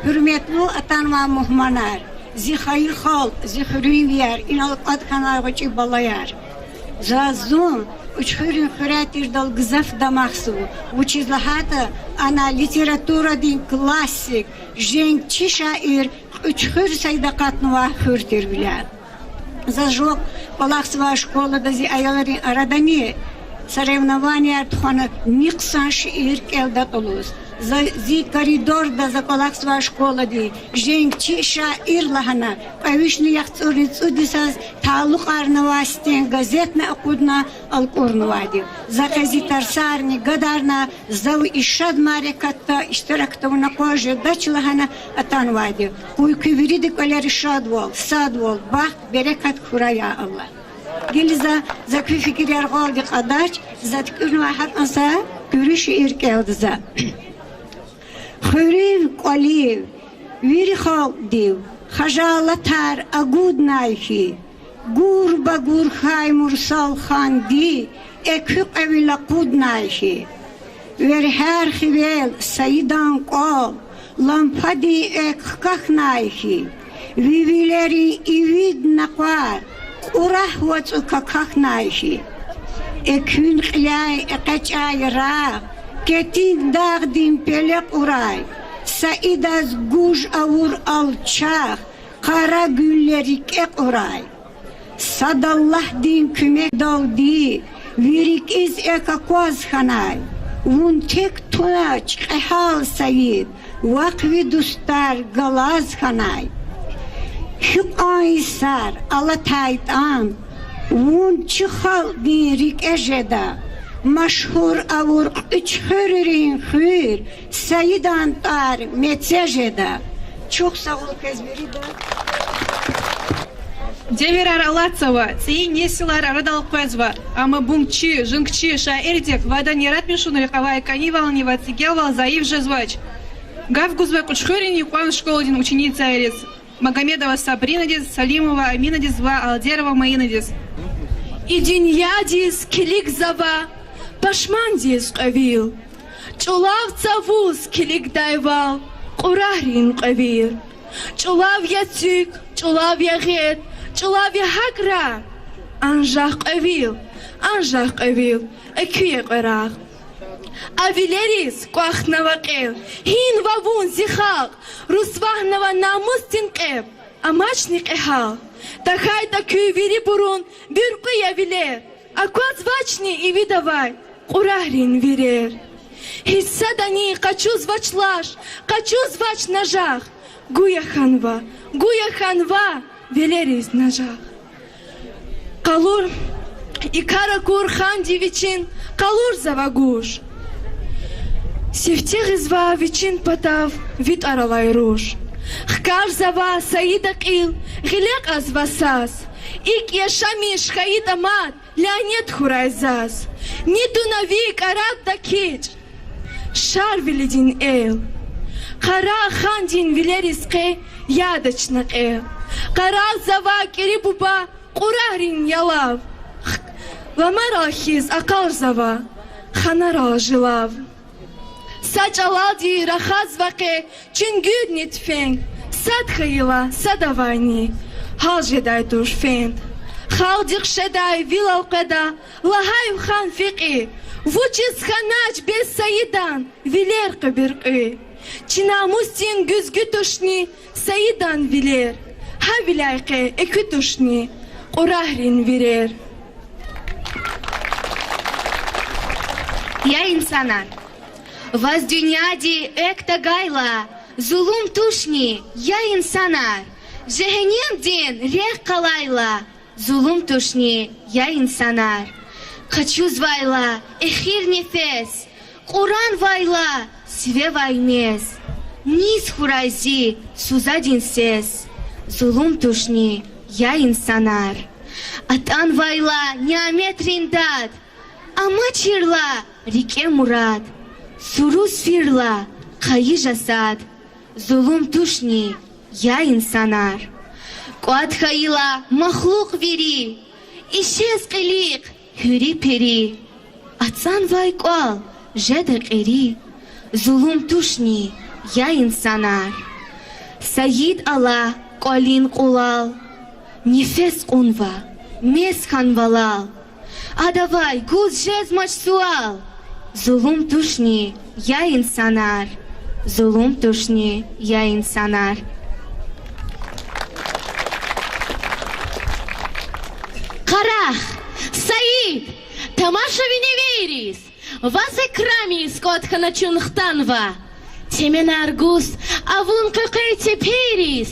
гьуьрметлу атанвай мугьманар, зи хайи халкь, зи хуьруьнвияр, инал кӀватӀ хьанвай гъвечӀи балаяр. Заз зун Кьуьчхуьрин хуьряй тирдал гзаф дамахзава, вучиз лагьайтӀа ана литературадин классик, женгчи шаир Кьуьчхуьр Саид акъатнавай хуьр тирвиляй. Заз жуван кӀвалахзавай школада зи аялрин арадани соревнованияр тухвана ни хъсан шиир кӀелдатӀа лугьуз. За, зи коридорда за кӀвалахзавай школадин женгчи шаир лагьана, кьве вишни яхцӀурни цӀуд йисаз талукьарнавай стенгазетни акъудна алкӀурнавайди. За къе зи тарсарни гадарна, зав и шад мярекатда иштирак тавуна акъваз жедач лагьана атанвайди. Къуй куь виридан кӀвалера шадвал, садвал, бахт, берекат хьурай, я Аллагь. Гила за, за куь фикир яргъалди кьадач, за туькӀуьрнавай гьакӀан са куьруь шиир кӀелда за. Хуьруьв, кӀвалив, вири халкьдив хажалатар агуднай хьи, гурба-гур хьай Мурсалханди экуь кьве вил акъуднай хьи. Вергьяр хивел Саидан кӀвал лампадин экв хкахьнай хьи, ви вилерин ивид накъвар Кьурагь вацӀук акахьнай хьи. Экуьн кьиляй экъечӀай рагъ Кетин дагъдин пеле кьурай, Саидаз гуж авур алчах къара гуьлле рикӀе кьурай. Сад Аллагьдин куьмекдалди ви рикӀиз экв акваз хьанай, вун тек тунач, кьегьал Саид, вахъ ви дустар галаз хьанай. Гьикьван йисар алатайтӀан, вун чи халкьдин рикӀе жеда, машгьур авур Кьуьчхуьрин хуьр Саидан тӀвар меце жеда. Чухсагъул квез вирида. Девирар алатзава, цӀийи несилар арадал къвезва, амма бумчи, женгчи шаирдик вадан яратмишунрихъ авай кӀанивални ва цӀигелвал зайиф жезвач. Гаф гузва Кьуьчхуьрин юкьван школадин ученицайриз: Магомедова Сабринадиз, Салимова Аминадиз ва Алдерова Маинадиз. И дуьньядиз килигзава пашмандиз кьве вил, чӀулав цавуз килигдайвал Кьурагьрин кьве вир. ЧӀулав я цуьк, чӀулав я гъед, чӀулав я гьакӀ рагъ, анжах кьве вил, анжах кьве вил, экуь я кьве рагъ. А вилериз кӀвахьнава кьел, гьинва вун, зи халкь, русвагьнава намусдин кьеб, амачни кьегьал. ТахьайтӀа куь вирибурун буьркьуь я вилер, аквазвачни ивидавай Кьурагьрин вирер. Гьич садани къачузвач лаш, къачузвач нажах, гуя хьанва, гуя хьанва велериз нажах. Къалур, и кар акур ханди вичин къалурзава гуж. Сифте гъизва вичин патав ви тӀвар алай руш. Хкажзава Саида кьил, гъиле кьазва саз. ИкӀ яшамиш хьайитӀа мад, лянет хьурай заз. Ни туна ви кӀарада кичӀ, Шарвилидин эл. Къарагъ хандин вилериз къе яд ачна кьел. Къарагъзава КӀири буба Кьурагьрин ялав. Ламарал хьиз акъалзава ханарал жилав. Са чӀалалди рахазва къе чуьнгуьрни туьфенг. Сад хьайила садавайни гьал жедай туш фенд. Халкьдихъ шедай вил элкъведа, лагьай хьан фикьи, вучиз хьанач бес Саидан вилер къибиркьи? Чи намусдин гуьзгуь тушни Саидан вилер, гьавиляй къе экуь тушни Кьурагьрин вирер. Я инсанар, ваз дуьньяди экв тагайла, зулум тушни, я инсанар? Жегьеннемдин рехъ къалайла, зулум тушни, я инсанар? Къачузвайла эхир нефес, кьуранвайла сивевай мез, низ хьурай зи сузадин сес, зулум тушни, я инсанар? АтӀанвайла няметрин дад, амачирла рикӀе мурад, суруз фирла къайи жасад, зулум тушни, я инсанар? КӀватӀ хьайила махлукь вири, ишез кьилихъ гьуьри-пери, ацӀанвай кӀвал жеда кьери, зулум тушни, я инсанар? Саид ала кӀвалин кьулал, нефес кьунва, мез хьанва лал. Адавай гуз жезмач суал, зулум тушни, я инсанар? Зулум тушни, я инсанар? Къарагъ, Саид, тамаша ви невейриз, ваз икрам ийиз кӀватӀ хьана чун хтанва. Теменар гуз авун къекъвей тепейриз,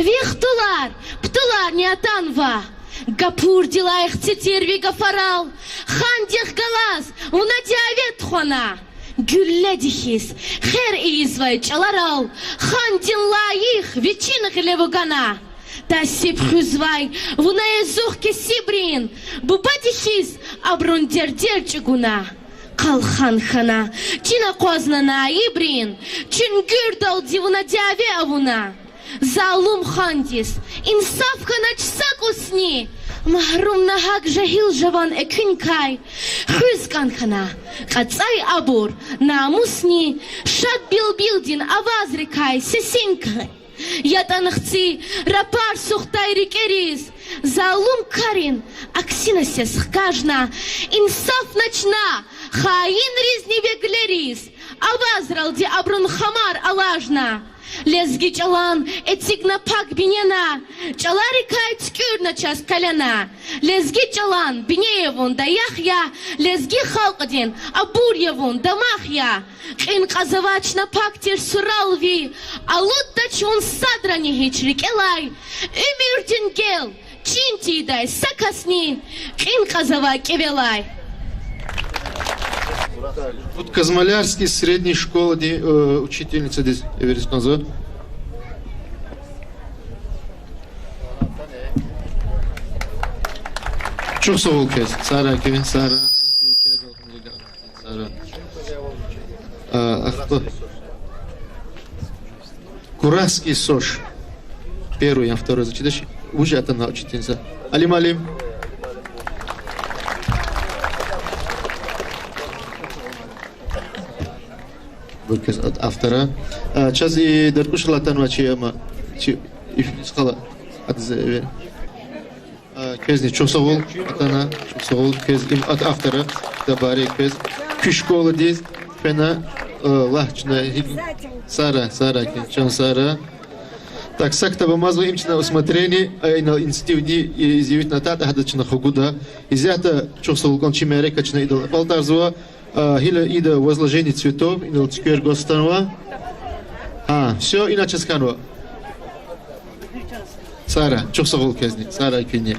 ви хтулар, птуларни атанва. Гапурдилай хци тир ви гафарал, хандихъ галаз вуна дяве тухвана. Гуьлледи хьиз хер ийизвай чӀаларал хандин лайих вичин гъиле вугана. Тасиб хуьзвай вуна язух кесибрин, бубади хьиз абурун дердер чӀугуна. Къалхан хьана, чин акъвазна наибрин, чуьнгуьрдалди вуна дяве авуна. Залум хандиз инсаф хьанач са кӀусни, магьрумна гьакӀ жегьил жаван экуьникай. Хуьз кӀан хьана кьацӀай абур, намусни, шад билбилдин авазрикай сесинкай. ЯтӀан хци рапар сухдай рикӀериз, залум карин аксина сес хкажна, инсаф начна хаинризни веглериз, авазралди абурун хамар алажна. Лезги чӀалан эцигна пак бинена, чӀаларикай туькӀуьрна чаз къелена. Лезги чӀалан бине я вун, даях я, лезги халкьдин абур я вун, дамах я. Кьин кьазвач на пак тир сурал ви, алуддач вун садрани гьич рикӀелай. Уьмуьрдин гел чин тийидай са касни кьин кьазвай кӀевелай. Казмалярский средний школадин, э, учительницадиз эвериз кӀанзава. Чухсагъул квез, Сара квез, Сара. Сара. А, ахпа. Курахский СОШ. Первый, а второй зачитаешь? Уже атана учительница. Али муаллим. Бу квез ат-, автора. А, чаз и Даркуш атанвай чи, ама, чи, и, скала, адзе, э, А, квезни чухсагъул, атана, чухсагъул, квез им ат-, автора, табарик квез. Куь школадиз фена, э, лагь чна гьи-, Сара, Сара, квез, чан Сара. Так, са ктаб амазва им чна усмотрение, а, инал инициативадин, и, изъявитьна тӀа, гьада чна хгуда. Изята чухсагъул кӀан чи мярекат чна идал акьалтӀарзава. А, гила ида возложение цветов, инал цуьквер гваз атанва. А, всё, ина чаз хьанва. Сара, чухсагъул квезни, Сара куьнни.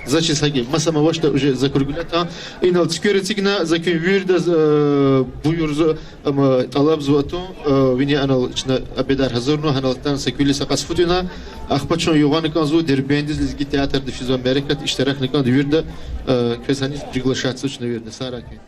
За чиз гьакӀ, маса авачтӀа уже закруглятьна. Инал цуьквер эцигна, за куьн вирдаз, э, буюрзава, ам, тӀалабзава атун, э, вини анал чна обедар гьазурна, гьанал атана са куьлуь са кьас фу тӀуьна, ахпа чун югъана кӀанзава Дербентдиз лезги театрда физвай мярекатда иштиракна кӀанда вирда, э, квез гьаниз приглашатьзава чна вирда, Сара куьн.